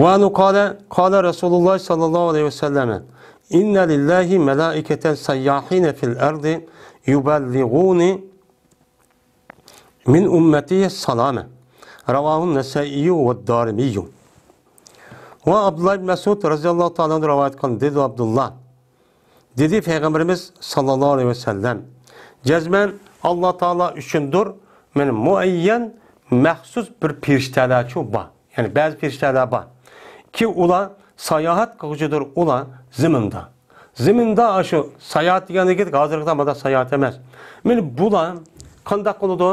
وعنه قال، قال رسول الله صلى الله عليه وسلم، إن لله ملائكة سياحين في الأرض يبلغون من أمتي السلام. رواه النسائي والدارمي. ۋە ئابدۇللا ئىبن مەسئۇد رەزىياللاھۇ تائالا ئەنھۇ رىۋايەت قىلغان، دېدى ئابدۇللا. دېدى پەيغەمبىرىمىز ساللاللاھۇ ئەلەيھى ۋەسەللەم، جەزمەن ئاللا تائالا ئۈچۈندۇر، مانا مۇئەييەن مەخسۇس بىر پىرىشتەلەرچۇ بار. يەنى بەزى پىرىشتەلەر بار. كى ئۇلار ساياھەت قىلغۇچىدۇر ئۇلار زېمىندا. زېمىندا ئاشۇ ساياھەت دېگەندىكى ھازىرقىدەك مانا ساياھەت ئەمەس. مانا بۇلار قانداق قىلىدۇ؟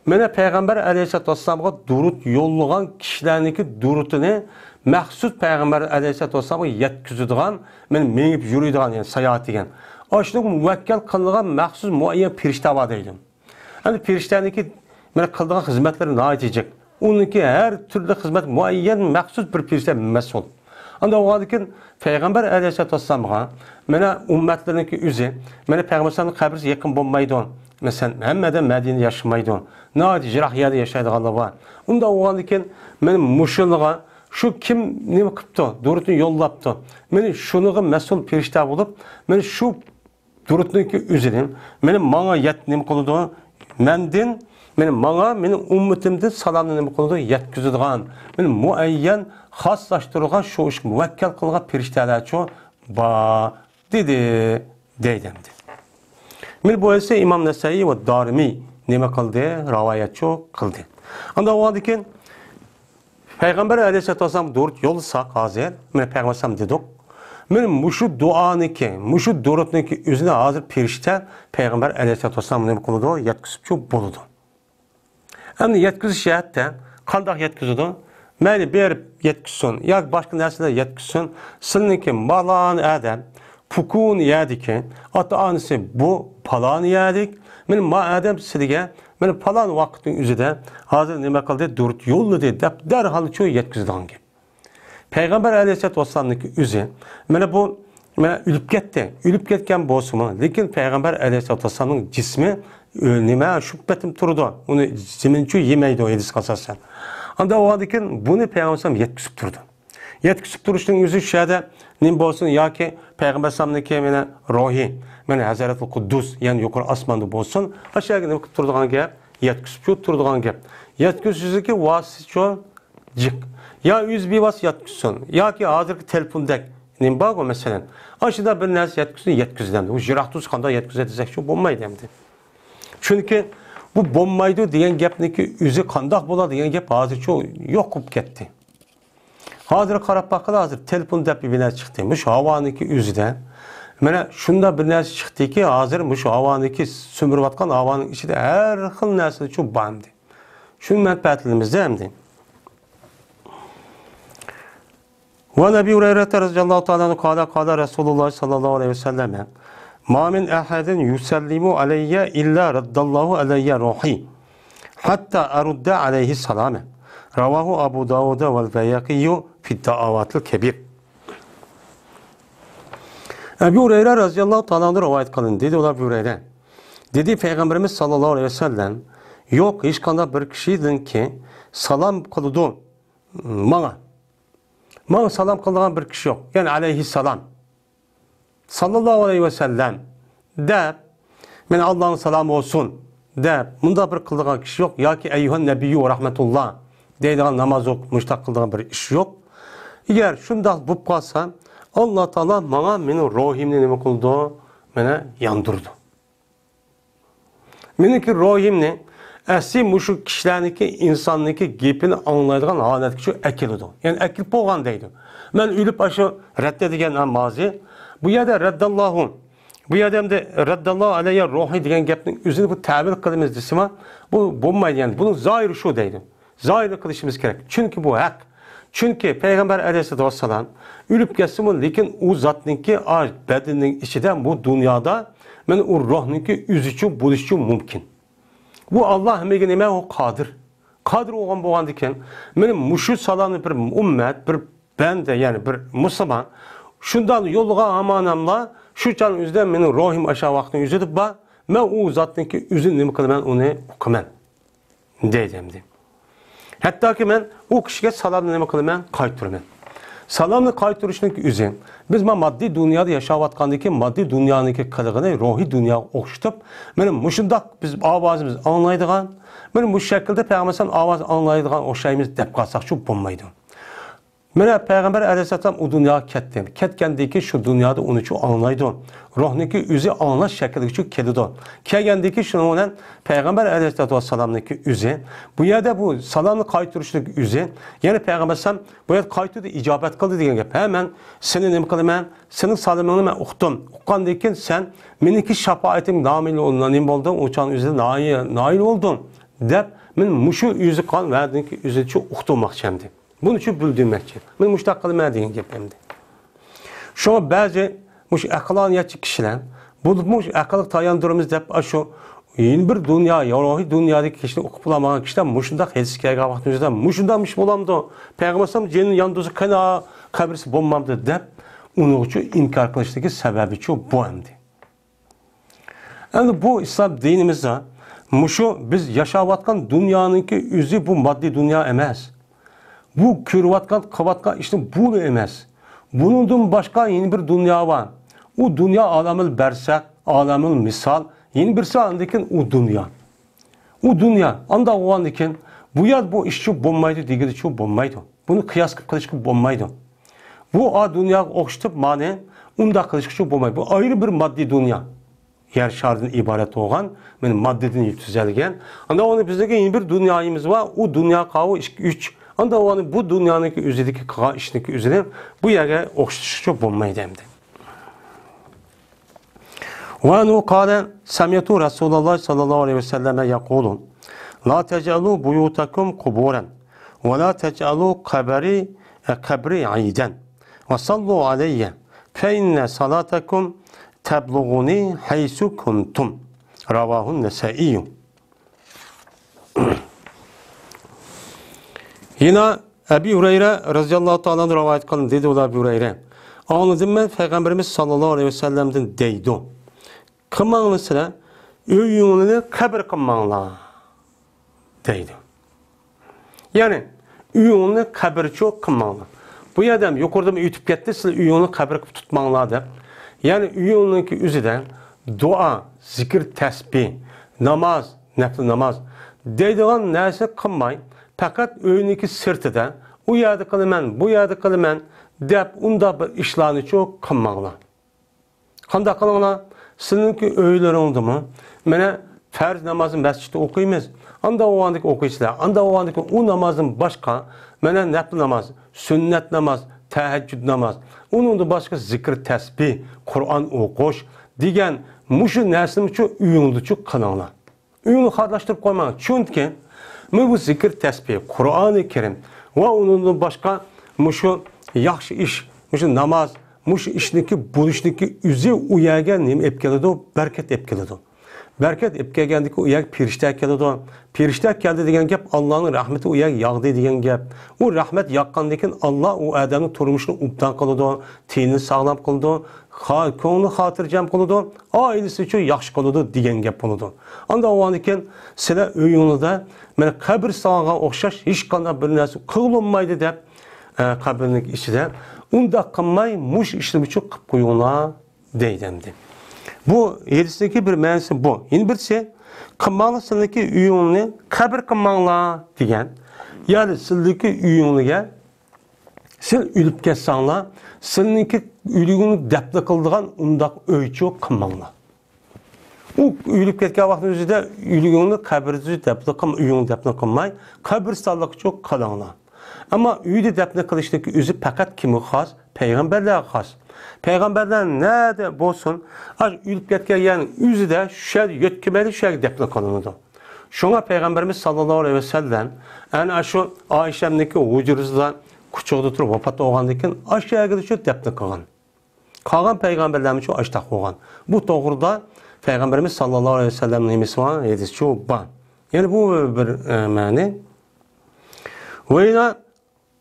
مانا پەيغەمبەر ئەلەيھىسسالاتۇ ۋەسسالامغا دۇرۇت يوللىغان كىشىلەرنىڭكى دۇرۇتىنى مەخسۇس پەيغەمبەر ئەلەيھىسسالاتۇ ۋەسسالامغا يەتكۈزىدىغان، مانا مېڭىپ يۈرىدىغان، يەنى ساياھەت دېگەن. ئاشۇنىڭغا مۇۋەككەل قىلىنغان مەخسۇس مۇئەييەن پىرىشتە بار دەيدۇ. ئەمدى پىرىشتەنىڭكى مانا قىلىدىغان خىزمەتلىرى ناھايىتى جىق. ئۇنىڭكى ھەر تۈرلۈك خىزمەت مۇئەييەن مەخسۇس بىر پىرىشتە مەسئۇل. ئاندىن بولغاندىكىن پەيغەمبەر ئەلەيھىسسالاتۇ ۋەسسالامغا مانا ئۈممەتلىرىنىڭكى ئۆزى، مانا پەيغەمبەر ئەلەيھىسسالامنىڭ قەبرىسى يېقىن بولمايدۇ. مەسىلەن، ھەممە ئادەم مەدىنىدە ياشىمايدۇ. ناھايىتى يىراق يەردە ياشايدىغانلار بار. ئۇنداق بولغاندىكىن مانا مۇشۇلارغا شۇ كىم نېمە قىپتۇ، دۇرۇتنى يوللاپتۇ. مانا شۇنىڭغا مەسئۇل پىرىشتە بولۇپ، مانا شۇ دۇرۇتنىڭكى ئۆزىنى، مېنى ماڭا يەت-، نېمە قىلىدۇ؟ مەندىن، مېنى ماڭا، مېنىڭ ئۈممىتىمدىن سالامنى نېمە قىلىدۇ؟ يەتكۈزىدىغان، مېنى مۇئەييەن خاسلاشتۇرغان، شۇ ئىشقا مۇۋەككەل قىلغان پەرىشتەلەرچۇ بار، دېدى، دەيدۇ ئەمدى. مانا بۇ ھەدىسنى ئىمام نەسائىي ۋە دارىمىي نېمە قىلدى؟ راۋايەتچۇ قىلدى. ئاندىن ئۇنىڭدىن كېيىن پەيغەمبەر ئەلەيھىسسالاتۇ ۋەسسالام دۇرۇت يوللىساق ھازىر، مانا پەيغەمبەر ئەلەيھىسسالام دېدۇق. مانا مۇشۇ دۇئانىڭكى، مۇشۇ دۇرۇتنىڭكى ئۆزىنى ھازىر پەرىشتە پەيغەمبەر ئەلەيھىسسالاتۇ ۋەسسالام نېمە قىلىدۇ؟ يەتكۈزۈپچۇ بولىدۇ. ئەمدى يەتكۈزۈش جەھەتتە قانداق يەتكۈزىدۇ؟ مەيلى بېرىپ يەتكۈزسۇن ياكى باشقا نەرسىلەر يەتكۈزسۇن، سىلىنىڭكى پالان ئادەم پۇكۇن يەردىكى، ئاتا-ئانىسى بۇ پالان يەردىك، مانا ما ئادەم سىلىگە مانا پالان ۋاقىتنىڭ ئۆزىدە ھازىر نېمە قىلدى؟ دۇرۇت يوللىدى دەپ دەرھالچۇ يەتكۈزىدىغان گەپ. پەيغەمبەر ئەلەيھىسسالاتۇ ۋەسسالامنىڭكى ئۆزى، مانا بۇ، مانا ئۆلۈپ كەتتى. ئۆلۈپ كەتكەن بولسىمۇ، لېكىن پەيغەمبەر ئەلەيھىسسالاتۇ ۋەسسالامنىڭ جىسمى، ئۆ-، نېمە، شۇ قېتىم تۇرىدۇ. ئۇنى زېمىنچۇ يېمەيدۇ ھەدىسكە ئاساسەن. ئاندىن ئۇنىڭدىن كېيىن بۇنى پەيغەمبەر ئەلەيھىسسالام يەتكۈزۈپ تۇرىدۇ. يەتكۈزۈپ تۇرۇشنىڭ ئۆزى شۇ يەردە نېمە بولسۇن ياكى پەيغەمبەر ئەلەيھىسسالامنىڭكى مانا روھى، مانا ھەزرەتۇل قۇددۇس، يەنى يۇقىرى ئاسماندا بولسۇن، ئاشۇ يەرگە نېمە قىلىپ تۇرىدىغان گەپ؟ يەتكۈزۈپچۇ تۇرىدىغان گەپ. يەتكۈزۈشتىكى ۋاسىتىچۇ جىق. يا ئۆزى بىۋاسىتە يەتكۈزسۇن، ياكى ھازىرقى تېلېفوندەك نېمە بارغۇ، مەسىلەن، ئاشۇنداق بىر نەرسە يەتكۈزسۇن، يەتكۈزىدۇ ئەمدى. ئۇ يىراق تۇرسا قانداق يەتكۈزە دېسەكچۇ بولمايدۇ ئەمدى. چۈنكى بۇ بولمايدۇ دېگەن گەپنىڭكى ئۆزى قانداق بولار دېگەن گەپ ھازىرچۇ يوق بولۇپ كەتتى. ھازىر قاراپ باققىلى، ھازىر تېلېفون دەپ بىر نەرسە چىقتى. مۇشۇ ھاۋانىڭكى ئۆزىدە، مانا شۇنداق بىر نەرسە چىقتىكى، ھازىر مۇشۇ ھاۋانىڭكى سۈمۈرۈۋاتقان ھاۋانىڭ ئىچىدە ھەر خىل نەرسىچۇ بار ئەمدى. شۇنى مەنپەئەتلىرىمىزدە ئەمدى. وعن أبي هريرة رضي الله تعالى عنه قال، قال رسول الله صلى الله عليه وسلم، ما من أحد يسلم علي إلا رد الله علي روحي حتى أرد عليه السلام. رواه أبو داود والبيهقي في الدعوات الكبير. ئەبۇ ھۇرەيرە رەزىيەللاھۇ تائالا ئەنھۇ رىۋايەت قىلىندى، دېدى ئۇلار ئەبۇ ھۇرەيرە. دېدى پەيغەمبىرىمىز ساللاللاھۇ ئەلەيھى ۋەسەللەم، يوق، ھېچقانداق بىر كىشىدىنكى سالام قىلىدۇ ماڭا. ماڭا سالام قىلىدىغان بىر كىشى يوق. يەنى ئەلەيھىسسالام. ساللاللاھۇ ئەلەيھى ۋەسەللەم دەپ، مانا ئاللانىڭ سالامى بولسۇن دەپ، مۇنداق بىر قىلىدىغان كىشى يوق. ياكى ئەييۇھەن نەبىييۇ ۋە رەھمەتۇللا دەيدىغان ناماز ئوقۇپ، مۇشۇنداق قىلىدىغان بىر ئىش يوق. ئەگەر شۇنداق بولۇپ قالسا، ئاللا تائالا ماڭا مېنىڭ روھىمنى نېمە قىلىدۇ؟ مانا ياندۇرىدۇ. مېنىڭكى روھىمنى ئەسلى مۇشۇ كىشىلەرنىڭكى، ئىنساننىڭكى گېپىنى ئاڭلايدىغان ھالەتكە شۇ ئەكېلىدۇ. يەنى ئەكېلىپ بولغان دەيدۇ. مەن ئۆلۈپ ئاشۇ رەددە دېگەن مازى. بۇ يەردە رەدداللاھۇ. بۇ يەردە ئەمدى رەدداللاھۇ ئەلەييە روھى دېگەن گەپنىڭ ئۆزىنى بۇ تەۋىل قىلىمىز دېسىمۇ، بۇ بولمايدۇ. يەنى بۇنىڭ زاھىرى شۇ دەيدۇ. زاھىرنى قىلىشىمىز كېرەك. چۈنكى بۇ ھەق. چۈنكى پەيغەمبەر ئەلەيھىسسالاتۇ ۋەسسالام ئۆلۈپ كەتسىمۇ، لېكىن ئۇ زاتنىڭكى، ئا، بەدىنىنىڭ ئىچىدە، بۇ دۇنيادا، مانا ئۇ روھنىڭكى ئۆزىچۇ بولۇشىچۇ مۇمكىن. بۇ ئاللا ھەممىگە نېمە؟ ئۇ قادىر. قادىر بولغان بولغاندىكىن، مانا مۇشۇ سالامنى بىر ئۈممەت، بىر بەندە، يەنى بىر مۇسۇلمان شۇنداق يوللىغان ھامانەملا، شۇ چاغنىڭ ئۆزىدە مېنىڭ روھىم ئاشۇ ۋاقىتنىڭ ئۆزىدە بار. مەن ئۇ زاتنىڭكى ئۆزىنى نېمە قىلىمەن؟ ئۇنى ئوقۇيمەن. دەيدۇ ئەمدى. ھەتتاكى مەن ئۇ كىشىگە سالامنى نېمە قىلىمەن؟ قايتۇرىمەن. سالامنى قايتۇرۇشنىڭ ئۆزى، بىز مانا ماددىي دۇنيادا ياشاۋاتقاندىكى ماددىي دۇنيانىڭكى قىلىقىنى روھىي دۇنياغا ئوخشىتىپ، مانا مۇشۇنداق بىز ئاۋازىمىز ئاڭلايدىغان، مانا مۇشۇ شەكىلدە پەيغەمبەر ئاۋاز ئاڭلايدىغان ئوخشايمىز دەپ قالساقچۇ بولمايدۇ. مانا پەيغەمبەر ئەلەيھىسسالام ئۇ دۇنياغا كەتتى. كەتكەندىن كېيىن شۇ دۇنيادا ئۇنىچۇ ئاڭلايدۇ. روھنىڭكى ئۆزى ئاڭلاش شەكلىگىچۇ كېلىدۇ. كەلگەندىن كېيىن شۇنىڭ بىلەن پەيغەمبەر ئەلەيھىسسالاتۇ ۋەسسالامنىڭكى ئۆزى، بۇ يەردە بۇ سالامنى قايتۇرۇشنىڭ ئۆزى، يەنى پەيغەمبەر ئەلەيھىسسالام بۇ يەردە قايتۇردى، ئىجابەت قىلدى دېگەن گەپ. ھە، مەن سېنى نېمە قىلىمەن؟ سېنىڭ سالىمىڭنى مەن ئۇقتۇم. ئۇققاندىن كېيىن سەن مېنىڭكى شاپائىتىم نامىل، نېمە بولدۇڭ؟ ئۇ چاغنىڭ ئۆزىدە نائىل، نائىل بولدۇڭ، دەپ، مەن مۇشۇ ئۆزى قىلغان ۋەدىنىڭكى ئۆزىچۇ ئۇقتۇرماقچى ئەمدى. بۇنىچۇ بىلدۈرمەكچى. مەن مۇشۇنداق قىلىمەن دېگەن گەپ ئەمدى. شۇڭا بەزى مۇشۇ ئەقلانىيەتچى كىشىلەر، بولۇپمۇ مۇشۇ ئەقىلگە تاياندۇرىمىز دەپ، ئاشۇ يەنە بىر دۇنيا، روھىي دۇنيادىكى كىشىنى ئوقۇپ بولالمىغان كىشىلەر مۇشۇنداق ھەدىس كەلگەن ۋاقتىمىزدا مۇشۇنداقمۇ ئىش بولامدۇ؟ پەيغەمبەر ئەلەيھىسسالام جېنىنى ياندۇرسا قېنى قەبرىسى بولمامدۇ دەپ، ئۇنىڭغىچۇ ئىنكار قىلىشتىكى سەۋەبىچۇ بۇ ئەمدى. ئەمدى بۇ ئىسلام دىنىمىزدا مۇشۇ بىز ياشاۋاتقان دۇنيانىڭكى ئۆزى بۇ ماددىي دۇنيا ئەمەس. بۇ كۆرۈۋاتقان، قىلىۋاتقان ئىشنىڭ بۇنى ئەمەس. بۇنىڭدىن باشقا يەنە بىر دۇنيا بار. ئۇ دۇنيا ئالەمىل بەرزەخ، ئالەمۇل مىسال، يەنە بىرسى ئاندىن كېيىن ئۇ دۇنيا. ئۇ دۇنيا، ئانداق بولغاندىن كېيىن، بۇ يەردە بۇ ئىشچۇ بولمايدۇ دېگىلىچۇ بولمايدۇ. بۇنى قىياس قىلىپ قىلىشقا بولمايدۇ. بۇ ئا دۇنياغا ئوخشىتىپ مانى ئۇنداق قىلىشقىچۇ بولمايدۇ. بۇ ئايرى بىر ماددىي دۇنيا. يەر شارىدىن ئىبارەت بولغان، مانا ماددىدىن تۈزەلگەن. ئانداق ئۇنى بىزدىكى يەنە بىر دۇنيايىمىز بار. ئۇ دۇنيا قاۋۇ ئىككى، ئۈچ. ئانداق ئۇنى بۇ دۇنيانىڭكى ئۆزىدىكى قىلغان ئىشنىڭكى ئۆزىنى بۇ يەرگە ئوخشىتىشقىچۇ بولمايدۇ ئەمدى. وعنه قال: سمعت رسول الله صلى الله عليه وسلم يقول: لا تجعلوا بيوتكم قبورا، ولا تجعلوا قبري، قبري عيدا، وصلوا علي، فإن صلاتكم تبلغني حيث كنتم. رواه النسائي. يەنە ئەبى ھۇرەيرە رەزىياللاھۇ تائالا ئەنھۇ رىۋايەت قىلىندى، دېدى ئۇلار ئەبى ھۇرەيرە. ئاڭلىدىم مەن پەيغەمبىرىمىز ساللاللاھۇ ئەلەيھى ۋەسەللەمدىن دەيدۇ. قىلماڭلار سىلەر، ئۆيۈڭلارنى قەبرە قىلماڭلار، دەيدۇ. يەنى، ئۆيۈڭلارنى قەبرىچۇ قىلماڭلار. بۇ يەردە ھەم يۇقىرىدا ئۆتۈپ كەتتى، سىلەر ئۆيۈڭلارنى قەبرە قىلىپ تۇتماڭلار دەپ. يەنى، ئۆيۈڭلارنىڭكى ئۆزىدە دۇئا، زىكىر، تەسبىھ، ناماز، نەپلى ناماز دەيدىغان نەرسە قىلماي، پەقەت ئۆينىڭكى سىرتىدا، ئۇ يەردە قىلىمەن، بۇ يەردە قىلىمەن دەپ، ئۇنداق بىر ئىشلارنىچۇ قىلماڭلار. قانداق قىلىڭلار؟ سىلىنىڭكى ئۆيلىرىڭدىمۇ، مانا، پەرز نامازنى مەسچىتتە ئوقۇيمىز. ئاندا بولغاندىكىن ئوقۇيسىلەر. ئاندا بولغاندىكىن ئۇ نامازدىن باشقا، مانا، نەپلى ناماز، سۈننەت ناماز، تەھەججۇد ناماز، ئۇنىڭدىن باشقا زىكىر، تەسبىھ، قۇرئان ئوقۇش دېگەن مۇشۇ نەرسىنىچۇ ئۆيۈڭدىچۇ قىلىڭلار. ئۆينى خارلاشتۇرۇپ قويماڭ. چۈنكى مانا بۇ زىكىر، تەسبىھ، قۇرئانى كەرىم ۋە ئۇنىڭدىن باشقا مۇشۇ ياخشى ئىش، مۇشۇ ناماز، مۇشۇ ئىشنىكى بولۇشنىكى ئۆزى ئۇ يەرگە نېمە ئېلىپ كېلىدۇ؟ بەرىكەت ئېلىپ كېلىدۇ. بەرىكەت ئېلىپ كەلگەندىكى ئۇ يەرگە پەرىشتە كېلىدۇ. پەرىشتە كەلدى دېگەن گەپ ئاللانىڭ رەھمىتى ئۇ يەرگە ياغدى دېگەن گەپ. ئۇ رەھمەت ياغقاندىن كېيىن ئاللا ئۇ ئادەمنىڭ تۇرمۇشىنى ئوبدان قىلىدۇ، تېنىنى ساغلام قىلىدۇ، خا-، كۆڭلىنى خاتىرجەم قىلىدۇ، ئائىلىسىچۇ ياخشى قىلىدۇ دېگەن گەپ بولىدۇ. ئاندا ئۇنىڭدىن كېيىن سىلەر ئۆيۈڭلاردا مانا قەبرىستانغا ئوخشاش ھېچقانداق بىر نەرسە قىلىنمايدۇ دەپ، ئە، قەبرىنىڭ ئىچىدە ئۇنداق قىلماي مۇشۇ ئىشلىرىچۇ قىلىپ قويۇڭلار دەيدۇ ئەمدى. بۇ ھەدىستىكى بىر مەنىسى بۇ. يەنە بىرسى، قىلماڭلار سىلىكى ئۆيۈڭنى قەبرە قىلماڭلار دېگەن. يەنى سىلىكى ئۆيۈڭلىگە سىز ئۆلۈپ كەتسەڭلار، سىلىنىڭكى ئۆلۈكىڭنى دەپنە قىلىدىغان ئۇنداق ئۆيچۇ قىلماڭلار. ئۇ ئۆلۈپ كەتكەن ۋاقىتنىڭ ئۆزىدە ئۆلۈكىڭنى قەبرىدە دەپنە قىلما، ئۆيۈڭنى دەپنە قىلماي، قەبرىستانلىقچۇ قىلىڭلار. ئەمما ئۆيدە دەپنە قىلىشنىڭكى ئۆزى پەقەت كىمگە خاس؟ پەيغەمبەرلەرگە خاس. پەيغەمبەرلەر نەدە بولسۇن، ئاشۇ ئۆلۈپ كەتكەن يەرنىڭ ئۆزىدە شۇ يەردە يۆتكىمەيلى شۇ يەرگە دەپنە قىلىنىدۇ. شۇڭا پەيغەمبىرىمىز ساللاللاھۇ ئەلەيھى ۋەسەللەم ئەنە ئاشۇ ئائىشەمنىڭكى ھۇجرىسىدا، قۇچىقىدا تۇرۇپ ۋاپات بولغاندىن كېيىن ئاشۇ يەرگىچۇ دەپنە قىلغان. قالغان پەيغەمبەرلەرمۇچۇ ئاشتاق بولغان. بۇ توغرىدا پەيغەمبىرىمىز ساللاللاھۇ ئەلەيھى ۋەسەللەمنىڭ نېمىسى بار؟ ھەدىسىچۇ بار. يەنى بۇ بىر، ئە، مەنى. ۋەيلا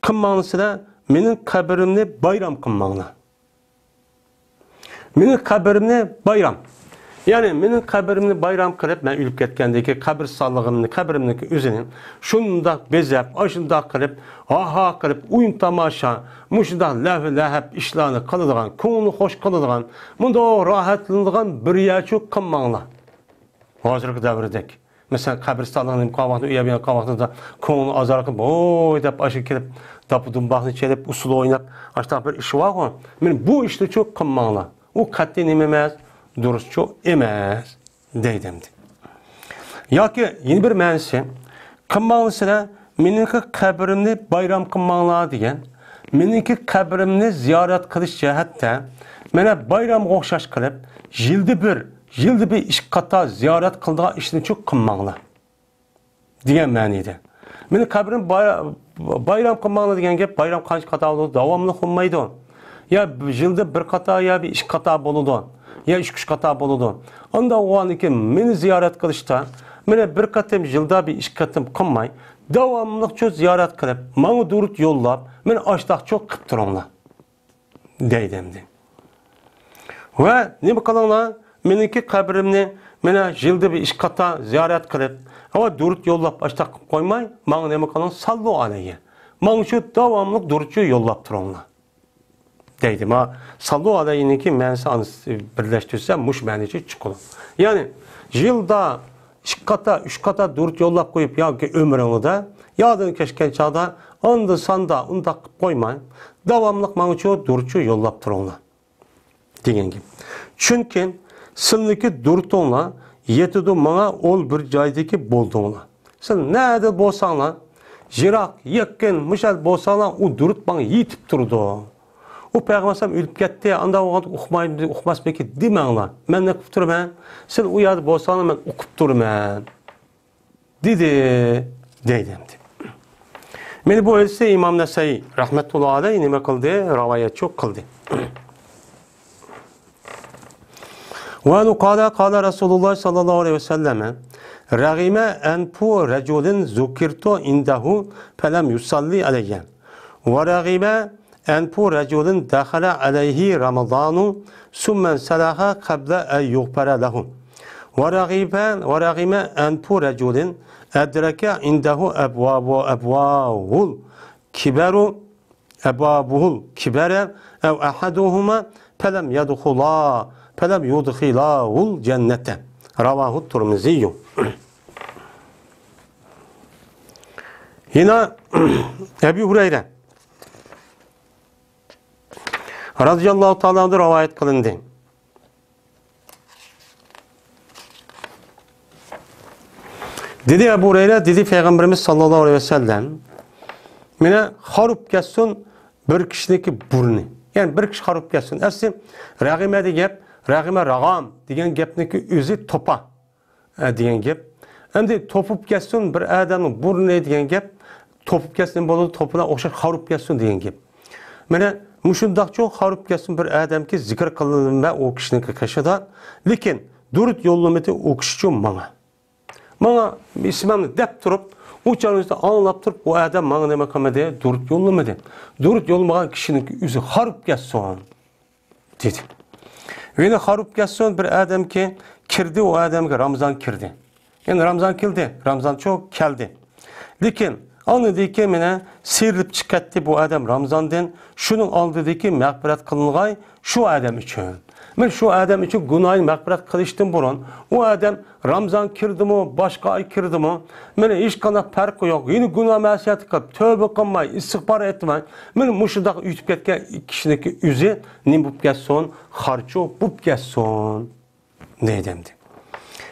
قىلماڭلار سىلەر، مېنىڭ قەبرىمنى بايرام قىلماڭلار. مېنىڭ قەبرىمنى بايرام. يەنى مېنىڭ قەبرىمنى بايرام قىلىپ، مەن ئۆلۈپ كەتكەندىكى قەبرىستانلىقىمنى، قەبرىمنىڭكى ئۆزىنى شۇنداق بېزەپ، ئاشۇنداق قىلىپ، ھا-ھا قىلىپ، ئويۇن تاماشا، مۇشۇنداق لەھۋ-لەھەب ئىشلارنى قىلىدىغان، كۆڭلىنى خوش قىلىدىغان، مۇنداق راھەتلىنىدىغان بىر يەرچۇ قىلماڭلار. ھازىرقى دەۋردەك. مەسىلەن، قەبرىستانلىق نېمە قىلغان ۋاقتىدا، ئۇ يەر بۇ يەر قىلغان ۋاقتىدا كۆڭلى ئازار قىلىپ، ھوي دەپ ئاشۇ كېلىپ، داپا دۇمباقنى چېلىپ، ئۇسسۇل ئويناپ، ئاشۇنداق بىر ئىش بارغۇ. مانا بۇ ئىشنىچۇ قىلماڭلار. ئۇ قەتئىي نېمە ئەمەس، دۇرۇسچۇ ئەمەس، دەيدۇ ئەمدى. ياكى يەنە بىر مەنىسى، قىلماڭلار سىلەر، مېنىڭكى قەبرىمنى بايرام قىلماڭلار دېگەن. مېنىڭكى قەبرىمنى زىيارەت قىلىش جەھەتتە، مانا بايرامغا ئوخشاش قىلىپ، يىلدا بىر، يىلدا بىر ئىككى قاتا زىيارەت قىلىدىغان ئىشنىچۇ قىلماڭلار دېگەن مەنىدە. مېنىڭ قەبرىم باي-، بايرام قىلماڭلار دېگەن گەپ، بايرام قانچە قاتا بولىدۇ؟ داۋاملىق بولمايدۇ. يا يىلدا بىر قاتا، يا بىر ئىككى قاتا بولىدۇ. يا ئۈچ، ئۈچ قاتا بولىدۇ. ئانداق بولغاندىكىن مېنى زىيارەت قىلىشتا، مانا بىر قېتىم يىلدا بىر ئىككى قېتىم قىلماي، داۋاملىقچۇ زىيارەت قىلىپ، ماڭا دۇرۇت يوللاپ، مېنى ئاشتاقچۇ قىلىپ تۇرۇڭلار. دەيدۇ ئەمدى. ۋە نېمە قىلىڭلار؟ مېنىڭكى قەبرىمنى مانا يىلدا بىر ئىككى قاتا زىيارەت قىلىپ، ۋە دۇرۇت يوللاپ ئاشتاق قىلىپ قويماي، ماڭا نېمە قىلىڭ؟ ساللۇ ئەلەييە. ماڭا شۇ داۋاملىق دۇرۇتچۇ يوللاپ تۇرۇڭلار. دەيدۇ. ما ساللۇ ئەلەيھىنىڭكى مەنىسى ئانىسى بىرلەشتۈرسە مۇشۇ مەنىچە چىقىدۇ. يەنى يىلدا ئىككى قاتا، ئۈچ قاتا دۇرۇت يوللاپ قويۇپ ياكى ئۆمرىڭىزدە يادىن كەچكەن چاغدا ئاندا ساندا ئۇنداق قىلىپ قويماي، داۋاملىق ماڭىچۇ دۇرۇتچۇ يوللاپ تۇرۇڭلار دېگەن گەپ. چۈنكى سىلىنىڭكى دۇرۇتۇڭلار يېتىدۇ ماڭا ئول بىر جايدىكى بولدۇڭلار. سىز نەدە بولساڭلار، يىراق، يېقىن، مۇشۇ يەردە بولساڭلار، ئۇ دۇرۇت ماڭا يېتىپ تۇرىدۇ. ئۇ پەيغەمبەر ئەلەيھىسسالام ئۆلۈپ كەتتى، ئانداق بولغاندا ئۇقماي-، ئۇقماسمىكىن دېمەڭلار. مەن نېمە قىلىپ تۇرىمەن؟ سىز ئۇ يەردە بولساڭلار، مەن ئوقۇپ تۇرىمەن، دېدى، دەيدۇ ئەمدى. مانا بۇ ھەدىسنى ئىمام نەسائىي رەھمەتۇللا ئەلەيھ نېمە قىلدى؟ رىۋايەتچۇ قىلدى. وعنه قال، قال رسول الله صلى الله عليه وسلم، رغم أنف رجل ذكرت عنده فلم يصل علي، ورغم أنف رجل دخل عليه رمضان ثم انسلخ قبل أن يغفر له، ورغم، ورغم أنف رجل أدرك عنده أبواه، أبواه الكبر، أبواه الكبر أو أحدهما فلم يدخلا، فلم يدخلاه الجنة. رواه الترمذي. يەنە ئەبۇ ھۇرەيرە رەزىيەللاھۇ تائالا ئەنھۇ رىۋايەت قىلىندى. دېدى ئەبۇ ھۇرەيرە، دېدى پەيغەمبىرىمىز ساللاللاھۇ ئەلەيھى ۋەسەللەم، مانا خارۇپ كەتسۇن بىر كىشىنىڭكى بۇرنى. يەنى بىر كىشى خارۇپ كەتسۇن. ئەسلى رەغىمە دېگەن گەپ، رەغىمە رەغام دېگەن گەپنىڭكى ئۆزى توپا، ئە، دېگەن گەپ. ئەمدى توپۇپ كەتسۇن بىر ئادەمنىڭ بۇرنى دېگەن گەپ، توپۇپ كەتسۇن بولىدۇ، توپىلا ئوخشاش خارۇپ كەتسۇن دېگەن گەپ. مانا مۇشۇنداقچۇ خارۇپ كەتسۇن بىر ئادەمكى زىكىر قىلىنما ئۇ كىشىنىڭكى قېشىدا. لېكىن دۇرۇت يوللىمىدى ئۇ كىشىچۇ ماڭا. ماڭا ئىسمىمنى دەپ تۇرۇپ، ئۇ چاغنى ئاڭلاپ تۇرۇپ، ئۇ ئادەم ماڭا نېمە قىلمىدى؟ دۇرۇت يوللىمىدى. دۇرۇت يوللىمىغان كىشىنىڭكى ئۆزى خارۇپ كەتسۇن، دېدى. يەنە خارۇپ كەتسۇن بىر ئادەمكى كىردى، ئۇ ئادەمگە رامزان كىردى. يەنى رامزان كەلدى، رامزانچۇ كەلدى. لېكىن ئاندىن كېيىن مانا سىيرىلىپ چىقىپ كەتتى بۇ ئادەم رامزاندىن. شۇنىڭ ئالدىدىكى مەغپىرەت قىلىنغاي شۇ ئادەم ئۈچۈن. مانا شۇ ئادەم ئۈچۈن گۇناھىنى مەغپىرەت قىلىشتىن بۇرۇن، ئۇ ئادەم رامزان كىردىمۇ، باشقا ئاي كىردىمۇ، مانا ھېچقانداق پەرقى يوق. يەنە گۇناھ مەسىيەت قىلىپ، تۆۋبە قىلماي، ئىستىغپار ئېيتماي، مانا مۇشۇنداق ئۆتۈپ كەتكەن كىشىنىڭكى ئۆزى نېمە بولۇپ كەتسۇن؟ خارچۇ بولۇپ كەتسۇن. دەيدۇ ئەمدى.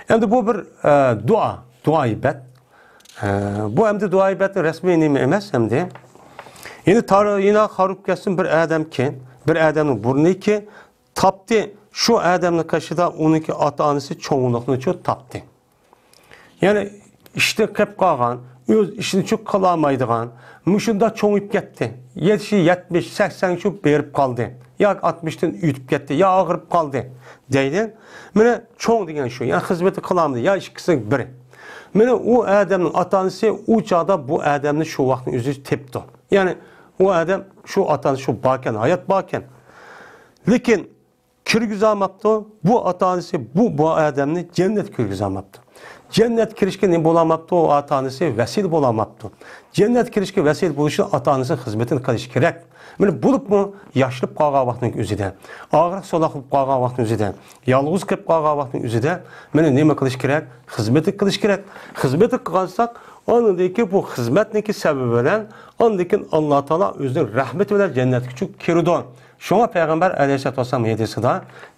ئەمدى بۇ بىر، ئە، دۇئا، دۇئايى بەت. ئە، بۇ ئەمدى دۇئايى بەتنىڭ رەسمىي نېمە ئەمەس ئەمدى. يەنە تار-، يەنە خارۇپ كەتسۇن بىر ئادەمكى، بىر ئادەمنىڭ بۇرنىكى تاپتى، شۇ ئادەمنىڭ قېشىدا ئۇنىڭكى ئاتا-ئانىسى چوڭلۇقنىچۇ تاپتى. يەنى ئىشتىن قېلىپ قالغان، ئۆز ئىشىنىچۇ قىلالمايدىغان، مۇشۇنداق چوڭىيىپ كەتتى. يېشى يەتمىش، سەكسەنگىچۇ بېرىپ قالدى. ياكى ئاتمىشتىن ئۆتۈپ كەتتى، يا ئاغرىپ قالدى دەيدۇ. مانا چوڭ دېگەن شۇ، يا خىزمىتى قىلالمىدى، يا ئىككىسىنىڭ بىرى. مانا ئۇ ئادەمنىڭ ئاتا-ئانىسى ئۇ چاغدا بۇ ئادەمنى شۇ ۋاقىتنىڭ ئۆزىدە تېپىپتۇ. يەنى ئۇ ئادەم شۇ ئاتا-ئانىسى شۇ باركەن، ھايات باركەن. لېكىن كىرگۈزەلمەپتۇ. بۇ ئاتا-ئانىسى بۇ، بۇ ئادەمنى جەننەتكە كىرگۈزەلمەپتۇ. جەننەتكە كىرىشكە نېمە بولالماپتۇ؟ ئۇ ئاتا-ئانىسى ۋەسىلە بولالماپتۇ. جەننەتكە كىرىشكە ۋەسىلە بولۇش ئۈچۈن ئاتا-ئانىسىنىڭ خىزمىتىنى قىلىش كېرەك. مانا بولۇپمۇ ياشىنىپ قالغان ۋاقتىنىڭ ئۆزىدە، ئاغرىق-سولاق بولۇپ قالغان ۋاقتىنىڭ ئۆزىدە، يالغۇز قېلىپ قالغان ۋاقتىنىڭ ئۆزىدە مانا نېمە قىلىش كېرەك؟ خىزمىتى قىلىش كېرەك. خىزمىتى قىلغانساق، ئاندىن كېيىن بۇ خىزمەتنىڭكى سەۋەبى بىلەن ئاندىن كېيىن ئاللا تائالا ئۆزىنىڭ رەھمىتى بىلەن جەننەتكە كىرىدۇ. شۇڭا پەيغەمبەر ئەلەيھىسسالاتۇ ۋەسسالام ھەدىسىدا،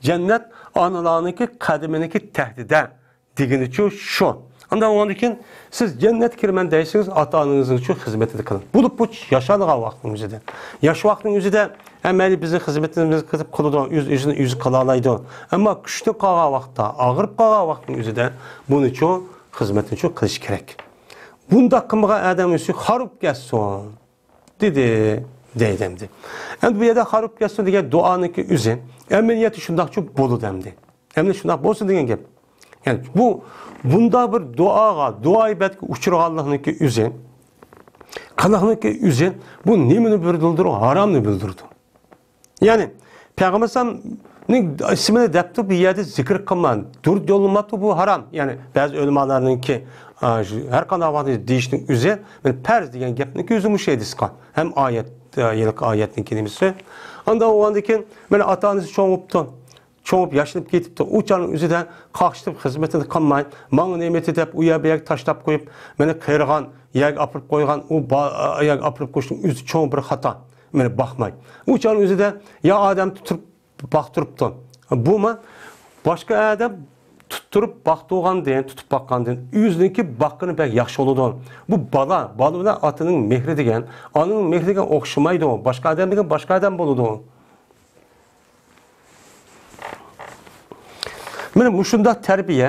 «جەننەت ئانىلارنىڭكى قەدىمىنىڭكى تەھتىدە» دېگىنىچۇ شۇ. ئاندىن ئۇنىڭدىن كېيىن سىز جەننەتكە كىرىمەن دەيسىڭىز، ئاتا-ئانىڭىزنىڭچۇ خىزمىتىنى قىلىڭ. بولۇپمۇ ياشانغان ۋاقتىنىڭ ئۆزىدە. ياش ۋاقتىنىڭ ئۆزىدە، ھە، مەيلى بىزنىڭ خىزمىتىمىزنى قىلىپ قىلىدۇ، ئۆز ئۆزىنى ئۆزى قىلالايدۇ. ئەمما كۈچلۈك قالغان ۋاقىتتا، ئاغرىپ قالغان ۋاقىتنىڭ ئۆزىدە بۇنىچۇ خىزمەتنىچۇ قىلىش كېرەك. بۇنداق قىلمىغان ئادەم ئۆزى خارۇپ كەتسۇن. دېدى، دەيدۇ ئەمدى. ئەمدى بۇ يەردە خارۇپ كەتسۇن دېگەن دۇئانىڭكى ئۆزى ئەمەلىيەتتە شۇنداقچۇ بولىدۇ ئەمدى. ئەمدى شۇنداق بولسۇن دېگەن گەپ. يەنى بۇ، بۇنداق بىر دۇئاغا، دۇئا ئىبادەتكە ئۇچرىغانلىقنىڭكى ئۆزى، قىلىقنىڭكى ئۆزى بۇ نېمىنى بىلدۈرىدۇ؟ ھارامنى بىلدۈرىدۇ. يەنى پەيغەمبەر ئەلەيھىسسالامنىڭ ئىسمىنى دەپتۇ، بۇ يەردە زىكىر قىلما، دۇرۇت يوللىماپتۇ، بۇ ھارام. يەنى بەزى ئۆلىمالارنىڭكى، ئا، شۇ ھەر قانداق ۋاقىتتا دېيىشنىڭ ئۆزى، مانا پەرز دېگەن گەپنىڭكى ئۆزى مۇشۇ ھەدىسقا. ھەم ئايەت، ئا، ھېلىقى ئايەتنىڭكى نېمىسى، ئاندىن ئۇنىڭدىن كېيىن مانا ئاتا-ئانىسى چوڭ بوپتۇ. چوڭ بولۇپ ياشىنىپ كېتىپتۇ. ئۇ چاغنىڭ ئۆزىدە قاقشىتىپ خىزمىتىنى قىلماي، ماڭا نېمىتى دەپ ئۇ يەر بۇ يەرگە تاشلاپ قويۇپ، مېنى قېرىغان يەرگە ئاپىرىپ قويغان، ئۇ با-، يەرگە ئاپىرىپ قويۇشنىڭ ئۆزى چوڭ بىر خاتا. مېنى باقماي. ئۇ چاغنىڭ ئۆزىدە يا ئادەم تۇتۇپ باقتۇرۇپتۇ. بۇمۇ باشقا ئادەم تۇتتۇرۇپ باقتۇرغاندىن، تۇتۇپ باققاندىن ئۆزىنىڭكى باققىنى بەك ياخشى بولىدۇ. بۇ بالا، بالا بىلەن ئاتىنىڭ مېھرى دېگەن، ئانىنىڭ مېھرى دېگەن ئوخشىمايدۇ. باشقا ئادەم دېگەن باشقا ئادەم بولىدۇ. مانا مۇشۇنداق تەربىيە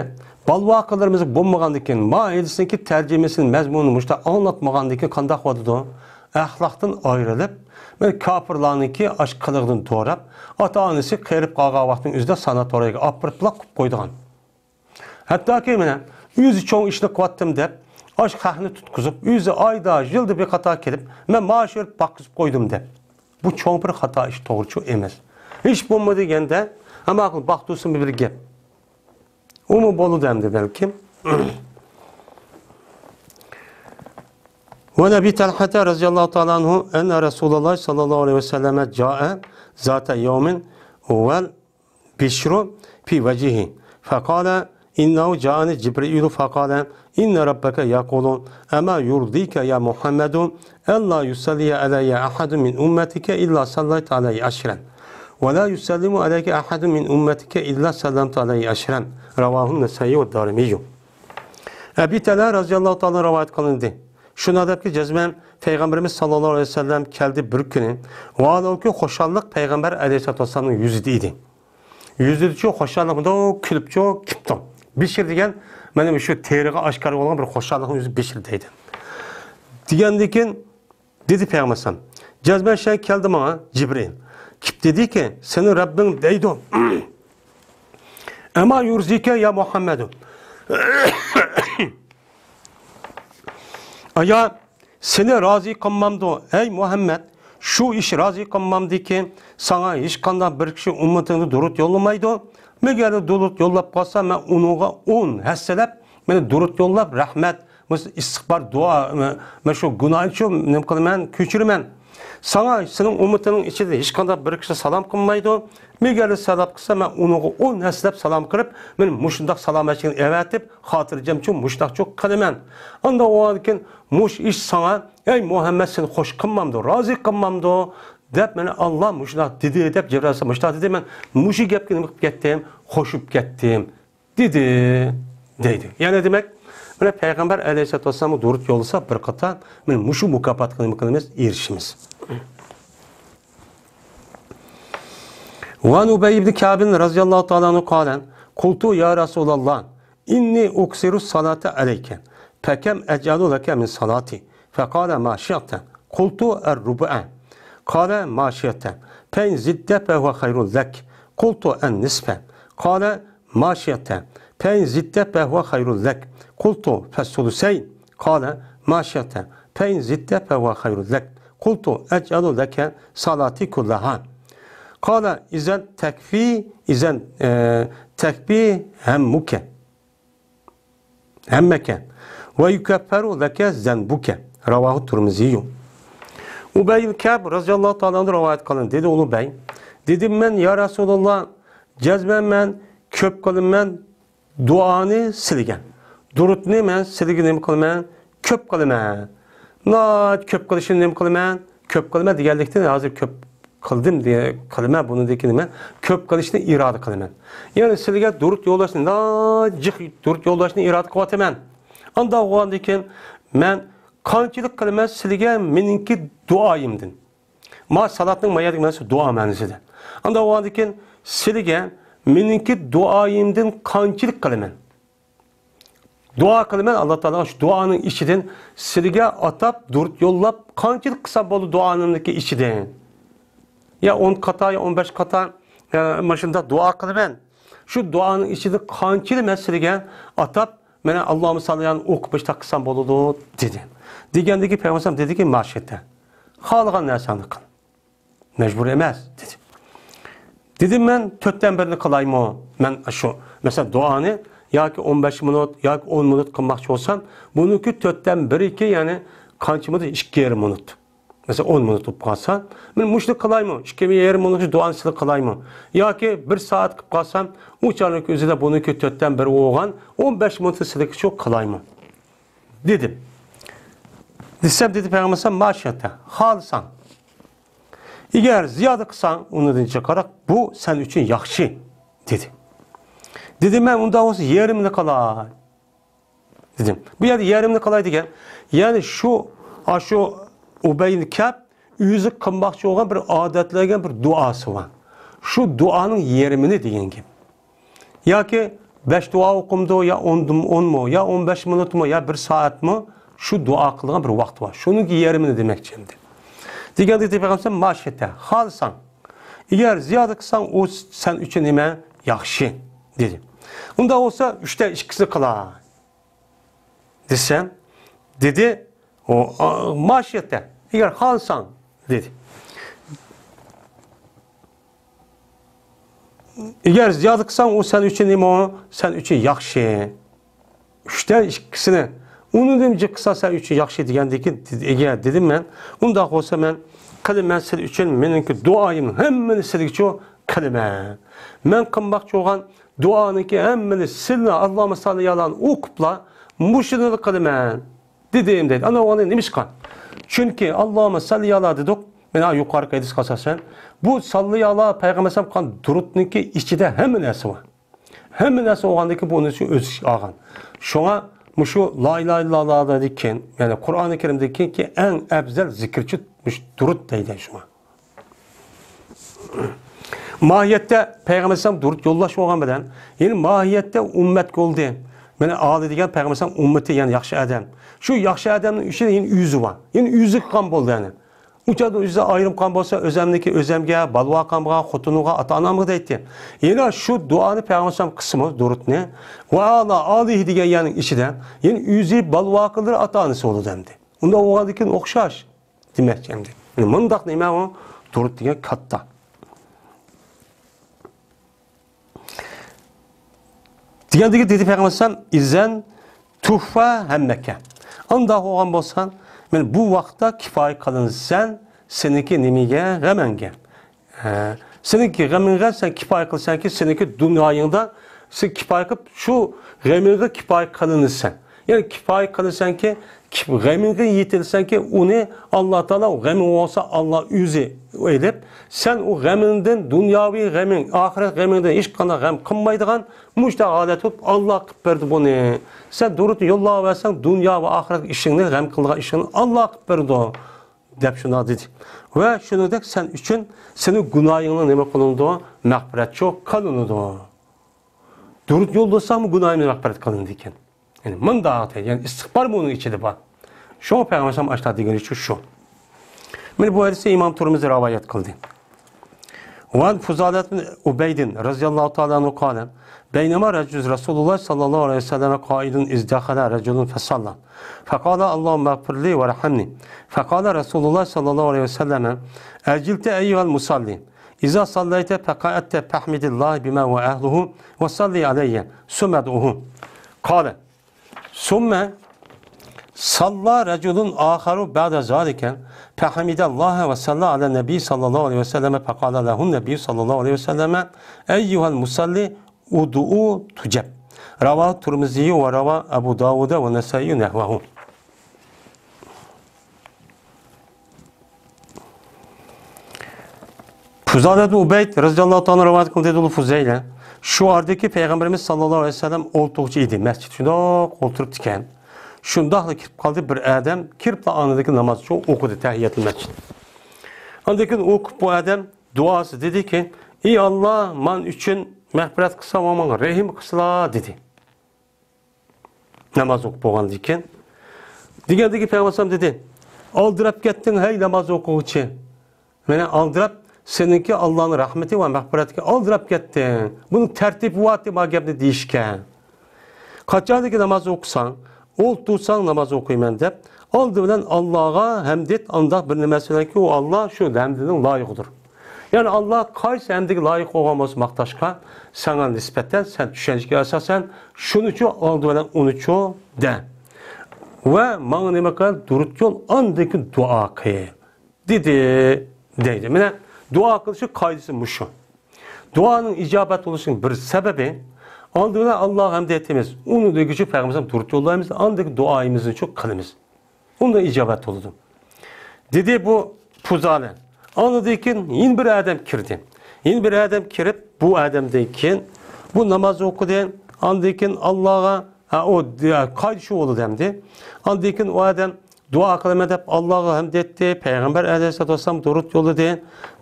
بالىۋاقىلىرىمىزدا بولمىغاندىكىن، ما ھەدىسنىڭكى تەرجىمىسىنى، مەزمۇنىنى مۇشۇنداق ئاڭلاتمىغاندىكىن قانداق بولىدۇ؟ ئەخلاقتىن ئايرىلىپ، مانا كاپىرلارنىڭكى ئاش قىلىقىدىن دوراپ، ئاتا-ئانىسى قېرىپ قالغان ۋاقىتنىڭ ئۆزىدە ساناتورىيەگە ئاپىرىپلا قويۇپ قويىدىغان. ھەتتاكى مانا ئۆزى چوڭ ئىشنى قىلىۋاتتىم دەپ، ئاش خەقنى تۇتقۇزۇپ، ئۆزى ئايدا، يىلدا بىر قاتار كېلىپ، مەن مائاش بېرىپ باققۇزۇپ قويدۇم دەپ. بۇ چوڭ بىر خاتا ئىش، توغرىچۇ ئەمەس. ھېچ بولمىدى دېگەندە، ئەمما باقتۇرسىمۇ بىر گەپ. ئۇمۇ بولىدۇ ئەمدى بەلكىم. وعن أبي طلحة رضي الله تعالى عنه أن رسول الله صلى الله عليه وسلم جاء ذات يوم والبشر في وجهه فقال: إنه جاءني جبريل فقال: إن ربك يقول: أما يرضيك يا محمد ألا يصلي علي أحد من أمتك إلا صليت عليه عشرا، ولا يسلم عليك أحد من أمتك إلا سلمت عليه عشرا. رواه النسائي والدارمي. ئەبى تەلھە رەزىيەللاھۇ تائالا رىۋايەت قىلىندى. شۇنداق دەپكى، جەزمەن پەيغەمبىرىمىز ساللاللاھۇ ئەلەيھى ۋەسەللەم كەلدى بىر كۈنى. ۋاھالەنكى، خۇشاللىق پەيغەمبەر ئەلەيھىسسالاتۇ ۋەسسالامنىڭ يۈزىدە ئىدى. يۈزىدىچۇ خۇشاللىق، مۇنداق كۈلۈپچۇ كېپتۇ. بىشىر دېگەن، مانا شۇ تېرىغا ئاشكارا بولغان بىر خۇشاللىقنىڭ يۈزى بىشىر دەيدۇ. دېگەندىن كېيىن دېدى پەيغەمبەر ئەلەيھىسسالام، جەزمەن شەي كەلدى ماڭا جىبرىئىل. كېلىپ دېدىكى، سېنىڭ رەببىڭ دەيدۇ. ئەما يۇرزىكە يا مۇھەممەدۇ. ئايا، سېنى رازى قىلمامدۇ، ئەي مۇھەممەد؟ شۇ ئىش رازى قىلمامدىكى، ساڭا ھېچقانداق بىر كىشى ئۈممىتىڭدە دۇرۇت يوللىمايدۇ. مەگەر دۇرۇت يوللاپ قالسا، مەن ئۇنىڭغا ئون ھەسسىلەپ، مانا دۇرۇت يوللاپ، رەھمەت، مۇس-، ئىستىغپار، دۇئا، مە-، مەن شۇ گۇناھنى شۇ نېمە قىلىمەن، كۆچۈرىمەن. ساڭا، سېنىڭ ئۈممىتىڭنىڭ ئىچىدە ھېچقانداق بىر كىشى سالام قىلمايدۇ. مەگەر سالام قىلسا، مەن ئۇنىڭغا ئون ھەسسىلەپ سالام قىلىپ، مەن مۇشۇنداق سالامەتچىلىكنى ئەۋەتىپ، خاتىرجەمچۇ مۇشۇنداقچۇ قىلىمەن. ئاندىن ئۇنىڭدىن كېيىن مۇشۇ ئىش ساڭا، ئەي مۇھەممەد، سېنى خوش قىلمامدۇ، رازى قىلمامدۇ؟ دەپ، مانا ئاللا مۇشۇنداق دېدى، دەپ جەبرائىل ئەلەيھىسسالام مۇشۇنداق دېدى، مەن مۇشۇ گەپكە نېمە قىلىپ كەتتىم؟ قوشۇپ كەتتىم. دېدى، دەيدۇ. يەنى دېمەك، مانا پەيغەمبەر ئەلەيھىسسالاتۇ ۋەسسالامغا دۇرۇت يوللىسا بىر قېتىم، مانا مۇشۇ مۇكاپاتقا نېمە قىلىمىز؟ ئېرىشىمىز. وعن أبي بن كعب رضي الله تعالى عنه قال: قلت يا رسول الله إني أكثر الصلاة عليك فكم أجعل لك من صلاتي؟ فقال ما شئت. قلت الربع. قال ما شئت، فإن زدت فهو خير لك. قلت النصف. قال ما شئت، فإن زدت فهو خير لك. قلت فالثلثين. قال ما شئت، فإن زدت فهو خير لك. قلت أجعل لك صلاتي كلها. قال إذا تكفي، إذا، آه، تكفي همك. ھەممەكە. ۋە يۇكەففەرۇ لەكە زەنبۇكە. راۋاھۇ تۇرمىزىيۇ. ئۇبەي ئىبن كەئب رەزىياللاھۇ تائالا ئەنھۇ رىۋايەت قىلىندى. دېدى ئۇ ئۇبەي، دېدىم مەن، يا رەسۇلاللا، جەزمەن مەن كۆپ قىلىمەن دۇئانى سىلىگە. دۇرۇتنى مەن سىلىگە نېمە قىلىمەن؟ كۆپ قىلىمەن. ناھايىتى كۆپ قىلىشنى نېمە قىلىمەن؟ كۆپ قىلىمەن دېگەنلىكتىن، ھازىر كۆپ قىلدىم دېگەن، قىلىمەن، بۇنىڭدىكى نېمە؟ كۆپ قىلىشنى ئىرادە قىلىمەن. يەنى سىلىگە دۇرۇت يوللاشنى، ناھايىتى جىق دۇرۇت يوللاشنى ئىرادە قىلىۋاتىمەن. ئانداق بولغاندىن كېيىن مەن قانچىلىك قىلىمەن سىلىگە مېنىڭكى دۇئايىمدىن؟ ما سالاتنىڭ ما يەردىكى مەنىسى دۇئا مەنىسىدە. ئانداق بولغاندىن كېيىن سىلىگە مېنىڭكى دۇئايىمدىن قانچىلىك قىلىمەن؟ دۇئا قىلىمەن ئاللا تائالاغا، شۇ دۇئانىڭ ئىچىدىن سىلىگە ئاتاپ دۇرۇت يوللاپ قانچىلىك قىلسام بولدى دۇئانىمنىڭكى ئىچىدىن؟ يا ئون قاتا، يا ئون بەش قاتا، يا مانا شۇنداق دۇئا قىلىمەن. شۇ دۇئانىڭ ئىچىدىن قانچىلىك مەن سىلىگە ئاتاپ، مانا ئاللاھۇممە ساللى ئالەيھى ئوقۇپ مۇشۇنداق قىلسام بولىدۇ، دېدى. دېگەندىكى پەيغەمبەر دېدىكى، ما شىئتە. خالىغان نەرسەڭنى قىل. مەجبۇر ئەمەس، دېدى. دېدىم مەن، تۆتتىن بىرىنى قىلايمۇ؟ مەن شۇ، مەسىلەن، دۇئانى ياكى ئون بەش مىنۇت، ياكى ئون مىنۇت قىلماقچى بولسام، بۇنىڭكى تۆتتىن بىرىكى، يەنى قانچە مىنۇت؟ ئىككى يېرىم مىنۇت. مەسىلەن، ئون مىنۇت بولۇپ قالسا، مەن مۇشۇنى قىلايمۇ؟ ئىككى يېرىم مىنۇت دۇئانى سىلى قىلايمۇ؟ ياكى بىر سائەت قىلىپ قالسام، ئۇ چاغنىڭ ئۆزىدە بۇنىڭكى تۆتتىن بىرى بولغان، ئون بەش مىنۇتنى سىلىگىچە قىلايمۇ؟ دېدىم. دېسەم، دېدى پەيغەمبەر، ماشىئتە، خالىساڭ. ئەگەر زىيادە قىلساڭ، ئۇنىڭدىن جىقراق، بۇ سەن ئۈچۈن ياخشى، دېدى. دېدىم مەن، ئۇنداق بولسا يېرىمىنى قىلاي، دېدىم. بۇ يەردە يېرىمىنى قىلاي دېگەن، يەنى شۇ، ئاشۇ ئۇبەينى كەپ، ئۆزى قىلماقچى بولغان بىر ئادەتلەنگەن بىر دۇئاسى بار. شۇ دۇئانىڭ يېرىمىنى دېگەن گەپ. ياكى بەش دۇئا ئوقۇمدۇ، يا ئون، ئونمۇ، يا ئون بەش مىنۇتمۇ، يا بىر سائەتمۇ، شۇ دۇئا قىلىدىغان بىر ۋاقتى بار. شۇنىڭكى يېرىمىنى دېمەكچى ئەمدى. دېگەندە دېدى پەيغەمبەر، ماشىئتە، خالىساڭ. ئەگەر زىيادە قىلساڭ، ئۇ سەن ئۈچۈن نېمە؟ ياخشى، دېدى. ئۇنداق بولسا، ئۈچتە ئىككىسىنى قىلاي، دېسەم، دېدى، ئۇ، ئا، ماشىئتە، ئەگەر خالىساڭ، دېدى. ئەگەر زىيادە قىلساڭ، ئۇ سەن ئۈچۈن نېمە؟ سەن ئۈچۈن ياخشى. ئۈچتە ئىككىسىنى، ئۇنىڭدىن جىق قىلسا سەن ئۈچۈن ياخشى دېگەندىكىن، ئەگەر دېدىم مەن، ئۇنداق بولسا مەن قىلىمەن سىز ئۈچۈن، مېنىڭكى دۇئايىمنىڭ ھەممىنى سىزگىچۇ قىلىمەن. مەن قىلماقچى بولغان دۇئانىڭكى ھەممىنى سىللا ئاللاھۇممە ساللى ئالا ئوقۇپلا مۇشۇنى قىلىمەن، دېدىم، دەيدۇ. ئانا ئوغلى نېمىشقا؟ چۈنكى ئاللاھۇممە ساللى ئالا دېدۇق. مانا يۇقىرىقى ھەدىسكە ئاساسەن، بۇ ساللى ئالا پەيغەمبەر ئەلەيھىسسالام قىلغان دۇرۇتنىڭكى ئىچىدە ھەممە نەرسە بار. ھەممە نەرسە بولغاندىكىن بۇ نەرسىنى ئۆز ئىچىگە ئالغان. شۇڭا مۇشۇ لا ئىلاھە ئىللاللاھدىن كېيىن، يەنى قۇرئانى كەرىمدىن كېيىنكى ئەڭ ئەۋزەل زىكىرچۇ مۇشۇ دۇرۇت دەيدۇ شۇڭا. ماھىيەتتە پەيغەمبەر ئەلەيھىسسالام دۇرۇت يوللاش بولغان بىلەن، يەنى ماھىيەتتە ئۈممەت بولدى. مانا ئالى دېگەن پەيغەمبەر ئەلەيھىسسالام ئۈممىتى، يەنى ياخشى ئادەم. شۇ ياخشى ئادەمنىڭ ئىچىدە يەنە ئۆزى بار. يەنە ئۆزى قىلغان بولدى يەنى. ئۇ چاغدا ئۆزى ئايرىم قىلغان بولسا، ئۆزەمنىكى ئۆزەمگە، بالىۋا قىلغانغا، خوتۇنىغا، ئاتا-ئانامغا دەيتتى. يەنە شۇ دۇئانى پەيغەمبەر ئەلەيھىسسالام قىلسىمۇ دۇرۇتنى، ۋە ئالا ئالىھى دېگەن يەرنىڭ ئىچىدە، يەنە ئۆزى، بالىۋا قىلغانلىرى، ئاتا-ئانىسى بولىدۇ ئەمدى. ئۇنداق بولغاندىن كېيىن ئوخشاش. دېمەكچى ئەمدى. مانا مۇنداق نېمە ئۇ؟ دۇرۇت دېگەن كاتتا. دېگەندىكى دېدى پەيغەمبەر ئەلەيھىسسالام، ئىزەن تۇھفا ھەممەكە. ئانداق بولغان بولسا، مانا بۇ ۋاقىتتا كىپايە قىلىنىسەن سېنىڭكى نېمىگە؟ غەمەڭگە. ھە، سېنىڭكى غېمىڭگە سەن كىپايە قىلىسەنكى، سېنىڭكى دۇنيايىڭدا سەن كىپايە قىلىپ، شۇ غېمىڭگە كىپايە قىلىنىسەن. يەنى كىپايە قىلىسەنكى، كىپ-، غېمىڭگە يېتىلسەنكى، ئۇنى ئاللا تائالا، غېمىڭ بولسا ئاللا ئۆزى ئېلىپ، سەن ئۇ غېمىڭدىن، دۇنياۋى غېمىڭ، ئاخىرەت غېمىڭدىن ھېچقانداق غەم قىلمايدىغان مۇشۇنداق ھالەت بولۇپ، ئاللا قىلىپ بەردى بۇنى. سەن دۇرۇتنى يوللاۋەرسەڭ، دۇنيا ۋە ئاخىرەت ئىشىڭنى، غەم قىلىدىغان ئىشىڭنى ئاللا قىلىپ بېرىدۇ. دەپ شۇنداق دېدى. ۋە شۇنىڭدەك سەن ئۈچۈن سېنىڭ گۇناھىڭنىڭ نېمە قىلىنىدۇ؟ مەغپىرەتچۇ قىلىنىدۇ. دۇرۇت يوللىساڭمۇ گۇناھىڭ مەغپىرەت قىلىنىدىكەن. يەنى مۇنداق، يەنى ئىستىغپار بۇنىڭ ئىچىدە بار. شۇڭا پەيغەمبەر ئەلەيھىسسالام ئاشۇنداق دېگىنى شۇ. مانا بۇ ھەدىسنى ئىمام تۇرمۇزى رىۋايەت قىلدى. وعن فضالة بن عبيد رضي الله تعالى عنه قال: بينما رجل، رسول الله صلى الله عليه وسلم قائد إذ دخل رجل فصلى فقال: اللهم اغفر لي وارحمني. فقال رسول الله صلى الله عليه وسلم: عجلت أيها المصلي، إذا صليت فقعدت فاحمد الله بما هو أهله وصل علي ثم ادعه. قال: ثم صلى رجل آخر بعد ذلك فحمد الله وصلى على النبي صلى الله عليه وسلم فقال له النبي صلى الله عليه وسلم: أيها المصلي ادع تجب. رواه الترمذي وروى أبو داود والنسائي نحوه. فۇزالە ئىبن ئۇبەيد رەزىياللاھۇ تائالا رىۋايەت قىلدى، دېدى فۇزەيلە. شۇ ئارىدىكى پەيغەمبىرىمىز ساللاللاھۇ ئەلەيھى ۋەسەللەم ئولتۇرغۇچە ئىدى. مەسچىت شۇنداق ئولتۇرۇپتىكەن. شۇنداقلا كىرىپ قالدى بىر ئادەم، كىرىپلا ئاندىكى نامازچۇ ئوقۇدى تەھىيەتۇل مەسچىت. ئاندىن كېيىن ئوقۇپ بۇ ئادەم دۇئاسى دېدىكى، ئى ئاللا، مەن ئۈچۈن مەغپىرەت قىلسا ۋە ماڭا رەھىم قىلسىلا، دېدى. ناماز ئوقۇپ بولغاندىن كېيىن. دېگەندىكى پەيغەمبەر ئەلەيھىسسالام دېدى، ئالدىراپ كەتتىڭ، ھەي ناماز ئوقۇغۇچى. مانا ئالدىراپ، سېنىڭكى ئاللانىڭ رەھمىتى ۋە مەغپىرەتىگە ئالدىراپ كەتتىڭ. بۇنىڭ تەرتىپى بارتى، ما گەپنى دېيىشكە. قاچانكى ناماز ئوقۇساڭ، ئولتۇرساڭ ناماز ئوقۇيمەن دەپ، ئالدى بىلەن ئاللاغا ھەمد ئېيت، ئانداق بىر نېمە سۆزلەڭكى، ئۇ ئاللا شۇ ھەمدىنىڭ لايىقىدۇر. يەنى ئاللا قايسى ھەمدىگە لايىق بولغان بولسا ماختاشقا، ساڭا نىسبەتەن سەن چۈشەنچىگە ئاساسەن شۇنىچۇ ئالدى بىلەن ئۇنىچۇ دە. ۋە ماڭا نېمە قىل؟ دۇرۇت يول، ئاندىن كېيىن دۇئا قىل. دېدى، دەيدۇ. مانا، دۇئا قىلىشنىڭ قائىدىسى مۇشۇ. دۇئانىڭ ئىجابەت بولۇشىنىڭ بىر سەۋەبى، ئالدى بىلەن ئاللاغا ھەمدە ئېيتىمىز، ئۇنىڭ دېگۈچى پەيغەمبەر دۇرۇت يوللايمىز، ئاندىن دۇئايىمىزنى شۇ قىلىمىز. ئۇندا ئىجابەت بولىدۇ. دېدى بۇ پۇزالە. ئاندىن كېيىن يەنە بىر ئادەم كىردى. يەنە بىر ئادەم كىرىپ، بۇ ئادەمدىن كېيىن بۇ ناماز ئوقۇدى. ئاندىن كېيىن ئاللاغا، ھە، ئۇ، ھە، قايتىشى بولدى ئەمدى. ئاندىن كېيىن ئۇ ئادەم دۇئا قىلىمەن دەپ ئاللاغا ھەمد ئېيتتى، پەيغەمبەر ئەلەيھىسسالاتۇ ۋەسسالام دۇرۇت يوللىدى.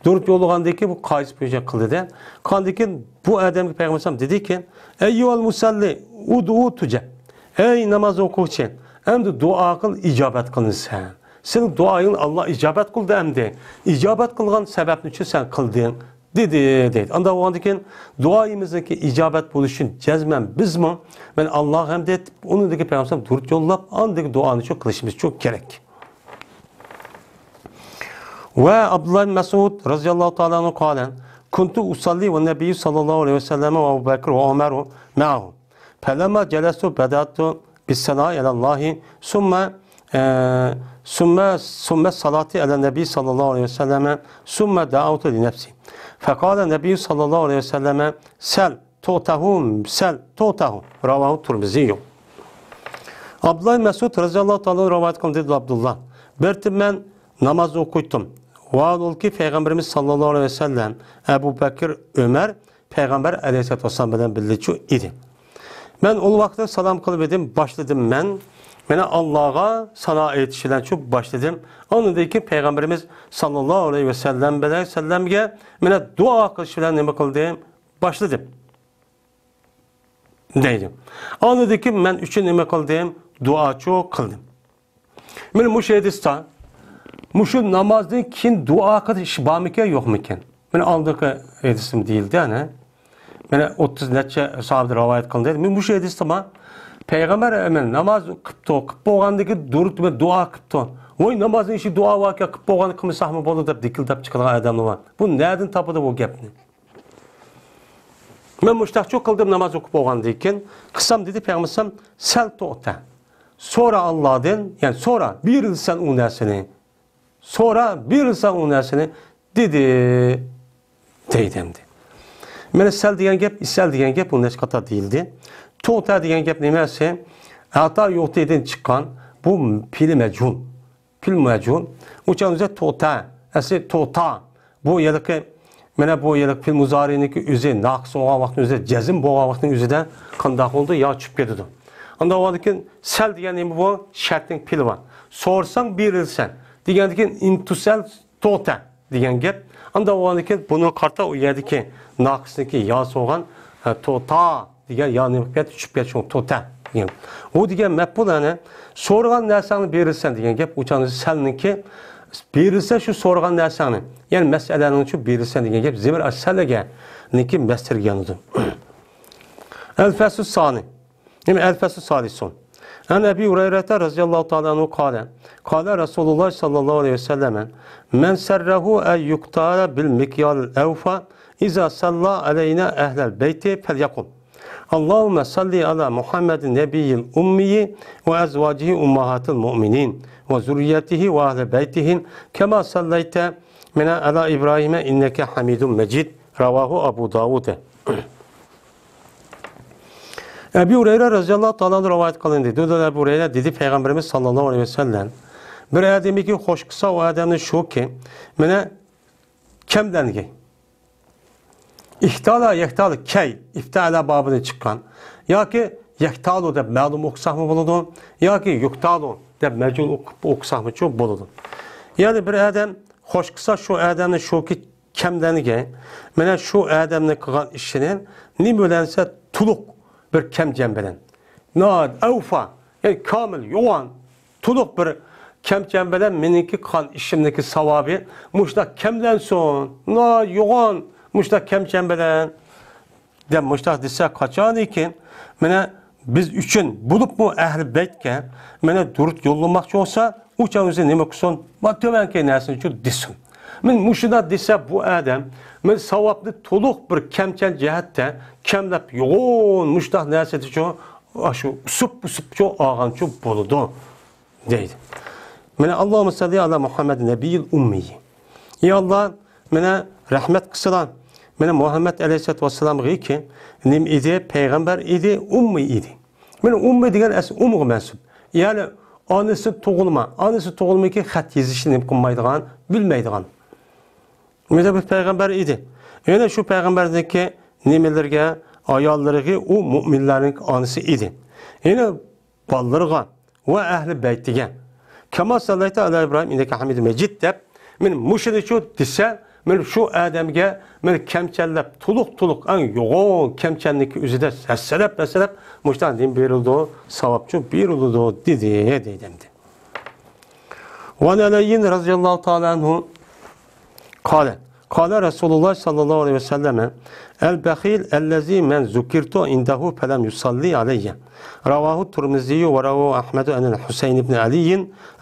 دۇرۇت يوللىغاندىن كېيىن بۇ قايسى بويىچە قىلدى دە. قاندىن كېيىن بۇ ئادەمگە پەيغەمبەر ئەلەيھىسسالام دېدىكى، ئەييۇھەل مۇسەللى، ئۇدئۇ تۇجەب. ئەي ناماز ئوقۇغۇچى، ئەمدى دۇئا قىل، ئىجابەت قىلىنسەن. سېنىڭ دۇئايىڭنى ئاللا ئىجابەت قىلدى ئەمدى. ئىجابەت قىلغان سەۋەبنى شۇ سەن قىلدىڭ، دېدى، دەيدۇ. ئاندا بولغاندىن كېيىن دۇئايىمىزنىڭكى ئىجابەت بولۇشى ئۈچۈن جەزمەن بىزمۇ، مانا، ئاللاغا ھەمد ئېيتىپ، ئۇنىڭدىكى پەيغەمبەر دۇرۇت يوللاپ، ئاندىكى دۇئانى شۇ قىلىشىمىز شۇ كېرەك. ۋە ئابدۇللا ئىبن مەسئۇد رەزىياللاھۇ تائالا ئەنھۇ قالە، كۇنتۇ ئۇسەللى ۋە نەبىييۇ سەللەللاھۇ ئەلەيھى ۋەسەللەم ۋە ئەبۇ بەكر ۋە ئۆمەرۇ مەئەھۇ. فلما جلست بدأت بالثناء على الله ثم، آه، ثم، ثم الصلاة على النبي صلى الله عليه وسلم ثم دعوت لنفسي. فقال النبي صلى الله عليه وسلم: سل تعطه، سل تعطه. رواه الترمذي. ئابدۇللا مەسئۇد رەزىياللاھۇ تائالا رىۋايەت قىلدى، دېدى ئابدۇللا. بىر قېتىم مەن ناماز ئوقۇيتتۇم. ۋاھالبۇلكى پەيغەمبىرىمىز سەللەللاھۇ ئەلەيھى ۋەسەللەم، ئەبۇ بەكىر، ئۆمەر پەيغەمبەر ئەلەيھىسسالاتۇ ۋەسسالام بىلەن بىللىچۇ ئىدى. مەن ئۇ ۋاقىتتا سالام قىلىپ ئىدىم، باشلىدىم مەن. مانا ئاللاغا سانا ئېيتىش بىلەن شۇ باشلىدىم. ئاندىن كېيىن پەيغەمبىرىمىز ساللاللاھۇ ئەلەيھى ۋەسەللەم بىلەن، سەللەمگە مانا دۇئا قىلىش بىلەن نېمە قىلدىم؟ باشلىدىم. دەيدۇ. ئاندىن كېيىن مەن ئۈچۈن نېمە قىلدىم؟ دۇئاچۇ قىلدىم. مانا مۇشۇ ھەدىستە، مۇشۇ نامازدىن كېيىن دۇئا قىلىش ئىش بارمىكەن، يوقمىكەن؟ مانا ئالدىنقى ھەدىسىم دېيىلدى، ئەنە. مانا ئوتتۇز نەچچە ساھابىدىن رىۋايەت قىلىندى. مانا مۇشۇ ھەدىستە بار. پەيغەمبەر، مانا ناماز قىپتۇ، قىپ بولغاندىن كېيىن دۇرۇت بىلەن دۇئا قىپتۇ. ۋاي، نامازنىڭ ئىشى دۇئا باركەن، قىپ بولغاندا قىلمىساقمۇ بولىدۇ دەپ دىكىلدەپ چىقىدىغان ئادەملەر بار. بۇ نەدىن تاپىدۇ بۇ گەپنى؟ مەن مۇشتاقچۇ قىلدىم ناماز ئوقۇپ بولغاندىن كېيىن، قىلسام دېدى پەيغەمبەر، سەل تۇئتە. سورا ئاللادىن، يەنى سورا، بېرىلسەن ئۇ نەرسىنى. سورا، بېرىلسەن ئۇ نەرسىنى، دېدى. دەيدۇ ئەمدى. مانا سەل دېگەن گەپ، ئىسەل دېگەن گەپ، بۇ نەچچە قاتار دېيىلدى. تۇئتە دېگەن گەپ نېمىسى؟ ئەتا يۇئتىدىن چىققان، بۇ پېئىلى مەجھۇل. پېئىلى مەجھۇل. ئۇ چاغ ئۆزى تۇئتە، ئەسلى تۇئتا. بۇ ھېلىقى، مانا بۇ ھېلىقى پېئىل مۇزارىنىڭكى ئۆزى ناقىس بولغان ۋاقىتنىڭ ئۆزىدە، جەزم بولغان ۋاقىتنىڭ ئۆزىدە قانداق بولىدۇ؟ يا چۈشۈپ كېتىدۇ. ئاندىن كېيىن سەل دېگەن نېمە بۇ؟ شەرتنىڭ پېئىلى بار. سورىساڭ بېرىلسەن دېگەندىن كېيىن، ئىنتۇسەل تۇئتە دېگەن گەپ. ئاندىن كېيىن بۇنىڭغا قارىتا ئۇ يەردىكى ناقىسنىڭكى ياسى بولغان، ئە، تۇئتا دېگەن يا نېمە قىلىپ كەتتى، چۈشۈپ كەتتى، شۇڭا تۇئتە دېگەن. ئۇ دېگەن مەپئۇل، يەنى سورىغان نەرسەڭنى بېرىلسەن دېگەن گەپ. ئۇ چاغدا سەلنىڭكى بېرىلسە شۇ سورىغان نەرسەڭنى، يەنى مەسئەلەنىڭ شۇ بېرىلسەن دېگەن گەپ زېمىر ئەسەلگەنىڭكى مەستىرگەنىدۇ. ئەل فەسلۇ سانى. يەنى ئەل فەسلۇ سالىسۇن. عن أبي هريرة رضي الله تعالى عنه قال، قال رسول الله صلى الله عليه وسلم، من سره أن يكتال بالمكيال الأوفى إذا صلى علينا أهل البيت فليقل، اللهم صل على محمد النبي الأمي وأزواجه أمهات المؤمنين وذريته وأهل بيته كما صليت من على إبراهيم إنك حميد مجيد. رواه أبو داود. ئەبۇ ھۇرەيرە رەزىياللاھۇ تائالا ئەنھۇ رىۋايەت قىلىندى. دېدى ئەبۇ ھۇرەيرە، دېدى پەيغەمبىرىمىز ساللاللاھۇ ئەلەيھى ۋەسەللەم، بىر ئادەمگە خوش قىلسا، ئۇ ئادەمنى شۇكى، مانا، كەملەنگەي. ئىكتالا، يەكتالا، كەي، ئىفتەئەلە بابىدىن چىققان. ياكى يەكتالۇ دەپ مەلۇم ئوقۇساقمۇ بولىدۇ، ياكى يۇكتالۇ دەپ مەجھۇل ئوقۇپ، ئوقۇساقمۇچۇ بولىدۇ. يەنى بىر ئادەم خوش قىلسا، شۇ ئادەمنى شۇكى كەملەنگەي. مانا شۇ ئادەمنىڭ قىلغان ئىشىنى نېمە بىلەن دېسە، تولۇق بىر كەمچەم بىلەن. ناھايىتى ئەۋفا، يەنى كامىل، يوغان، تولۇق بىر كەمچەم بىلەن مېنىڭكى قىلغان ئىشىمنىڭكى ساۋابى مۇشۇنداق كەملەنسۇن. ناھايىتى يوغان، مۇشۇنداق كەمچەم بىلەن. دەپ مۇشۇنداق دېسە، قاچانكى، مانا، بىز ئۈچۈن، بولۇپمۇ ئەھلى بەيتكە، مانا، دۇرۇت يوللىماقچى بولسا، ئۇ چاغ ئۆزى نېمە قىلسۇن؟ مانا، تۆۋەنكى نەرسىنى شۇ دېسۇن. مانا مۇشۇنداق دېسە، بۇ ئادەم، مانا، ساۋابنى تولۇق بىر كەمچەل جەھەتتە، كەملەپ يوغان مۇشۇنداق نەرسىدىچۇ، ئاشۇ ئۇسۇپ-ئۇسۇپچۇ ئالغانچۇ بولىدۇ. دەيدۇ. مانا، اللهم صل على محمد النبي الأمي. يا الله، مانا رەھمەت قىلسىلا، مانا مۇھەممەد ئەلەيھىسسالاتۇ ۋەسسالامغىكى، نېمە ئىدى؟ پەيغەمبەر ئىدى، ئۇممىي ئىدى. مانا ئۇممىي دېگەن ئەسلى ئۇمغا مەنسۇپ. يەنى ئانىسى تۇغۇلما، ئانىسى تۇغۇلمىكى خەت يېزىشنى نېمە قىلمايدىغان، بىلمەيدىغان. مانا بۇ پەيغەمبەر ئىدى. يەنە شۇ پەيغەمبەرنىڭكى نېمىلىرىگە، ئاياللىرىغا ئۇ مۇئمىنلارنىڭ ئانىسى ئىدى. يەنە بالىلىرىغا ۋە ئەھلى بەيتىگە. كما صليت على إبراهيم إنك حميد مجيد دەپ، مانا مۇشۇنىچۇ دېسە، مانا شۇ ئادەمگە مانا كەمچەللەپ، تولۇق-تولۇق ئەڭ يوغان كەمچەلنىكى ئۆزىدە ھەسسىلەپ، ھەسسىلەپ، مۇشۇنداق نېمە بېرىلىدۇ، ساۋابچۇ بېرىلىدۇ، دېدى، دەيدۇ ئەمدى. وعن علي رضي الله تعالى عنه قال، قال رسول الله صلى الله عليه وسلم: البخيل الذي من ذكرت عنده فلم يصل علي. رواه الترمذي ورواه أحمد عن الحسين بن علي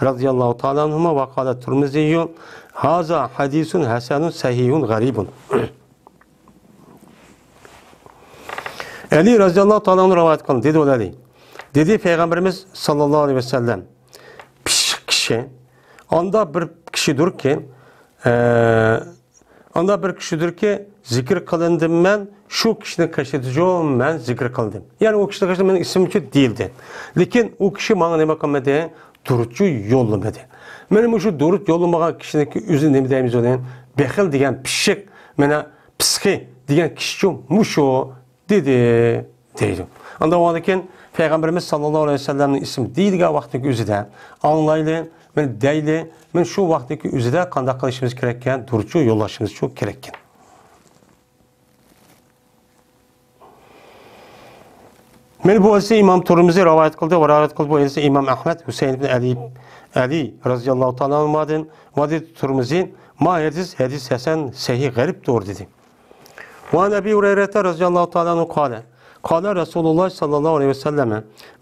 رضي الله تعالى عنهما، وقال الترمذي: هذا حديث حسن صحيح غريب. ئەلى رەزىياللاھۇ تائالا ئەنھۇ رىۋايەت قىلدى، دېدى ئۇ ئەلى. دېدى پەيغەمبىرىمىز ساللاللاھۇ ئەلەيھى ۋەسەللەم، پىششىق كىشى ئاندا بىر كىشىدۇركى، ئە، ئاندا بىر كىشىدۇركى، زىكىر قىلىندىم مەن، شۇ كىشىنىڭ قېشىدا مەن زىكىر قىلدىم. يەنى ئۇ كىشىنىڭ قېشىدا مېنىڭ ئىسمىمچۇ دېيىلدى. لېكىن ئۇ كىشى ماڭا نېمە قىلمىدى؟ دۇرۇتچۇ يوللىمىدى. مانا مۇشۇ دۇرۇت يوللىمىغان كىشىنىڭكى ئۆزى نېمە دەيمىز ئۇنى؟ بېخىل دېگەن پىششىق، مانا پىسخى دېگەن كىشىچۇ مۇشۇ دېدى، دەيدۇ. ئاندىن ئۇنىڭدىن كېيىن پەيغەمبىرىمىز ساللاللاھۇ ئەلەيھى ۋەسەللەمنىڭ ئىسمى دېيىلگەن ۋاقىتتىكى ئۆزىدە ئاڭلايلى، مانا دەيلى، مانا شۇ ۋاقىتتىكى ئۆزىدە قانداق قىلىشىمىز كېرەككەن؟ دۇرۇتچۇ يوللىشىمىزچۇ كېرەككەن. مانا بۇ ھەدىسنى ئىمام تۇرمۇزى رىۋايەت قىلدى، ۋە رىۋايەت قىلدى بۇ ھەدىسنى ئىمام ئەھمەد، ھۈسەيىن ئىبن ئەلى، ئەلى رەزىياللاھۇ تائالا ئەنھۇمادىن، ۋە دېدى تۇرمۇزى، ما ھەدىس، ھەدىس ھەسەن، سەھىھ، غەرىبتۇر دېدى. وعن أبي هريرة رضي الله تعالى عنه قال، قال رسول الله صلى الله عليه وسلم،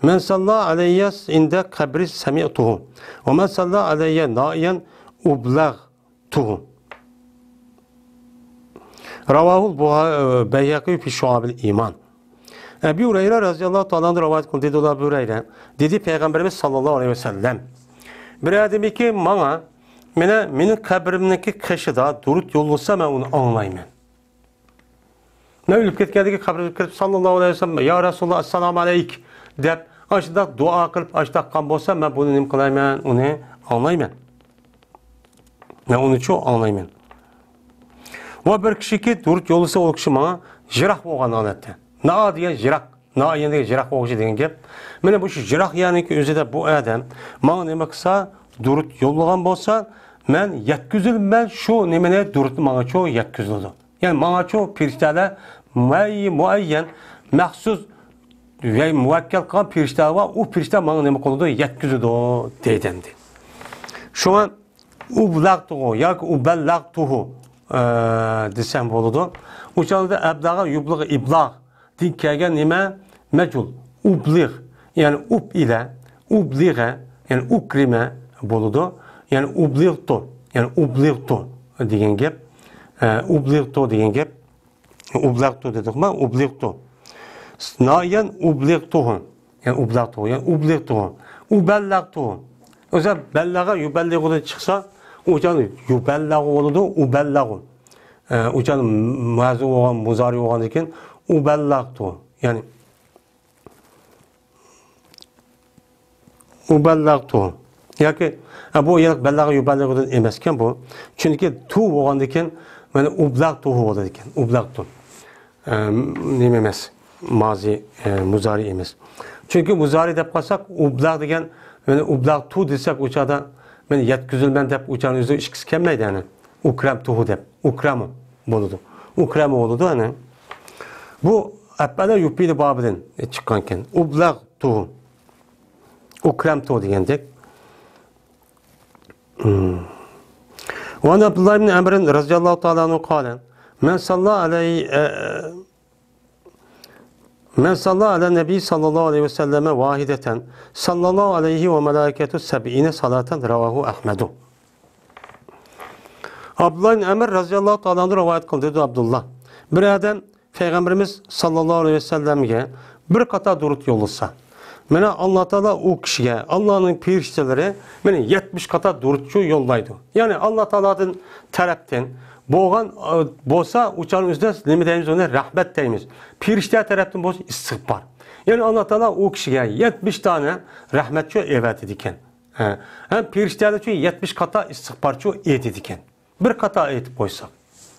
من صلى علي عند قبري سمعته، ومن صلى علي نائيا أبلغته. رواه البيهقي في شعب الإيمان. ئەبۇ ھۇرەيرە رەزىياللاھۇ تائالا ئەنھۇ رىۋايەت قىلدى، دېدى ئەبۇ ھۇرەيرە، دېدى پەيغەمبىرىمىز ساللاللاھۇ ئەلەيھى ۋەسەللەم، بىر ئادەمكى ماڭا، مانا مېنىڭ قەبرىمنىڭكى قېشىدا دۇرۇت يوللىسا، مەن ئۇنى ئاڭلايمەن. مەن ئۆلۈپ كەتكەندىن كېيىن قەبرىگە كىرىپ، ساللاللاھۇ ئەلەيھى ۋەسەللەم، يا رەسۇلۇللاھ، ئەسسالامۇ ئەلەيك دەپ، ئاشۇنداق دۇئا قىلىپ، ئاشۇنداق قىلغان بولسا، مەن بۇنى نېمە قىلايمەن؟ ئۇنى ئاڭلايمەن. مەن ئۇنىچۇ ئاڭلايمەن. ۋە بىر كىشىكى دۇرۇت يوللىسا، ئۇ كىشى ماڭا يىراق بولغان ھالەتتە. نائا دېگەن يىراق، نائىيەن دېگەن يىراق بولغۇچى دېگەن گەپ. مانا مۇشۇ يىراق يەرنىڭكى ئۆزىدە بۇ ئادەم ماڭا نېمە قىلسا، دۇرۇت يوللىغان بولسا، مەن يەتكۈزۈلىمەن شۇ نېمىنى، دۇرۇتنى ماڭىچۇ يەتكۈزۈلىدۇ. يەنى ماڭاچۇ پىرىشتەلەر مۇئەيي-، مۇئەييەن، مەخسۇس ۋە مۇۋەككەل قىلغان پىرىشتەلەر بار، ئۇ پىرىشتە ماڭا نېمە قىلىدۇ؟ يەتكۈزىدۇ، دەيدۇ ئەمدى. شۇڭا ئۇبلەغتۇغۇ ياكى ئۇبەللەغتۇغۇ، ئە، دېسەم بولىدۇ. ئۇ چاغدا ئەبلەغە يۇبلىغ ئىبلاغ دىن كەلگەن نېمە؟ مەجھۇل. ئۇبلىغ، يەنى ئۇب ئىلە، ئۇبلىغە، يەنى ئۇكرىمە بولىدۇ. يەنى ئۇبلىغتۇ، يەنى ئۇبلىغتۇ دېگەن گەپ. ئە، ئۇبلىغتۇ دېگەن گەپ. ئۇبلىغتۇ دېدۇقما؟ ئۇبلىغتۇ. نائىيەن ئۇبلىغتۇغۇ. يەنى ئۇبلىغتۇغۇ، يەنى ئۇبلىغتۇغۇ. ئۇبەللەغتۇغۇ. ئۆزى بەللەغە يۇبەللىغۇدىن چىقسا، ئۇ چاغدا يۇبەللەغۇ بولىدۇ، ئۇبەللەغۇ. ئە، ئۇ چاغدا مازى بولغان، مۇزارى بولغاندىن كېيىن ئۇبەللەغتۇ. يەنى ئۇبەللەغتۇ. ياكى، ئە، بۇ يەنە بەللەغە يۇبەللىغۇدىن ئەمەسكەن بۇ. چۈنكى تۇ بولغاندىن كېيىن، مانا، ئۇبلەغتۇغۇ بولىدىكەن. ئۇبلەغتۇ. ئە، نېمە ئەمەس؟ مازى، ئە، مۇزارى ئەمەس. چۈنكى مۇزارى دەپ قالساق، ئۇبلاغ دېگەن، مانا، ئۇبلاغتۇ دېسەك، ئۇ چاغدا، مانا، يەتكۈزۈلىمەن دەپ، ئۇ چاغدا ئۆزى ئىككىسى كەلمەيدۇ، يەنى. ئۇكرەمتۇغۇ دەپ، ئۇكرەمۇ بولىدۇ. ئۇكرەمۇ بولىدۇ، ئەنە. بۇ ئەپئەلە يۇپىلى بابىدىن چىققانكەن. ئۇبلاغتۇغۇ. ئۇكرەمتۇغۇ دېگەندەك. مم. وعن عبد الله بن عمرو رضي الله تعالى عنه قال، من صلى علي، من صلى على النبي صلى الله عليه وسلم واحدة صلى الله عليه وملائكته سبعين صلاة. رواه أحمد. ئابدۇللا ئىبن ئەمر رەزىياللاھۇ تائالا ئەنھۇ رىۋايەت قىلدى، دېدى ئابدۇللا. بىر ئادەم پەيغەمبىرىمىز ساللاللاھۇ ئەلەيھى ۋەسەللەمگە بىر قاتار دۇرۇت يوللىسا، مانا، ئاللا تائالا ئۇ كىشىگە، ئاللانىڭ پېرىشتىلىرى، مانا، يەتمىش قاتا دۇرۇتچۇ يوللايدۇ. يەنى ئاللا تائالادىن، تەرەپتىن بولغان، ئە، بولسا، ئۇ چاغنىڭ ئۆزىدە نېمە دەيمىز ئۇنى؟ رەھمەت دەيمىز. پېرىشتە تەرەپتىن بولسا ئىستىغپار. يەنى ئاللا تائالا ئۇ كىشىگە يەتمىش دانە رەھمەتچۇ ئەۋەتىدىكەن. ھە. ھەم پېرىشتەلەرچۇ يەتمىش قاتا ئىستىغپارچۇ ئېيتىدىكەن. بىر قاتا ئېيتىپ قويساق،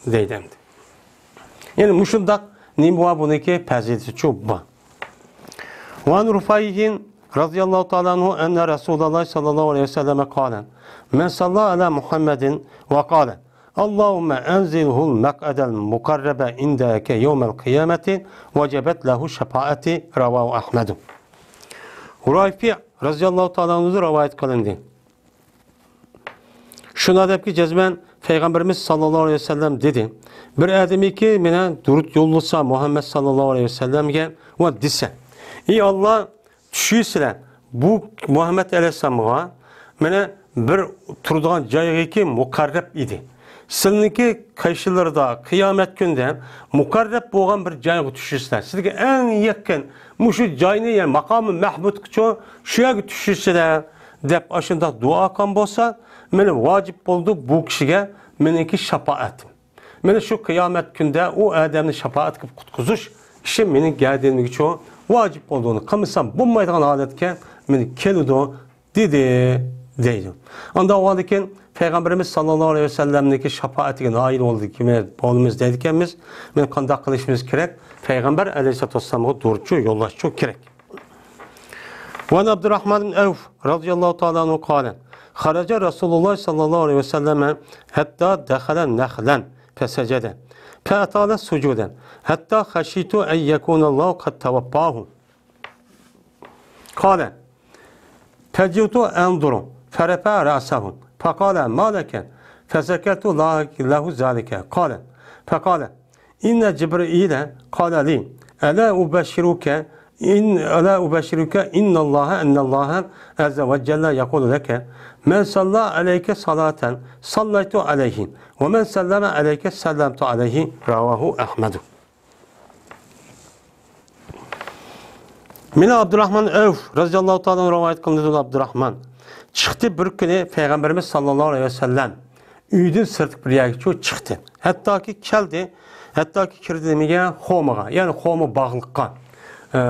دەيدۇ ئەمدى. يەنى مۇشۇنداق نېمە بار بۇنىڭكى پەزىلىتىچۇ بار. وعن رفيع رضي الله تعالى عنه أن رسول الله صلى الله عليه وسلم قال: من صلى على محمد وقال: اللهم أنزله المقعد المقرب عندك يوم القيامة وجبت له شفاعتي. رواه أحمد. رۇفەي رەزىياللاھۇ تائالا ئەنھۇدىن رىۋايەت قىلىندى. شۇنداق دەپكى، جەزمەن پەيغەمبىرىمىز ساللاللاھۇ ئەلەيھى ۋەسەللەم دېدى، بىر ئادىمىكى مانا دۇرۇت يوللىسا مۇھەممەد ساللاللاھۇ ئەلەيھى ۋەسەللەمگە ۋە دېسە، ئى ئاللا، چۈشۈرسىلە بۇ مۇھەممەد ئەلەيھىسسالامغا، مانا بىر تۇرىدىغان جايغىكى مۇقەررەب ئىدى. سىلىنىڭكى قېشىلىرىدا قىيامەت كۈنىدە مۇقەررەب بولغان بىر جايغا چۈشۈرسىلە. سىزگە ئەڭ يېقىن مۇشۇ جاينى، يەنى ماقامى مەھمۇدقىچۇ شۇ يەرگە چۈشۈرسىلە، دەپ ئاشۇنداق دۇئا قىلغان بولسا، مانا ۋاجىپ بولدى بۇ كىشىگە مېنىڭكى شاپائەتىم. مانا شۇ قىيامەت كۈندە ئۇ ئادەمنى شاپائەت قىلىپ قۇتقۇزۇش ئىشى مېنىڭ گەدىنىمگىچۇ ۋاجىپ بولدى. ئۇنى قىلمىسام بولمايدىغان ھالەتكە مېنى كېلىدۇ، دېدى، دەيدۇ. ئانداق بولغاندىكىن پەيغەمبىرىمىز ساللاللاھۇ ئەلەيھى ۋەسەللەمنىڭكى شاپائىتىگە نائىل بولدى، بولىمىز دەيدىكەنمىز. مانا قانداق قىلىشىمىز كېرەك؟ پەيغەمبەر ئەلەيھىسسالاتۇ ۋەسسالامغا دۇرۇتچۇ يوللاشچۇ كېرەك. وعن عبد الرحمن بن عوف رضي الله تعالى عنه قال: خرج رسول الله صلى الله عليه وسلم حتى دخل نخلا فسجد فأطال السجود حتى خشيت أن يكون الله قد توفاه. قال: فجئت أنظر فرفع رأسه فقال: ما لك؟ فذكرت له ذلك. قال، فقال: إن جبريل قال لي: ألا أبشرك إن، ألا أبشرك إن الله، أن الله عز وجل يقول لك: من صلى عليك صلاة صليت عليه، ومن سلم عليك سلمت عليه. رواه أحمد. مانا ئابدۇراخمان ئەۋف رەزىياللاھۇ تائالا ئەنھۇ رىۋايەت قىلىندى، ئابدۇراخمان چىقتى بىر كۈنى پەيغەمبىرىمىز ساللاللاھۇ ئەلەيھى ۋەسەللەم ئۆيدىن سىرتقا بىر يەرگىچۇ چىقتى. ھەتتاكى كەلدى، ھەتتاكى كىردى نېمىگە؟ خومىغا، يەنى خومى باغلىققا. ئە،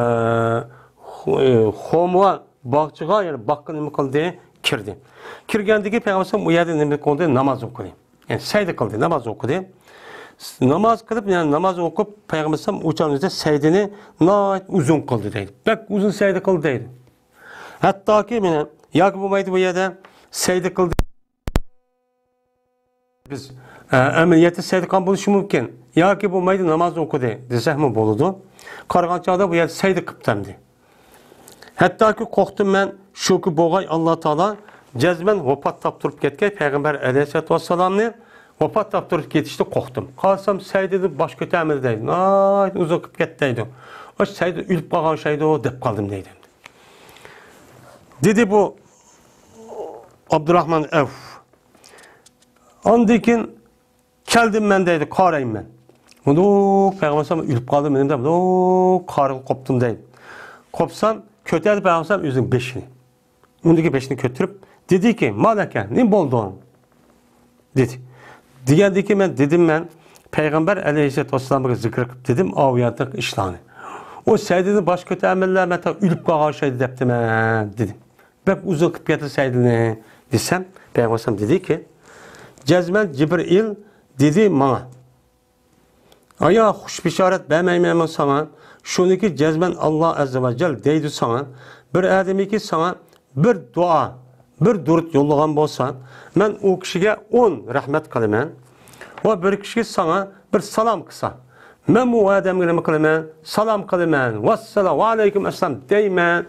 خو-، ئە، خومىغا، باغچىغا، يەنى باغقا نېمە قىلدى؟ كىردى. كىرگەندىكى پەيغەمبەر ئەلەيھىسسالام ئۇ يەردە نېمە قىلدى؟ ناماز ئوقۇدى. يەنى سەجدە قىلدى، ناماز ئوقۇدى. ناماز قىلىپ، يەنى ناماز ئوقۇپ، پەيغەمبەر ئەلەيھىسسالام ئۇ چاغدا سەجدىنى ناھايىتى ئۇزۇن قىلدى دەيدۇ. بەك ئۇزۇن سەجدە قىلدى دەيدۇ. ھەتتاكى مانا ياكى بولمايدۇ بۇ يەردە سەجدە قىلدى. بىز، ئە، ئەمەلىيەتتە سەجدە قىلغان بولۇشى مۇمكىن. ياكى بولمايدۇ ناماز ئوقۇدى دېسەكمۇ بولىدۇ. قارىغان چاغدا بۇ يەردە سەجدە قىپتۇ ئەمدى. ھەتتاكى قورقتۇم مەن، شۇكى بولغاي ئاللا تائالا جەزمەن ۋاپات تاپتۇرۇپ كەتكەي پەيغەمبەر ئەلەيھىسسالاتۇ ۋەسسالامنى ۋاپات تاپتۇرۇپ كېتىشتە قورقتۇم. قارىسام سەجدىدىن باش كۆتەرمىدى دەيدۇ. ناھايىتى ئۇزۇن قىلىپ كەتتى دەيدۇ. ئاشۇ سەجدىدە ئۆلۈپ قالغان ئوخشايدۇ دەپ قالدىم دەيدۇ. دېدى بۇ ئابدۇراخمان ئەۋف. ئاندىن كېيىن كەلدىم مەن دەيدۇ، قارايمەن. مۇنداق پەيغەمبەر ئەلەيھىسسالام ئۆلۈپ قالدى مېنىڭ دەپ، مۇنداق قارىغا قوپتۇم دەيدۇ. قوپسام، كۆتەردى پەيغەمبەر ئەلەيھىسسالام ئۆزىنىڭ بېشىنى. ئۇندىكى بېشىنى كۆتۈرۈپ، دېدىكى، ما لەكە، نېمە بولدى؟ دېدى. دېگەندىكى مەن دېدىم مەن، پەيغەمبەر ئەلەيھىسسالاتۇ ۋەسسالامغا زىكىر قىلىپ دېدىم، ئاۋۇ يەردىكى ئىشلارنى. ئۇ سەجدىدىن باش كۆتەرمىدىلا، مەن تا ئۆلۈپ قالغان ئوخشايدۇ دەپتىمەن، دېدىم. بەك ئۇزۇن قىلىپ كەتتى سەجدىنى دېسەم، پەيغەمبەر ئەلەيھىسسالام دېدىكى، جەزمەن جىبرىئىل دېدى ماڭا، ئايا، خۇش بېشارەت بەرمەيمەنمۇ ساڭا؟ شۇنىكى جەزمەن ئاللا ئەززە ۋە جەل دەيدۇ ساڭا، بىر ئادىمىكى ساڭا بىر دۇئا، بىر دۇرۇت يوللىغان بولسا، مەن ئۇ كىشىگە ئون رەھمەت قىلىمەن. ۋە بىر كىشى ساڭا بىر سالام قىلسا، مەنمۇ ئۇ ئادەمگە نېمە قىلىمەن؟ سالام قىلىمەن. ۋەسسالام، ۋەئەلەيكۇم ئەسسالام دەيمەن،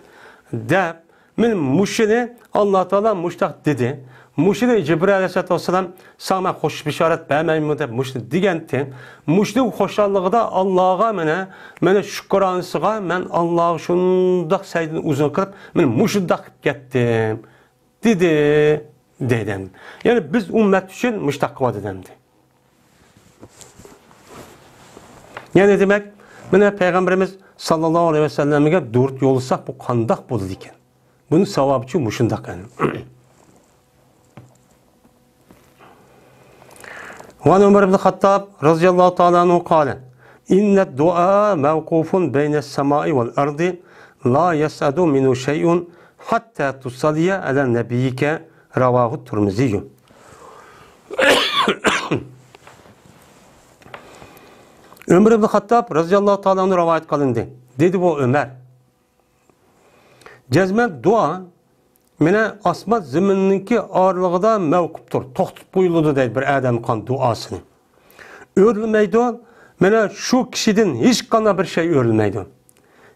دەپ، مانا مۇشۇنى ئاللا تائالا مۇشۇنداق دېدى. مۇشۇنى جىبرىئىل ئەلەيھىسسالاتۇ ۋەسسالام، ساڭا مەن خۇش بېشارەت بەرمەيمەنمۇ دەپ مۇشۇنى دېگەنتى. مۇشۇنىڭ خۇشاللىقىدا ئاللاغا مانا، مانا شۈكرانىسىغا مەن ئاللاغا شۇنداق سەجدىنى ئۇزۇن قىلىپ، مانا مۇشۇنداق قىلىپ كەتتىم، دېدى، دەيدۇ. يەنى بىز ئۈممەت ئۈچۈن مۇشۇنداق قىلىۋاتىدۇ ئەمدى. يەنى دېمەك، مانا پەيغەمبىرىمىز ساللاللاھۇ ئەلەيھى ۋەسەللەمگە دۇرۇت يوللىساق، بۇ قانداق بولىدىكەن؟ بۇنىڭ ساۋابىچۇ مۇشۇنداق، يەنى. وعن عمر بن الخطاب رضي الله تعالى عنه قال: إن الدعاء موقوف بين السماء والأرض لا يصعد منه شيء حتى تصلي على نبيك. رواه الترمذي. ئۆمەر ئىبن خەتتاب رەزىياللاھۇ تائالا ئەنھۇ رىۋايەت قىلىندى. دېدى بۇ ئۆمەر: جەزمەن دۇئا مانا ئاسمان زېمىننىڭكى ئارىلىقىدا مەۋقۇپتۇر، توختىتىپ قويۇلىدۇ دەيدۇ بىر ئادەم قىلغان دۇئاسىنى. ئۆرۈلمەيدۇ. مانا شۇ كىشىدىن ھېچقانداق بىر شەي ئۆرۈلمەيدۇ.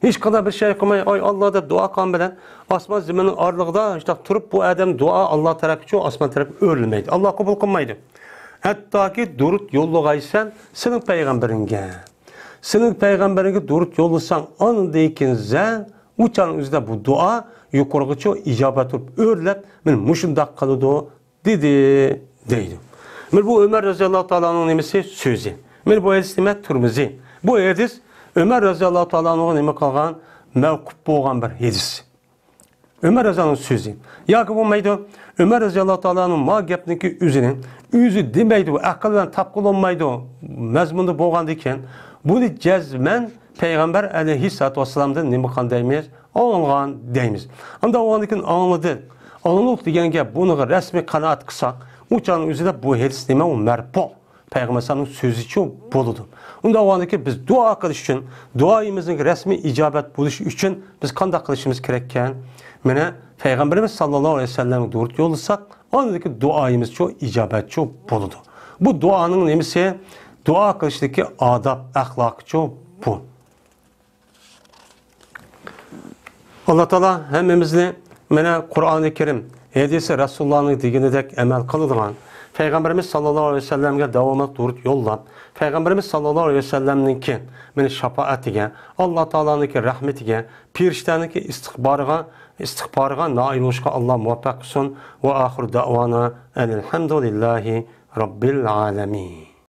ھېچقانداق بىر شەي قىلماي، ئاي ئاللا دەپ دۇئا قىلغان بىلەن ئاسمان زېمىننىڭ ئارىلىقىدا شۇنداق تۇرۇپ، بۇ ئادەم دۇئا ئاللا تەرەپكىچۇ ئاسمان تەرەپكە ئۆرۈلمەيدۇ. ئاللا قوبۇل قىلمايدۇ. ھەتتاكى دۇرۇت يوللىغايسەن سېنىڭ پەيغەمبىرىڭگە. سېنىڭ پەيغەمبىرىڭگە دۇرۇت يوللىساڭ، ئاندىن كېيىن سەن ئۇ چاغنىڭ ئۆزىدە بۇ دۇئا يۇقىرىغىچۇ ئىجابەت بولۇپ ئۆرلەپ، مانا مۇشۇنداق قىلىدۇ دېدى، دەيدۇ. مانا بۇ ئۆمەر رەزىياللاھۇ تائالانىڭ نېمىسى؟ سۆزى. مانا بۇ ھەدىس نېمە؟ تۇرمۇزى. بۇ ھەدىس ئۆمەر رەزىياللاھۇ تائالانىڭغا نېمە قىلغان؟ مەۋقۇپ بولغان بىر ھەدىس. ئۆمەر رەزىياللاھۇنىڭ سۆزى. ياكى بولمايدۇ، ئۆمەر رەزىياللاھۇ تائالانىڭ ما گەپنىڭكى ئۆزىنى ئۆزى دېمەيدۇ، ئەقىل بىلەن تاپقىلى بولمايدۇ مەزمۇندا بولغاندىكىن، بۇنى جەزمەن پەيغەمبەر ئەلەيھىسسالاتۇ ۋەسسالامدىن نېمە قىلغان دەيمىز؟ ئاڭلىغان دەيمىز. ئانداق بولغاندىكىن ئاڭلىدى، ئاڭلىدۇق دېگەن گەپ، بۇنىڭغا رەسمىي قانائەت قىلساق، ئۇ چاغنىڭ ئۆزىدە بۇ ھەدىس نېمە؟ ئۇ مەرپۇ. پەيغەمبەر ئەلەيھىسسالامنىڭ سۆزىچۇ بولىدۇ. ئۇنداق بولغاندىكىن بىز دۇئا قىلىش ئۈچۈن، دۇئايىمىزنىڭ رەسمىي ئىجابەت بولۇشى ئۈچۈن بىز قانداق قىلىشىمىز كېرەككەن؟ مانا پەيغەمبىرىمىز ساللاللاھۇ ئەلەيھى ۋەسەللەمگە دۇرۇت يوللىساق، ئاندىن كېيىن دۇئايىمىزچۇ ئىجابەتچۇ بولىدۇ. بۇ دۇئانىڭ نېمىسى؟ دۇئا قىلىشتىكى ئاداب، ئەخلاقىچۇ بۇ. ئاللا تائالا ھەممىمىزنى مانا قۇرئانى كەرىم، ھەدىسى رەسۇلۇللانىڭ دېگىنىدەك ئەمەل قىلىدىغان، پەيغەمبىرىمىز ساللاللاھۇ ئەلەيھى ۋەسەللەمگە داۋاملىق دۇرۇت يوللاپ، پەيغەمبىرىمىز ساللاللاھۇ ئەلەيھى ۋەسەللەمنىڭكى مانا شاپائەتىگە، ئاللا تائالانىڭكى رەھمىتىگە، پېرىشتەنىڭكى ئىستىغپارىغا، ئىستىغپارىغا نائىل بولۇشقا ئاللا مۇۋەپپەق قىلسۇن. ۋە ئاخىرۇ دەئۋانا ئەنىل ھەمدۇلىللاھى رەببىل ئالەمىن.